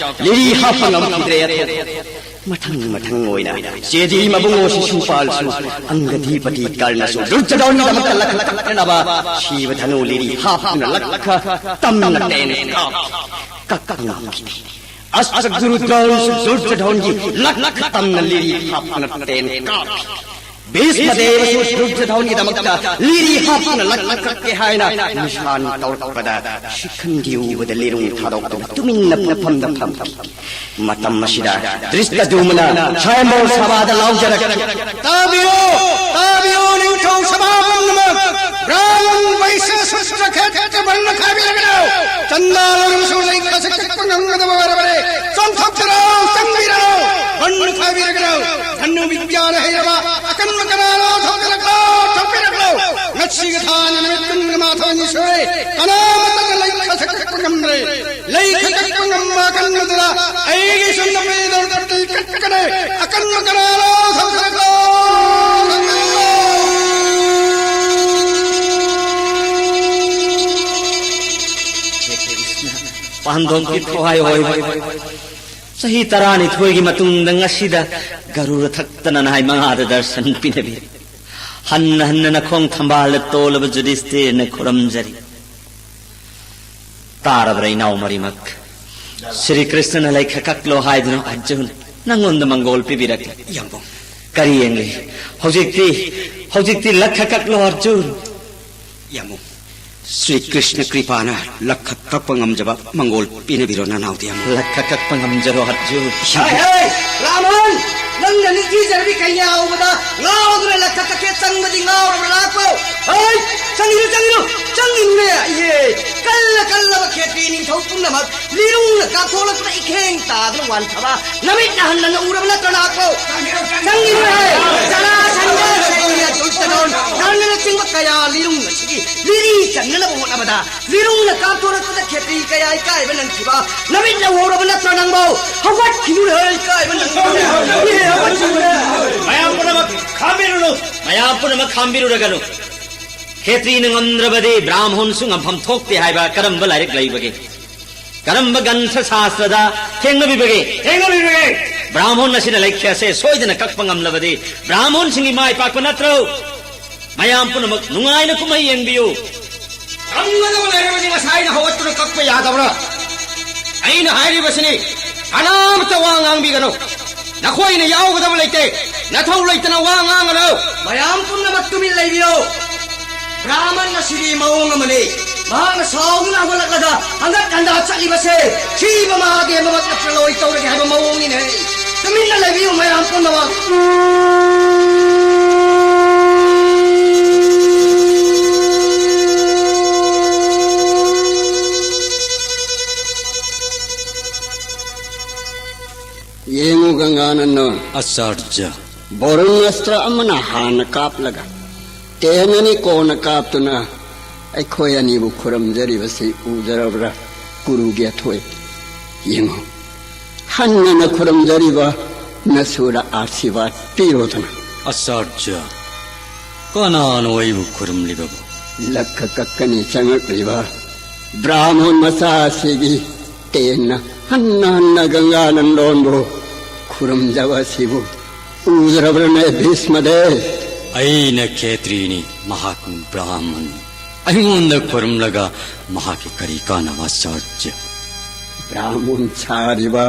ꯂꯤꯔꯤ ꯍꯥꯞꯄ ꯉꯝꯈꯤꯗ꯭ꯔꯦ꯫ ꯑꯊꯣꯛ ꯃꯊꯪ ꯃꯊꯪ ꯑꯣꯏꯅ ꯆꯦꯗꯤ ꯃꯕꯨꯡꯉꯣ ꯁꯤꯁꯨꯄꯥꯜꯁꯨ ꯑꯪꯒꯗꯤꯄꯇꯤ ꯀꯔꯅꯁꯨ ꯗꯨꯔꯖꯣꯙꯟꯒꯤꯗꯃꯛꯇ ꯂꯛꯈ ꯀꯛꯅꯅꯕ ꯁꯤꯕ ꯙꯅꯨ ꯂꯤꯔꯤ ꯍꯥꯞꯇꯨꯅ ꯂꯛꯈ ꯇꯝꯅ ꯇꯦꯟ ꯀꯥꯞꯈꯤ꯫ ꯀꯛꯄ ꯉꯝꯈꯤꯗꯦ꯫ ꯑꯁ ꯒꯨꯔꯨ ꯗ꯭ꯔꯣꯟꯁꯨ ꯗꯨꯔꯖꯣꯙꯟꯒꯤ ꯂꯛꯈ ꯇꯝꯅ ꯂꯤꯔꯤ ꯍꯥꯞꯇꯨꯅ ꯇꯦꯟ ꯀꯥꯞꯈꯤ꯫ ꯚꯤꯁꯃ ꯗꯦꯕꯁꯨ ꯗꯨꯔꯖꯣꯙꯟꯒꯤꯗꯃꯛꯇ ꯂꯤꯔꯤ ꯍꯥꯞꯇꯨꯅ ꯂꯛꯈ ꯀꯛꯀꯦ ꯍꯥꯏꯅ ꯅꯤꯁꯥꯟ ꯇꯧꯔꯛꯄꯗ ꯁꯤꯈꯟꯗꯤ ꯎꯕꯗ ꯂꯤꯔꯨꯡ ꯊꯥꯗꯣꯛꯇꯨꯅ ꯇꯨꯃꯤꯟꯅ ꯃꯐꯝꯗ ꯐꯝꯈꯤ꯫ ꯃꯇꯝ ꯑꯁꯤꯗ ꯗ꯭ꯔꯤꯁꯇꯗ꯭ꯌꯨꯝꯅ ꯁ꯭ꯋꯥꯌꯝꯚꯔ ꯁꯚꯥꯗ ꯂꯥꯎꯖꯔꯛꯈꯤ꯫ ꯇꯥꯕꯤꯌꯨ, ꯇꯥꯕꯤꯌꯨ, ꯅꯤꯡꯊꯧ ꯁꯚꯥ ꯄꯨꯝꯅꯃꯛ! ꯕ꯭ꯔꯥꯍꯃꯟ ꯕꯩꯁ꯭ꯌ ꯁꯨꯗ꯭ꯔ ꯈꯦꯇ꯭ꯔ ꯕꯟ ꯈꯥꯏꯕꯤꯔꯒꯅꯨ! ꯆꯟꯗꯥ ꯂꯧꯔꯕꯁꯨ ꯂꯩꯈꯥꯁꯦ ꯀꯛꯄ ꯉꯝꯒꯗꯕ ꯑꯣꯏꯔꯕꯅꯤ! ꯆꯣꯡꯊꯣꯛꯄꯤꯔꯣ, ꯆꯪꯕꯤꯔꯣ! ꯕꯟ ꯈꯥꯏꯕꯤꯔꯒꯅꯨ! ꯙꯅꯨ ꯕꯤꯗ꯭ꯌꯥꯅ ꯍꯩꯔꯕ ꯑꯀꯟꯕ ꯀꯅꯥ ꯂꯧꯊꯣꯛꯄꯤꯔꯛꯂꯣ, ꯊꯣꯛꯄꯤꯔꯛꯂꯣ! ꯉꯁꯤꯒꯤ ꯊꯥꯅ ꯅꯨꯃꯤꯠ ꯀꯨꯟꯒ ꯃꯥꯊꯣꯏꯅꯤ ꯁꯨꯔꯦ, ꯀꯅꯥꯃꯠꯇꯅ ꯂꯩꯈꯥꯁꯦ ꯀꯛꯄ ꯉꯝꯗ꯭ꯔꯦ! ꯂꯩ ꯈꯦꯠꯇꯠꯄ ꯉꯝꯕ ꯀꯟꯕꯗꯨꯗ ꯑꯩꯒꯤ ꯁꯨꯝꯅ ꯄꯤꯗꯧ ꯀꯠꯇꯤ ꯀꯠꯀꯅꯤ꯫ ꯑꯀꯟꯕ ꯀꯅꯥꯅꯣ ꯊꯧꯁꯥꯗꯧ? ꯄꯥꯟꯗꯣꯞꯀꯤ ꯊꯋꯥꯏ ꯑꯣꯏꯕ ꯆꯍꯤ ꯇꯔꯥꯅꯤꯊꯣꯏꯒꯤ ꯃꯇꯨꯡꯗ ꯉꯁꯤꯗ ꯒꯔꯨꯔ ꯊꯛꯇꯅ ꯅꯍꯥꯏ ꯃꯉꯥꯗ ꯗꯔꯁꯟ ꯄꯤꯅꯕꯤ꯫ ꯍꯟꯅ ꯍꯟꯅ ꯅꯈꯣꯡ ꯊꯝꯕꯥꯜꯗ ꯇꯣꯜꯂꯕ ꯖꯨꯗꯤꯁꯇꯤꯔꯅ ꯈꯨꯔꯝꯖꯔꯤ꯫ ꯇꯥꯔꯕ꯭ꯔꯥ ꯏꯅꯥꯎ ꯃꯔꯤꯃꯛ? ꯁ꯭ꯔꯤ ꯀ꯭ꯔꯤꯁꯅꯅ ꯂꯩꯈ ꯀꯛꯂꯣ ꯍꯥꯏꯗꯨꯅ ꯑꯔꯖꯨꯟ ꯅꯪꯉꯣꯟꯗ ꯃꯪꯒꯣꯜ ꯄꯤꯕꯤꯔꯛꯂꯦ꯫ ꯌꯥꯝꯕꯨꯡ꯫ ꯀꯔꯤ ꯌꯦꯡꯂꯤ? ꯍꯧꯖꯤꯛꯇꯤ, ꯍꯧꯖꯤꯛꯇꯤ ꯂꯛꯈ ꯀꯛꯂꯣ ꯑꯔꯖꯨꯟ꯫ ꯌꯥꯝꯕꯨꯡ꯫ ꯁ꯭ꯔꯤ ꯀ꯭ꯔꯤꯁꯅ ꯀ꯭ꯔꯤꯄꯥꯅ ꯂꯛꯈ ꯀꯛꯄ ꯉꯝꯖꯕ ꯃꯪꯒꯣꯜ ꯄꯤꯅꯕꯤꯔꯣ ꯅꯅꯥꯎꯗꯤ ꯌꯥꯝꯕꯨꯡ꯫ ꯂꯛꯈ ꯀꯛꯄ ꯉꯝꯖꯔꯣ ꯑꯔꯖꯨꯟ꯫ ꯍꯩ, ꯍꯩ, ꯔꯥꯃꯟ! ꯅꯪꯅ ꯅꯤꯡꯊꯤꯖꯔꯕꯤ ꯀꯩꯅꯥ ꯎꯕꯗ ꯉꯥꯎꯗꯨꯅ ꯂꯛꯈ ꯀꯛꯈꯦ ꯆꯪꯕꯗꯤ ꯉꯥꯎꯔꯕ꯭ꯔꯥ ꯂꯥꯛꯄꯧ? ꯍꯩ! ꯆꯪꯉꯤꯅꯨ, ꯆꯪꯉꯤꯅꯨ, ꯆꯪꯉꯤꯅꯨꯅꯦ! ꯏꯍꯦ! ꯀꯜꯂ ꯀꯜꯂꯕ ꯈꯦꯇ꯭ꯔꯤ ꯅꯤꯡꯊꯧ ꯄꯨꯝꯅꯃꯛ ꯂꯤꯔꯨꯡꯅ ꯀꯥꯞꯊꯣꯛꯂꯛꯄꯗ ꯏꯈꯦꯡ ꯇꯥꯗꯨꯅ ꯋꯥꯟꯊꯕ ꯅꯃꯤꯠꯅ ꯍꯟꯅ ꯎꯔꯕ ꯅꯠꯇ꯭ꯔꯣ ꯂꯥꯛꯄꯧ? ꯆꯪꯉꯤꯅꯨꯍꯦ! ꯖꯔꯥꯁꯟꯗ, ꯁꯩꯅ, ꯗꯨꯁꯇꯗꯣꯟ, ꯀꯔꯅꯅ ꯆꯤꯡꯕ ꯀꯌꯥ ꯂꯤꯔꯨꯡ ꯑꯁꯤꯒꯤ ꯂꯤꯔꯤ ꯆꯟꯅꯅꯕ ꯍꯣꯠꯅꯕꯗ ꯂꯤꯔꯨꯡꯅ ꯀꯥꯞꯊꯣꯔꯛꯄꯗ ꯈꯦꯇ꯭ꯔꯤ ꯀꯌꯥ ꯏꯀꯥꯏꯕ ꯅꯪꯈꯤꯕ ꯅꯃꯤꯠꯅ ꯎꯍꯧꯔꯕ ꯅꯠꯇ꯭ꯔꯣ ꯅꯪꯕꯣ? ꯍꯧꯒꯠꯈꯤꯅꯨꯅꯦ, ꯏꯀꯥꯏꯕ ꯅꯪꯈꯤꯕ꯫ ꯏꯍꯦ, ꯍꯧꯒꯠꯈꯤꯅꯨꯅꯦ꯫ ꯃꯌꯥꯝ ꯄꯨꯝꯅꯃꯛ ꯈꯥꯝꯕꯤꯔꯨꯅꯨ꯫ ꯃꯌꯥꯝ ꯄꯨꯝꯅꯃꯛ ꯈꯥꯝꯕꯤꯔꯨꯔꯒꯅꯨ꯫ ꯈꯦꯇ꯭ꯔꯤꯅ ꯉꯝꯗ꯭ꯔꯕꯗꯤ ꯕ꯭ꯔꯥꯝꯍꯣꯟꯁꯨ ꯉꯝꯐꯝ ꯊꯣꯛꯇꯦ ꯍꯥꯏꯕ ꯀꯔꯝꯕ ꯂꯥꯏꯔꯤꯛ ꯂꯩꯕꯒꯦ? ꯀꯔꯝꯕ ꯒ꯭ꯔꯟꯊ ꯁꯥꯁꯇ꯭ꯔꯗ ꯊꯦꯡꯅꯕꯤꯕꯒꯦ? ꯊꯦꯡꯅꯕꯤꯕꯒꯦ꯫ ꯕ꯭ꯔꯥꯝꯍꯣꯟ ꯑꯁꯤꯅ ꯂꯩꯈꯦ ꯑꯁꯦ ꯁꯣꯏꯗꯅ ꯀꯛꯄ ꯉꯝꯂꯕꯗꯤ ꯕ꯭ꯔꯥꯝꯍꯣꯟꯁꯤꯡꯒꯤ ꯃꯥꯏ ꯄꯥꯛꯄ ꯅꯠꯇ꯭ꯔꯣ? ꯃꯌꯥꯝ ꯄꯨꯝꯅꯃꯛ ꯅꯨꯡꯉꯥꯏꯅ ꯀꯨꯝꯍꯩ ꯌꯦꯡꯕꯤꯌꯨ꯫ ꯉꯝꯒꯗꯕ ꯂꯩꯔꯕꯗꯤ ꯉꯁꯥꯏꯅ ꯍꯧꯒꯠꯇꯨꯅ ꯀꯛꯄ ꯌꯥꯗꯕ꯭ꯔꯥ? ꯑꯩꯅ ꯍꯥꯏꯔꯤꯕꯁꯤꯅꯤ, ꯀꯅꯥꯃꯠꯇ ꯋꯥ ꯉꯥꯡꯕꯤꯒꯅꯨ꯫ ꯅꯈꯣꯏꯅ ꯌꯥꯎꯒꯗꯕ ꯂꯩꯇꯦ꯫ ꯅꯊꯧ ꯂꯩꯇꯅ ꯋꯥ ꯉꯥꯡꯒꯅꯨ꯫ ꯃꯌꯥꯝ ꯄꯨꯝꯅꯃꯛ ꯇꯨꯃꯤꯟ ꯂꯩꯕꯤꯌꯨ꯫ ꯕ꯭ꯔꯥꯍꯃꯟ ꯑꯁꯤꯗꯤ ꯃꯑꯣꯡ ꯑꯃꯅꯤ꯫ ꯃꯍꯥꯛꯅ ꯁꯥꯎꯗꯨꯅ ꯍꯧꯒꯠꯂꯛꯂꯒ ꯍꯟꯒꯠ ꯍꯟꯗꯥ ꯆꯠꯂꯤꯕꯁꯦ ꯁꯤꯕ ꯃꯍꯥꯗꯦꯕꯃꯛ ꯅꯠꯇ꯭ꯔ ꯂꯣꯏ ꯇꯧꯔꯒꯦ ꯍꯥꯏꯕ ꯃꯑꯣꯡꯅꯤꯅꯦ꯫ ꯇꯨꯃꯤꯟꯅ ꯂꯩꯕꯤꯌꯨ ꯃꯌꯥꯝ ꯄꯨꯝꯅꯃꯛ꯫ ꯌꯦꯡꯉꯨ ꯒꯪꯒꯥꯅꯟꯗ꯫ ꯑꯆꯥꯔꯖ꯭ꯌ꯫ ꯕꯣꯔꯨꯟ ꯑꯁꯇ꯭ꯔ ꯑꯃꯅ ꯍꯥꯟꯅ ꯀꯥꯞꯂꯒ ꯇꯦꯟ ꯑꯅꯤ ꯀꯣꯟꯅ ꯀꯥꯞꯇꯨꯅ ꯑꯩꯈꯣꯏ ꯑꯅꯤꯕꯨ ꯈꯨꯔꯨꯝꯖꯔꯤꯕꯁꯤ ꯎꯖꯔꯕ꯭ꯔꯥ ꯀꯨꯔꯨꯒꯤ ꯑꯊꯣꯏ? ꯌꯦꯡꯉꯨ, ꯍꯟꯅꯅ ꯈꯨꯔꯨꯝꯖꯔꯤꯕ ꯅꯁꯨꯗ ꯑꯥꯁꯤꯔꯕꯥꯗ ꯄꯤꯔꯣꯗꯅ꯫ ꯑꯆꯥꯔꯖ꯭ꯌ, ꯀꯅꯥꯅꯣ ꯑꯩꯕꯨ ꯈꯨꯔꯨꯝꯂꯤꯕꯕꯨ? ꯂꯛꯈ ꯀꯛꯀꯅꯤ ꯆꯪꯂꯛꯂꯤꯕ ꯕ꯭ꯔꯥꯍꯃꯣꯟ ꯃꯆꯥ ꯑꯁꯤꯒꯤ ꯇꯦꯟꯅ ꯍꯟꯅ ꯍꯟꯅ ꯒꯪꯒꯥꯅꯟꯗꯣꯟꯕꯨ ꯈꯨꯔꯨꯝꯖꯕ ꯑꯁꯤꯕꯨ ꯎꯗ꯭ꯔꯕ꯭ꯔꯅꯦ ꯚꯤꯁꯃꯗꯦ? ꯑꯩꯅ ꯈꯦꯇ꯭ꯔꯤꯅꯤ, ꯃꯍꯥꯛꯅ ꯕ꯭ꯔꯥꯍꯃꯟꯅꯤ꯫ ꯑꯩꯉꯣꯟꯗ ꯈꯨꯔꯨꯝꯂꯒ ꯃꯍꯥꯛꯀꯤ ꯀꯔꯤ ꯀꯥꯟꯅꯕ ꯑꯆꯥꯔꯖ꯭ꯌ? ꯕ꯭ꯔꯥꯍꯃꯟ ꯁꯥꯔꯤꯕ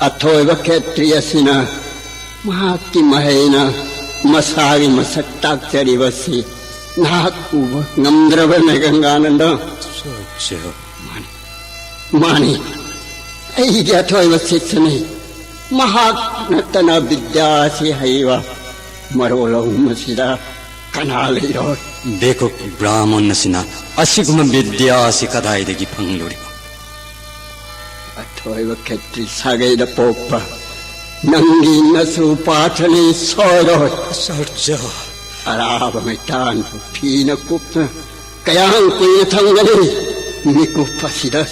ꯑꯊꯣꯏꯕ ꯈꯦꯇ꯭ꯔꯤ ꯑꯁꯤꯅ ꯃꯍꯥꯛꯀꯤ ꯃꯍꯩꯅ ꯃꯁꯥꯒꯤ ꯃꯁꯛ ꯇꯥꯛꯆꯔꯤꯕꯁꯤ ꯅꯍꯥꯛ ꯎꯕ ꯉꯝꯗ꯭ꯔꯕꯅꯦ ꯒꯪꯒꯥꯅꯟꯗ? ꯑꯆꯥꯔꯖ꯭ꯌ꯫ ꯃꯥꯅꯤ, ꯃꯥꯅꯤ, ꯑꯩꯒꯤ ꯑꯊꯣꯏꯕ ꯁꯤꯁꯅꯤ꯫ ꯃꯍꯥꯛ ꯅꯠꯇꯅ ꯕꯤꯗ꯭ꯌꯥꯁꯤ ꯍꯩꯕ ꯃꯔꯣꯜ ꯑꯍꯨꯝ ꯑꯁꯤꯗ ꯀꯅꯥ ꯂꯩꯔꯣꯏ? ꯕꯦꯀꯨꯞ ꯕ꯭ꯔꯥꯍꯃꯟ ꯑꯁꯤꯅ ꯑꯁꯤꯒꯨꯝꯕ ꯕꯤꯗ꯭ꯌꯥꯁꯤ ꯀꯗꯥꯏꯗꯒꯤ ꯐꯪꯂꯨꯔꯤꯕ? ꯑꯊꯣꯏꯕ ꯈꯦꯇ꯭ꯔꯤ ꯁꯥꯒꯩꯗ ꯄꯣꯛꯄ ꯅꯪꯒꯤ ꯅꯁꯨ ꯄꯥꯊꯅꯤ ꯁꯣꯏꯔꯣꯏ꯫ ꯑꯆꯥꯔꯖ꯫ ꯑꯔꯥꯕ ꯃꯩꯇꯥꯟ ꯐꯤꯅ ꯀꯨꯞꯅ ꯀꯌꯥꯝ ꯀꯨꯏꯅ ꯊꯝꯒꯅꯤ? ꯃꯤꯀꯨꯞ ꯑꯁꯤꯗ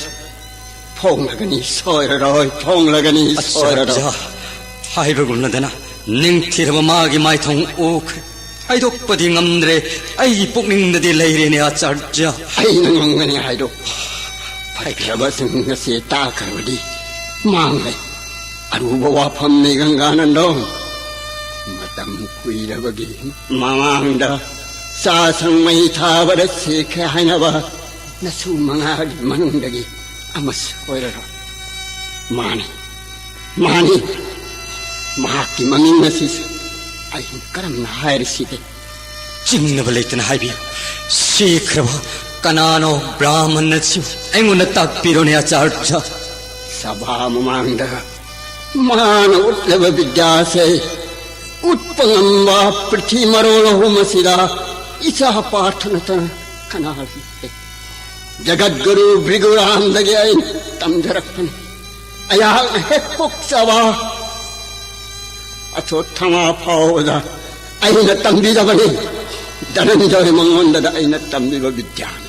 ꯐꯣꯡꯂꯒꯅꯤ ꯁꯣꯏꯔꯔꯣꯏ, ꯐꯣꯡꯂꯒꯅꯤ ꯁꯣꯏꯔꯔꯣꯏ꯫ ꯑꯆꯥꯔꯖ, ꯍꯥꯏꯕꯒꯨꯝꯅꯗꯅ ꯅꯤꯡꯊꯤꯔꯕ ꯃꯥꯒꯤ ꯃꯥꯏꯊꯣꯡ ꯎꯈ꯭ꯔꯦ꯫ ꯍꯥꯏꯗꯣꯛꯄꯗꯤ ꯉꯝꯗ꯭ꯔꯦ, ꯑꯩꯒꯤ ꯄꯨꯛꯅꯤꯡꯗꯗꯤ ꯂꯩꯔꯦꯅꯦ ꯑꯆꯥꯔꯖ꯫ ꯑꯩꯅ ꯉꯝꯒꯅꯤ ꯍꯥꯏꯗꯣꯛꯄ꯫ ꯐꯠꯇ꯭ꯔꯕꯁꯤꯡ ꯑꯁꯤ ꯇꯥꯈ꯭ꯔꯕꯗꯤ ꯃꯥꯡꯂꯦ꯫ ꯑꯔꯨꯕ ꯋꯥꯐꯝꯅꯤ ꯒꯪꯒꯥꯅꯟꯗꯣ꯫ ꯃꯇꯝ ꯀꯨꯏꯔꯕꯒꯤ ꯃꯃꯥꯡꯗ ꯆꯥꯁꯪ ꯃꯩ ꯊꯥꯕꯗ ꯁꯤꯈ꯭ꯔꯦ ꯍꯥꯏꯅꯕ ꯅꯁꯨ ꯃꯉꯥꯒꯤ ꯃꯅꯨꯡꯗꯒꯤ ꯑꯃꯁꯨ ꯑꯣꯏꯔꯔꯣꯏ꯫ ꯃꯥꯅꯤ, ꯃꯥꯅꯤ, ꯃꯍꯥꯛꯀꯤ ꯃꯃꯤꯡ ꯑꯁꯤꯁꯨ ꯑꯩꯅ ꯀꯔꯝꯅ ꯍꯥꯏꯔꯁꯤꯒꯦ? ꯆꯤꯡꯅꯕ ꯂꯩꯇꯅ ꯍꯥꯏꯕꯤꯌꯨ꯫ ꯁꯤꯈ꯭ꯔꯕ ꯀꯅꯥꯅꯣ ꯕ꯭ꯔꯥꯍꯃꯟ ꯑꯁꯤꯕꯨ ꯑꯩꯉꯣꯟꯗ ꯇꯥꯛꯄꯤꯔꯣꯅꯦ ꯑꯆꯥꯔꯖ꯫ ꯁꯚꯥ ꯃꯃꯥꯡꯗ ꯃꯥꯅ ꯎꯠꯂꯕ ꯕꯤꯗ꯭ꯌꯥꯁꯦ ꯎꯠꯄ ꯉꯝꯕ ꯄ꯭ꯔꯤꯊꯤ ꯃꯔꯣꯜ ꯑꯍꯨꯝ ꯑꯁꯤꯗ ꯏꯆꯥ ꯄꯥꯔꯊ ꯅꯠꯇꯅ ꯀꯅꯥ ꯂꯩ? ꯖꯒꯠꯒꯨꯔꯨ ꯚ꯭ꯔꯤꯒꯨꯔꯥꯝꯗꯒꯤ ꯑꯩꯅ ꯇꯝꯖꯔꯛꯄꯅꯤ꯫ ꯑꯩꯍꯥꯛꯅ ꯍꯦꯛ ꯄꯣꯛꯆꯕ ꯑꯁꯣꯊꯃꯥ ꯐꯥꯎꯕꯗ ꯑꯩꯅ ꯇꯝꯕꯤꯔꯕꯅꯤ꯫ ꯙꯅꯟꯖꯣꯏ ꯃꯉꯣꯟꯗꯗ ꯑꯩꯅ ꯇꯝꯕꯤꯕ ꯕꯤꯗ꯭ꯌꯥꯅꯤ꯫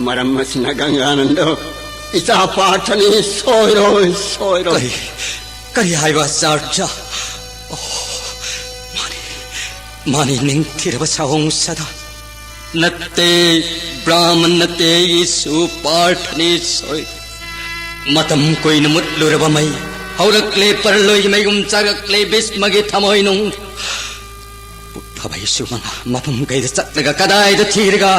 ꯃꯔꯝ ꯑꯁꯤꯅ ꯒꯪꯒꯥꯅꯟꯗꯣ ꯏꯆꯥ ꯄꯥꯔꯊꯅꯤ ꯁꯣꯏꯔꯣꯏ, ꯁꯣꯏꯔꯣꯏ꯫ ꯀꯔꯤ, ꯀꯔꯤ ꯍꯥꯏꯕ ꯑꯆꯥꯔꯖ? ꯑꯣ, ꯃꯥꯅꯤ, ꯃꯥꯅꯤ, ꯅꯤꯡꯊꯤꯔꯕ ꯁꯥꯍꯣꯡ ꯁꯗꯥ꯫ ꯅꯠꯇꯦ, ꯕ꯭ꯔꯥꯍꯃꯟ ꯅꯠꯇꯦ, ꯑꯩꯒꯤꯁꯨ ꯄꯥꯔꯊꯅꯤ ꯁꯣꯏ꯫ ꯃꯇꯝ ꯀꯨꯏꯅ ꯃꯨꯠꯂꯨꯔꯕ ꯃꯩ ꯍꯧꯔꯛꯂꯦ, ꯄꯔꯂꯣꯏꯒꯤ ꯃꯩꯒꯨꯝ ꯆꯥꯛꯂꯛꯂꯦ ꯚꯤꯁꯃꯒꯤ ꯊꯃꯣꯏꯅꯨꯡ꯫ ꯄꯨꯛ ꯐꯕ ꯏꯁꯨ ꯃꯉꯥ ꯃꯐꯝ ꯀꯩꯗ ꯆꯠꯂꯒ ꯀꯗꯥꯏꯗ ꯊꯤꯔꯒ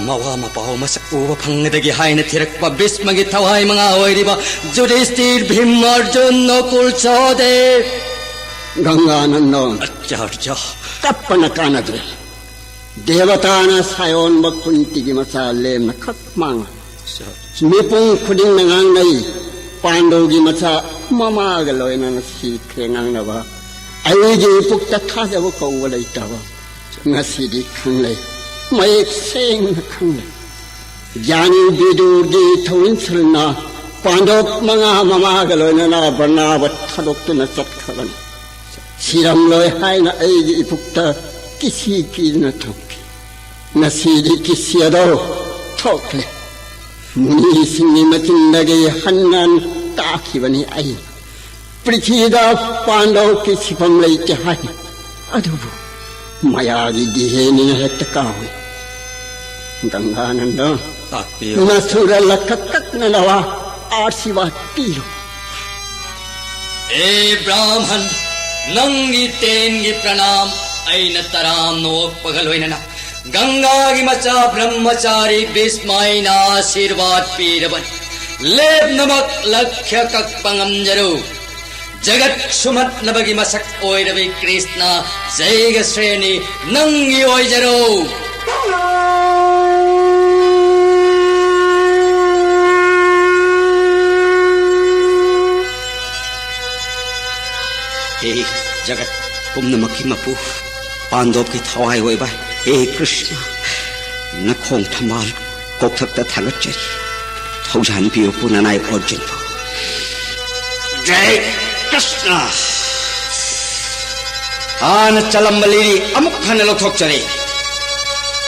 ꯃꯋꯥ ꯃꯄꯥꯎ ꯃꯁꯛ ꯎꯕ ꯐꯪꯒꯗꯒꯦ ꯍꯥꯏꯅ ꯊꯤꯔꯛꯄ ꯚꯤꯁꯃꯒꯤ ꯊꯋꯥꯏ ꯃꯉꯥ ꯑꯣꯏꯔꯤꯕ ꯖꯨꯙꯤꯁꯇꯤꯔ, ꯚꯤꯝ, ꯑꯔꯖꯨꯟ, ꯅꯀꯨꯜ, ꯁꯍꯗꯦꯕ꯫ ꯒꯪꯒꯥꯅꯟꯗꯣꯟ, ꯑꯆꯥꯔꯖ꯫ ꯀꯞꯄꯅ ꯀꯥꯟꯅꯗ꯭ꯔꯦ꯫ ꯗꯦꯕꯇꯥꯅ ꯁꯥꯌꯣꯟꯕ ꯀꯨꯟꯇꯤꯒꯤ ꯃꯆꯥ ꯂꯦꯝꯅ ꯈꯛ ꯃꯥꯡꯂꯦ꯫ ꯃꯤꯄꯨꯝ ꯈꯨꯗꯤꯡꯅ ꯉꯥꯡꯅꯩ, ꯄꯥꯟꯗꯨꯒꯤ ꯃꯆꯥ ꯃꯃꯥꯒ ꯂꯣꯏꯅꯅ ꯁꯤꯈ꯭ꯔꯦ꯫ ꯉꯥꯡꯅꯕ ꯑꯩꯒꯤ ꯄꯨꯛꯇ ꯊꯥꯖꯕ ꯀꯧꯕ ꯂꯩꯇꯕ ꯉꯁꯤꯗꯤ ꯈꯪꯂꯦ, ꯃꯌꯦꯛ ꯁꯦꯡꯅ ꯈꯪꯂꯦ꯫ ꯒ꯭ꯌꯥꯅꯤ ꯕꯤꯗꯨꯔꯒꯤ ꯊꯧꯏꯟꯁꯜꯅ ꯄꯥꯟꯗꯣꯞ ꯃꯉꯥ ꯃꯃꯥꯒ ꯂꯣꯏꯅꯅ ꯕꯔꯅꯥꯕ ꯊꯥꯗꯣꯛꯇꯨꯅ ꯆꯠꯈ꯭ꯔꯕꯅꯤ꯫ ꯁꯤꯔꯝꯂꯣꯏ ꯍꯥꯏꯅ ꯑꯩꯒꯤ ꯏꯄꯨꯛꯇ ꯀꯤꯁꯤ ꯀꯤꯗꯨꯅ ꯊꯝꯈꯤ꯫ ꯉꯁꯤꯗꯤ ꯀꯤꯁꯤ ꯑꯗꯣ ꯊꯣꯛꯂꯦ꯫ ꯃꯨꯅꯤꯁꯤꯡꯒꯤ ꯃꯆꯤꯟꯗꯒꯤ ꯍꯟꯅ ꯇꯥꯈꯤꯕꯅꯤ ꯑꯩ꯫ ꯄ꯭ꯔꯤꯊꯤꯗ ꯄꯥꯟꯗꯧꯀꯤ ꯁꯤꯐꯝ ꯂꯩꯇꯦ ꯍꯥꯏ, ꯑꯗꯨꯕꯨ ꯃꯌꯥꯒꯤ ꯒꯤꯍꯦꯅꯤꯅ ꯍꯦꯛꯇ ꯀꯥꯎꯏ꯫ ꯒꯪꯒꯥꯅꯟꯗ, ꯇꯥꯛꯄꯤꯌꯨ꯫ ꯅꯁꯨꯔ ꯂꯈꯛ ꯀꯛꯅꯅꯕ ꯑꯥꯁꯤꯔꯕꯥꯗ ꯄꯤꯌꯨ꯫ ꯑꯦ ꯕ꯭ꯔꯥꯍꯃꯟ, ꯅꯪꯒꯤ ꯇꯦꯟꯒꯤ ꯄ꯭ꯔꯅꯥꯝ ꯑꯩꯅ ꯇꯔꯥꯝꯅ ꯑꯣꯛꯄꯒ ꯂꯣꯏꯅꯅ ꯒꯪꯒꯥꯒꯤ ꯃꯆꯥ ꯕ꯭ꯔꯍꯃꯆꯥꯔꯤ ꯚꯤꯁꯃ ꯑꯩꯅ ꯑꯥꯁꯤꯔꯕꯥꯗ ꯄꯤꯔꯕꯅꯤ꯫ ꯂꯦꯞꯅꯃꯛ ꯂꯛꯈ꯭ꯌ ꯀꯛꯄ ꯉꯝꯖꯔꯨ꯫ ꯖꯒꯠ ꯁꯨꯝꯍꯠꯅꯕꯒꯤ ꯃꯁꯛ ꯑꯣꯏꯔꯕꯤ ꯀ꯭ꯔꯤꯁꯅ ꯖꯩꯒ ꯁ꯭ꯔꯦꯅꯤ ꯅꯪꯒꯤ ꯑꯣꯏꯖꯔꯣ꯫ ꯍꯦ ꯖꯒꯠ ꯄꯨꯝꯅꯃꯛꯀꯤ ꯃꯄꯨ, ꯄꯥꯟꯗꯣꯞꯀꯤ ꯊꯋꯥꯏ ꯑꯣꯏꯕ ꯍꯦ ꯀ꯭ꯔꯤꯁꯅ, ꯅꯈꯣꯡ ꯊꯝꯕꯥꯜ ꯀꯣꯛꯊꯛꯇ ꯊꯥꯒꯠꯆꯔꯤ꯫ ꯊꯧꯖꯥꯟꯕꯤꯌꯨ ꯄꯨꯅꯅꯥꯏ ꯑꯣꯔꯖꯨꯟꯕꯨ꯫ ꯖꯩ ꯀ꯭ꯔꯤꯁꯅ! ꯍꯥꯟꯅ ꯆꯠꯂꯝꯕ ꯂꯤꯔꯤ ꯑꯃꯨꯛ ꯍꯟꯅ ꯂꯧꯊꯣꯛꯆꯔꯦ꯫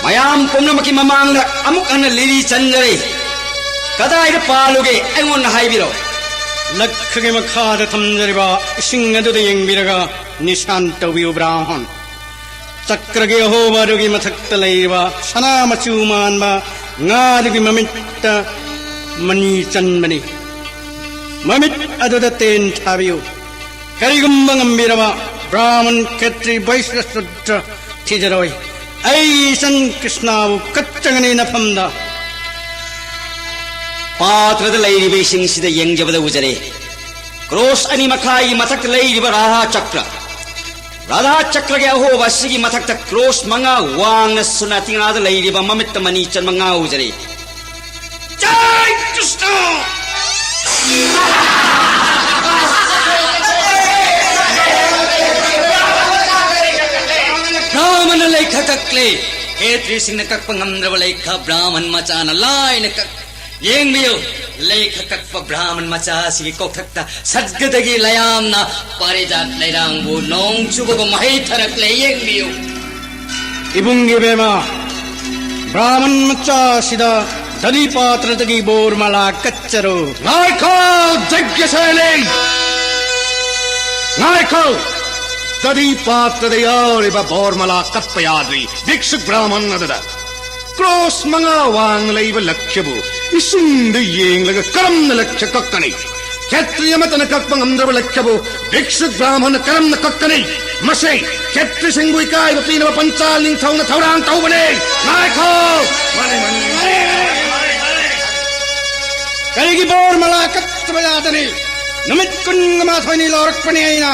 ꯃꯌꯥꯝ ꯄꯨꯝꯅꯃꯛꯀꯤ ꯃꯃꯥꯡꯗ ꯑꯃꯨꯛ ꯍꯟꯅ ꯂꯤꯔꯤ ꯆꯟꯖꯔꯦ꯫ ꯀꯗꯥꯏꯗ ꯄꯥꯜꯂꯨꯒꯦ ꯑꯩꯉꯣꯟꯗ ꯍꯥꯏꯕꯤꯔꯣ꯫ ꯂꯛꯈꯒꯤ ꯃꯈꯥꯗ ꯊꯝꯖꯔꯤꯕ ꯏꯁꯤꯡ ꯑꯗꯨꯗ ꯌꯦꯡꯕꯤꯔꯒ ꯅꯤꯁꯥꯟ ꯇꯧꯕꯤꯌꯨ ꯕ꯭ꯔꯥꯍꯃꯟ꯫ ꯆꯀ꯭ꯔꯒꯤ ꯑꯍꯣꯕ ꯑꯗꯨꯒꯤ ꯃꯊꯛꯇ ꯂꯩꯔꯤꯕ ꯁꯅꯥ ꯃꯆꯨ ꯃꯥꯟꯕ ꯉꯥ ꯑꯗꯨꯒꯤ ꯃꯃꯤꯠꯇ ꯃꯅꯤ ꯆꯟꯕꯅꯤ꯫ ꯃꯃꯤꯠ ꯑꯗꯨꯗ ꯇꯦꯟ ꯊꯥꯕꯤꯌꯨ꯫ ꯀꯔꯤꯒꯨꯝꯕ ꯉꯝꯕꯤꯔꯕ ꯕ꯭ꯔꯥꯍꯃꯟ, ꯈꯦꯇ꯭ꯔꯤ, ꯕꯩꯁ꯭ꯌ, ꯁꯨꯗ꯭ꯔ ꯊꯤꯖꯔꯣꯏ꯫ ꯑꯩ ꯏꯆꯟ ꯀ꯭ꯔꯤꯁꯅꯥꯕꯨ ꯀꯠꯆꯒꯅꯤ ꯅꯐꯝꯗ꯫ ꯄꯥꯇ꯭ꯔꯗ ꯂꯩꯔꯤꯕ ꯏꯁꯤꯡꯁꯤꯗ ꯌꯦꯡꯖꯕꯗ ꯎꯖꯔꯦ ꯀ꯭ꯔꯣꯁ ꯑꯅꯤ ꯃꯈꯥꯏꯒꯤ ꯃꯊꯛꯇ ꯂꯩꯔꯤꯕ ꯔꯥꯙꯥ ꯆꯀ꯭ꯔ꯫ ꯔꯥꯙꯥ ꯆꯀ꯭ꯔꯒꯤ ꯑꯍꯣꯕ ꯑꯁꯤꯒꯤ ꯃꯊꯛꯇ ꯀ꯭ꯔꯣꯁ ꯃꯉꯥ ꯋꯥꯡꯅ ꯁꯨꯅꯥꯇꯤꯉꯥꯗ ꯂꯩꯔꯤꯕ ꯃꯃꯤꯠꯇ ꯃꯅꯤ ꯆꯟꯕ ꯉꯥ ꯎꯖꯔꯦ꯫ ꯖꯥꯏ ꯀ꯭ꯔꯤꯁꯅ! ꯈꯛ ꯀꯛꯂꯦ꯫ ꯈꯦꯇ꯭ꯔꯤꯁꯤꯡꯅ ꯀꯛꯄ ꯉꯝꯗ꯭ꯔꯕ ꯂꯩꯈ ꯕ꯭ꯔꯥꯍꯃꯟ ꯃꯆꯥꯅ ꯂꯥꯏꯅ ꯀꯛ-, ꯌꯦꯡꯕꯤꯌꯨ, ꯂꯩꯈ ꯀꯛꯄ ꯕ꯭ꯔꯥꯍꯃꯟ ꯃꯆꯥ ꯑꯁꯤꯒꯤ ꯀꯣꯛꯊꯛꯇ ꯁꯗꯒꯗꯒꯤ ꯂꯌꯥꯝꯅ ꯄꯥꯔꯤꯖꯥꯠ ꯂꯩꯔꯥꯡꯕꯨ ꯅꯣꯡ ꯆꯨꯕꯒꯨꯝ ꯃꯍꯩ ꯊꯔꯛꯂꯦ꯫ ꯌꯦꯡꯕꯤꯌꯨ꯫ ꯏꯕꯨꯡꯒꯤ ꯕꯦꯃꯥ, ꯕ꯭ꯔꯥꯍꯃꯟ ꯃꯆꯥ ꯑꯁꯤꯗ ꯗꯙꯤ ꯄꯥꯇ꯭ꯔꯗꯒꯤ ꯕꯣꯔꯃꯂꯥ ꯀꯠꯆꯔꯣ꯫ ꯉꯥꯏꯈꯣ, ꯌꯖ꯭ઞꯁꯦꯅꯤ! ꯉꯥꯏꯈꯣ! ꯗꯙꯤ ꯄꯥꯇ꯭ꯔꯗ ꯌꯥꯎꯔꯤꯕ ꯕꯣꯔꯃꯂꯥ ꯀꯠꯄ ꯌꯥꯗ꯭ꯔꯤ ꯚꯤꯛꯁꯨꯛ ꯕ꯭ꯔꯥꯍꯃꯟ ꯑꯗꯨꯗ꯫ ꯀ꯭ꯔꯣꯁ ꯃꯉꯥ ꯋꯥꯡꯅ ꯂꯩꯕ ꯂꯛꯈ꯭ꯌꯕꯨ ꯏꯁꯤꯡꯗ ꯌꯦꯡꯂꯒ ꯀꯔꯝꯅ ꯂꯛꯈ꯭ꯌ ꯀꯛꯀꯅꯤ? ꯈꯦꯇ꯭ꯔꯤ ꯑꯃꯠꯇꯅ ꯀꯛꯄ ꯉꯝꯗ꯭ꯔꯕ ꯂꯛꯈ꯭ꯌꯕꯨ ꯚꯤꯛꯁꯨꯛ ꯕ꯭ꯔꯥꯍꯃꯟꯅ ꯀꯔꯝꯅ ꯀꯛꯀꯅꯤ? ꯃꯁꯤ ꯈꯦꯇ꯭ꯔꯤꯁꯤꯡꯕꯨ ꯏꯀꯥꯏꯕ ꯄꯤꯅꯕ ꯄꯟꯆꯥꯜ ꯅꯤꯡꯊꯧꯅ ꯊꯧꯔꯥꯡ ꯇꯧꯕꯅꯤ꯫ ꯉꯥꯏꯈꯣ! ꯃꯥꯅꯤ, ꯃꯥꯅꯤ, ꯃꯥꯅꯤ, ꯃꯥꯅꯤ, ꯃꯥꯅꯤ꯫ ꯀꯔꯤꯒꯤ ꯕꯣꯔꯃꯂꯥ ꯀꯠꯇꯕ ꯌꯥꯗꯅꯤ? ꯅꯨꯃꯤꯠ ꯀꯨꯟꯒ ꯃꯥꯊꯣꯏꯅꯤ ꯂꯧꯔꯛꯄꯅꯤ ꯑꯩꯅ꯫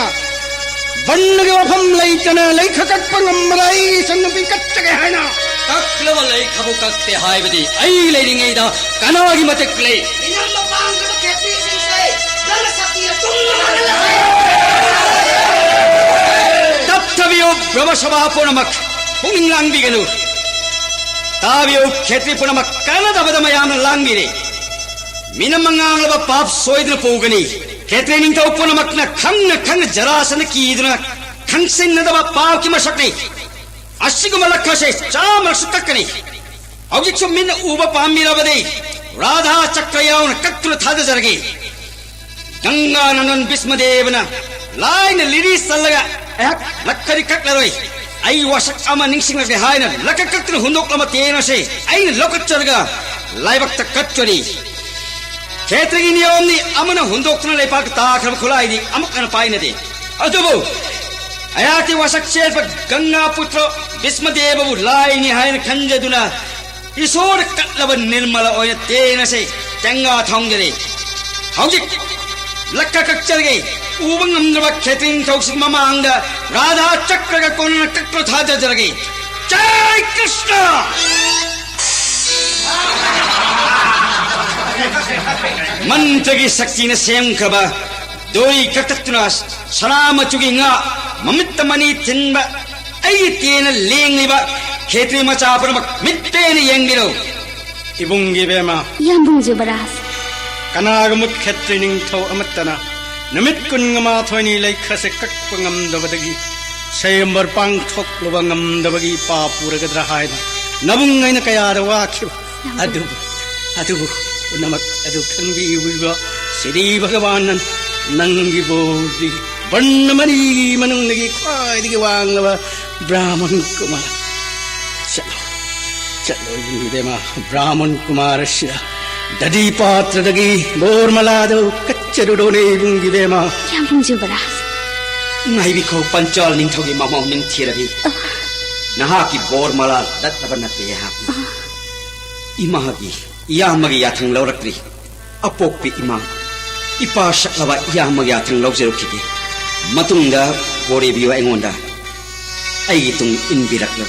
ꯕꯟꯒꯤ ꯋꯥꯐꯝ ꯂꯩꯇꯅ ꯂꯩꯈ ꯀꯛꯄ ꯉꯝꯕꯗ ꯑꯩ ꯏꯆꯟꯅꯨꯄꯤ ꯀꯠꯆꯒꯦ ꯍꯥꯏꯅ꯫ ꯀꯛꯂꯕ ꯂꯩꯈꯕꯨ ꯀꯛꯇꯦ ꯍꯥꯏꯕꯗꯤ ꯑꯩ ꯂꯩꯔꯤꯉꯩꯗ ꯀꯅꯥꯒꯤ ꯃꯇꯤꯛ ꯂꯩ? ꯃꯤꯅꯝꯕ ꯄꯥꯝꯗ꯭ꯔꯕ ꯈꯦꯇ꯭ꯔꯤꯁꯤꯡꯁꯦ ꯅꯪꯅ ꯁꯛꯇꯤꯅ ꯇꯨꯝꯅ ꯃꯥꯡꯍꯜꯂꯦ꯫ ꯇꯞꯊꯕꯤꯌꯨ, ꯕ꯭ꯔꯍ꯭ꯃ ꯁꯚꯥ ꯄꯨꯝꯅꯃꯛ ꯄꯨꯛꯅꯤꯡ ꯂꯥꯡꯕꯤꯒꯅꯨ꯫ ꯇꯥꯕꯤꯌꯨ, ꯈꯦꯇ꯭ꯔꯤ ꯄꯨꯝꯅꯃꯛ ꯀꯥꯟꯅꯗꯕꯗ ꯃꯌꯥꯝꯅ ꯂꯥꯡꯕꯤꯔꯦ꯫ ꯃꯤꯅꯝꯕ ꯉꯥꯡꯂꯕ ꯄꯥꯞ ꯁꯣꯏꯗꯅ ꯄꯨꯒꯅꯤ꯫ ꯈꯦꯇ꯭ꯔꯤ ꯅꯤꯡꯊꯧ ꯄꯨꯝꯅꯃꯛꯅ ꯈꯪꯅ ꯈꯪꯅ ꯖꯔꯥꯁꯟꯗ ꯀꯤꯗꯨꯅ ꯈꯪꯁꯤꯟꯅꯗꯕ ꯄꯥꯞꯀꯤ ꯃꯁꯛꯅꯤ꯫ ꯑꯁꯤꯒꯨꯝꯕ ꯂꯛꯈꯁꯦ ꯆꯥꯝꯃꯔꯛꯁꯨ ꯀꯛꯀꯅꯤ꯫ ꯍꯧꯖꯤꯛꯁꯨ ꯃꯤꯠꯅ ꯎꯕ ꯄꯥꯝꯕꯤꯔꯕꯗꯤ ꯔꯥꯙꯥ ꯆꯀ꯭ꯔ ꯌꯥꯎꯅ ꯀꯛꯇꯨꯅ ꯊꯥꯗꯖꯔꯒꯦ꯫ ꯒꯪꯒꯥ ꯅꯟꯗꯟ ꯚꯤꯁꯃꯗꯦꯕꯅ ꯂꯥꯏꯅ ꯂꯤꯔꯤ ꯆꯜꯂꯒ ꯑꯩꯍꯥꯛ ꯂꯛꯈꯗꯤ ꯀꯛꯂꯔꯣꯏ꯫ ꯑꯩ ꯋꯥꯁꯛ ꯑꯃ ꯅꯤꯡꯁꯤꯡꯂꯛꯂꯦ ꯍꯥꯏꯅ ꯂꯛꯈ ꯀꯛꯇꯨꯅ ꯍꯨꯟꯗꯣꯛꯂꯝꯕ ꯇꯦꯡ ꯑꯁꯤ ꯑꯩꯅ ꯂꯧꯈꯠꯆꯔꯒ ꯂꯥꯏꯕꯛꯇ ꯀꯠꯆꯔꯤ꯫ ꯈꯦꯇ꯭ꯔꯤꯒꯤ ꯅꯤꯌꯣꯝꯅꯤ, ꯑꯃꯅ ꯍꯨꯟꯗꯣꯛꯇꯨꯅ ꯂꯩꯄꯥꯛꯇ ꯇꯥꯈ꯭ꯔꯕ ꯈꯨꯠꯂꯥꯏꯗꯤ ꯑꯃꯨꯛ ꯍꯟꯅ ꯄꯥꯏꯅꯗꯦ꯫ ꯑꯗꯨꯕꯨ ꯑꯩꯍꯥꯛꯀꯤ ꯋꯥꯁꯛ ꯆꯦꯟꯕ ꯒꯪꯒꯥ ꯄꯨꯇ꯭ꯔ ꯚꯤꯁꯃꯗꯦꯕꯕꯨ ꯂꯥꯏꯅꯤ ꯍꯥꯏꯅ ꯈꯟꯖꯗꯨꯅ ꯏꯁꯣꯔ ꯀꯠꯂꯕ ꯅꯤꯔꯃꯂ ꯑꯣꯏꯅ ꯇꯦꯡ ꯑꯁꯤ ꯇꯦꯡꯒꯥ ꯊꯣꯡꯖꯔꯤ꯫ ꯍꯧꯖꯤꯛ ꯂꯛꯈ ꯀꯛꯆꯔꯒꯦ꯫ ꯎꯕ ꯉꯝꯗ꯭ꯔꯕ ꯈꯦꯇ꯭ꯔꯤ ꯅꯤꯡꯊꯧꯁꯤꯒꯤ ꯃꯃꯥꯡꯗ ꯔꯥꯙꯥ ꯆꯀ꯭ꯔꯒ ꯀꯣꯟꯅꯅ ꯀꯛꯄ ꯊꯥꯗꯖꯔꯒꯦ꯫ ꯖꯥꯏ ꯀ꯭ꯔꯤꯁꯅ! ꯃꯟꯇ꯭ꯔꯒꯤ ꯁꯛꯇꯤꯅ ꯁꯦꯝꯈ꯭ꯔꯕ ꯗꯣꯔꯤ ꯀꯛꯊꯠꯇꯨꯅ ꯁꯅꯥ ꯃꯆꯨꯒꯤ ꯉꯥ, ꯃꯃꯤꯠꯇ ꯃꯅꯤ ꯊꯤꯟꯕ, ꯑꯩꯒꯤ ꯇꯦꯟꯅ ꯂꯦꯡꯂꯤꯕ ꯈꯦꯇ꯭ꯔꯤ ꯃꯆꯥ ꯄꯨꯝꯅꯃꯛ ꯃꯤꯠ ꯄꯦꯟꯅ ꯌꯦꯡꯕꯤꯔꯣ꯫ ꯏꯕꯨꯡꯒꯤ ꯕꯦꯝꯃ, ꯌꯥꯝꯕꯨꯡ ꯖꯨꯕꯔꯥꯖ꯫ ꯀꯅꯥꯒꯨꯝꯕ ꯈꯦꯇ꯭ꯔꯤ ꯅꯤꯡꯊꯧ ꯑꯃꯠꯇꯅ ꯅꯨꯃꯤꯠ ꯀꯨꯟꯃꯥꯊꯣꯏꯅꯤ ꯂꯩꯈ꯭ꯔꯁꯦ ꯀꯛꯄ ꯉꯝꯗꯕꯗꯒꯤ, ꯁꯌꯝꯕꯔ ꯄꯥꯡꯊꯣꯛꯂꯨꯕ ꯉꯝꯗꯕꯒꯤ ꯏꯄꯥ ꯄꯨꯔꯒꯗ꯭ꯔꯥ ꯍꯥꯏꯅ ꯅꯕꯨꯡ ꯑꯩꯅ ꯀꯌꯥꯗ ꯋꯥꯈꯤꯕ꯫ ꯑꯗꯨꯕꯨ, ꯑꯗꯨꯕꯨ ꯄꯨꯝꯅꯃꯛ ꯑꯗꯨ ꯈꯪꯕꯤꯕ ꯁꯤꯔꯤ ꯚꯒꯋꯥꯟꯅ ꯅꯪꯒꯤ ꯕꯣꯔꯗꯤ ꯕꯔꯅ ꯃꯔꯤꯒꯤ ꯃꯅꯨꯡꯗꯒꯤ ꯈ꯭ꯋꯥꯏꯗꯒꯤ ꯋꯥꯡꯂꯕ ꯕ꯭ꯔꯥꯍꯃꯟ ꯀꯨꯃꯥꯔ꯫ ꯆꯠꯂꯣ, ꯆꯠꯂꯣ ꯏꯕꯦꯝꯃ, ꯕ꯭ꯔꯥꯍꯃꯟ ꯀꯨꯃꯥꯔ ꯑꯁꯤꯗ ꯗꯗꯤ ꯄꯥꯇ꯭ꯔꯗꯒꯤ ꯕꯣꯔꯃꯂꯥꯗꯨ ꯀꯠꯆꯔꯨꯔꯣꯅꯦ ꯏꯕꯨꯡꯒꯤ ꯕꯦꯝꯃ꯫ ꯌꯥꯝꯕꯨꯡ ꯖꯨꯕꯔꯥꯖ꯫ ꯉꯥꯏꯕꯤꯈꯣ, ꯄꯟꯆꯥꯜ ꯅꯤꯡꯊꯧꯒꯤ ꯃꯃꯧ ꯅꯤꯡꯊꯤꯔꯕꯤ꯫ ꯑ꯫ ꯅꯍꯥꯛꯀꯤ ꯕꯣꯔꯃꯂꯥ ꯂꯠꯂꯕ ꯅꯠꯇꯦ ꯑꯩꯍꯥꯛꯅ꯫ ꯑ꯫ ꯏꯃꯥꯒꯤ, ꯏꯌꯥꯝꯕꯒꯤ ꯌꯥꯊꯪ ꯂꯧꯔꯛꯇ꯭ꯔꯤ꯫ ꯑꯄꯣꯛꯄꯤ ꯏꯃꯥ, ꯏꯄꯥ ꯁꯛꯂꯕ ꯏꯌꯥꯝꯕꯒꯤ ꯌꯥꯊꯪ ꯂꯧꯖꯔꯛꯈꯤꯒꯦ꯫ ꯃꯇꯨꯡꯗ ꯕꯣꯔꯦꯕꯤꯌꯨ ꯑꯩꯉꯣꯟꯗ꯫ ꯑꯩꯒꯤ ꯇꯨꯡ ꯏꯟꯕꯤꯔꯛꯂꯣ꯫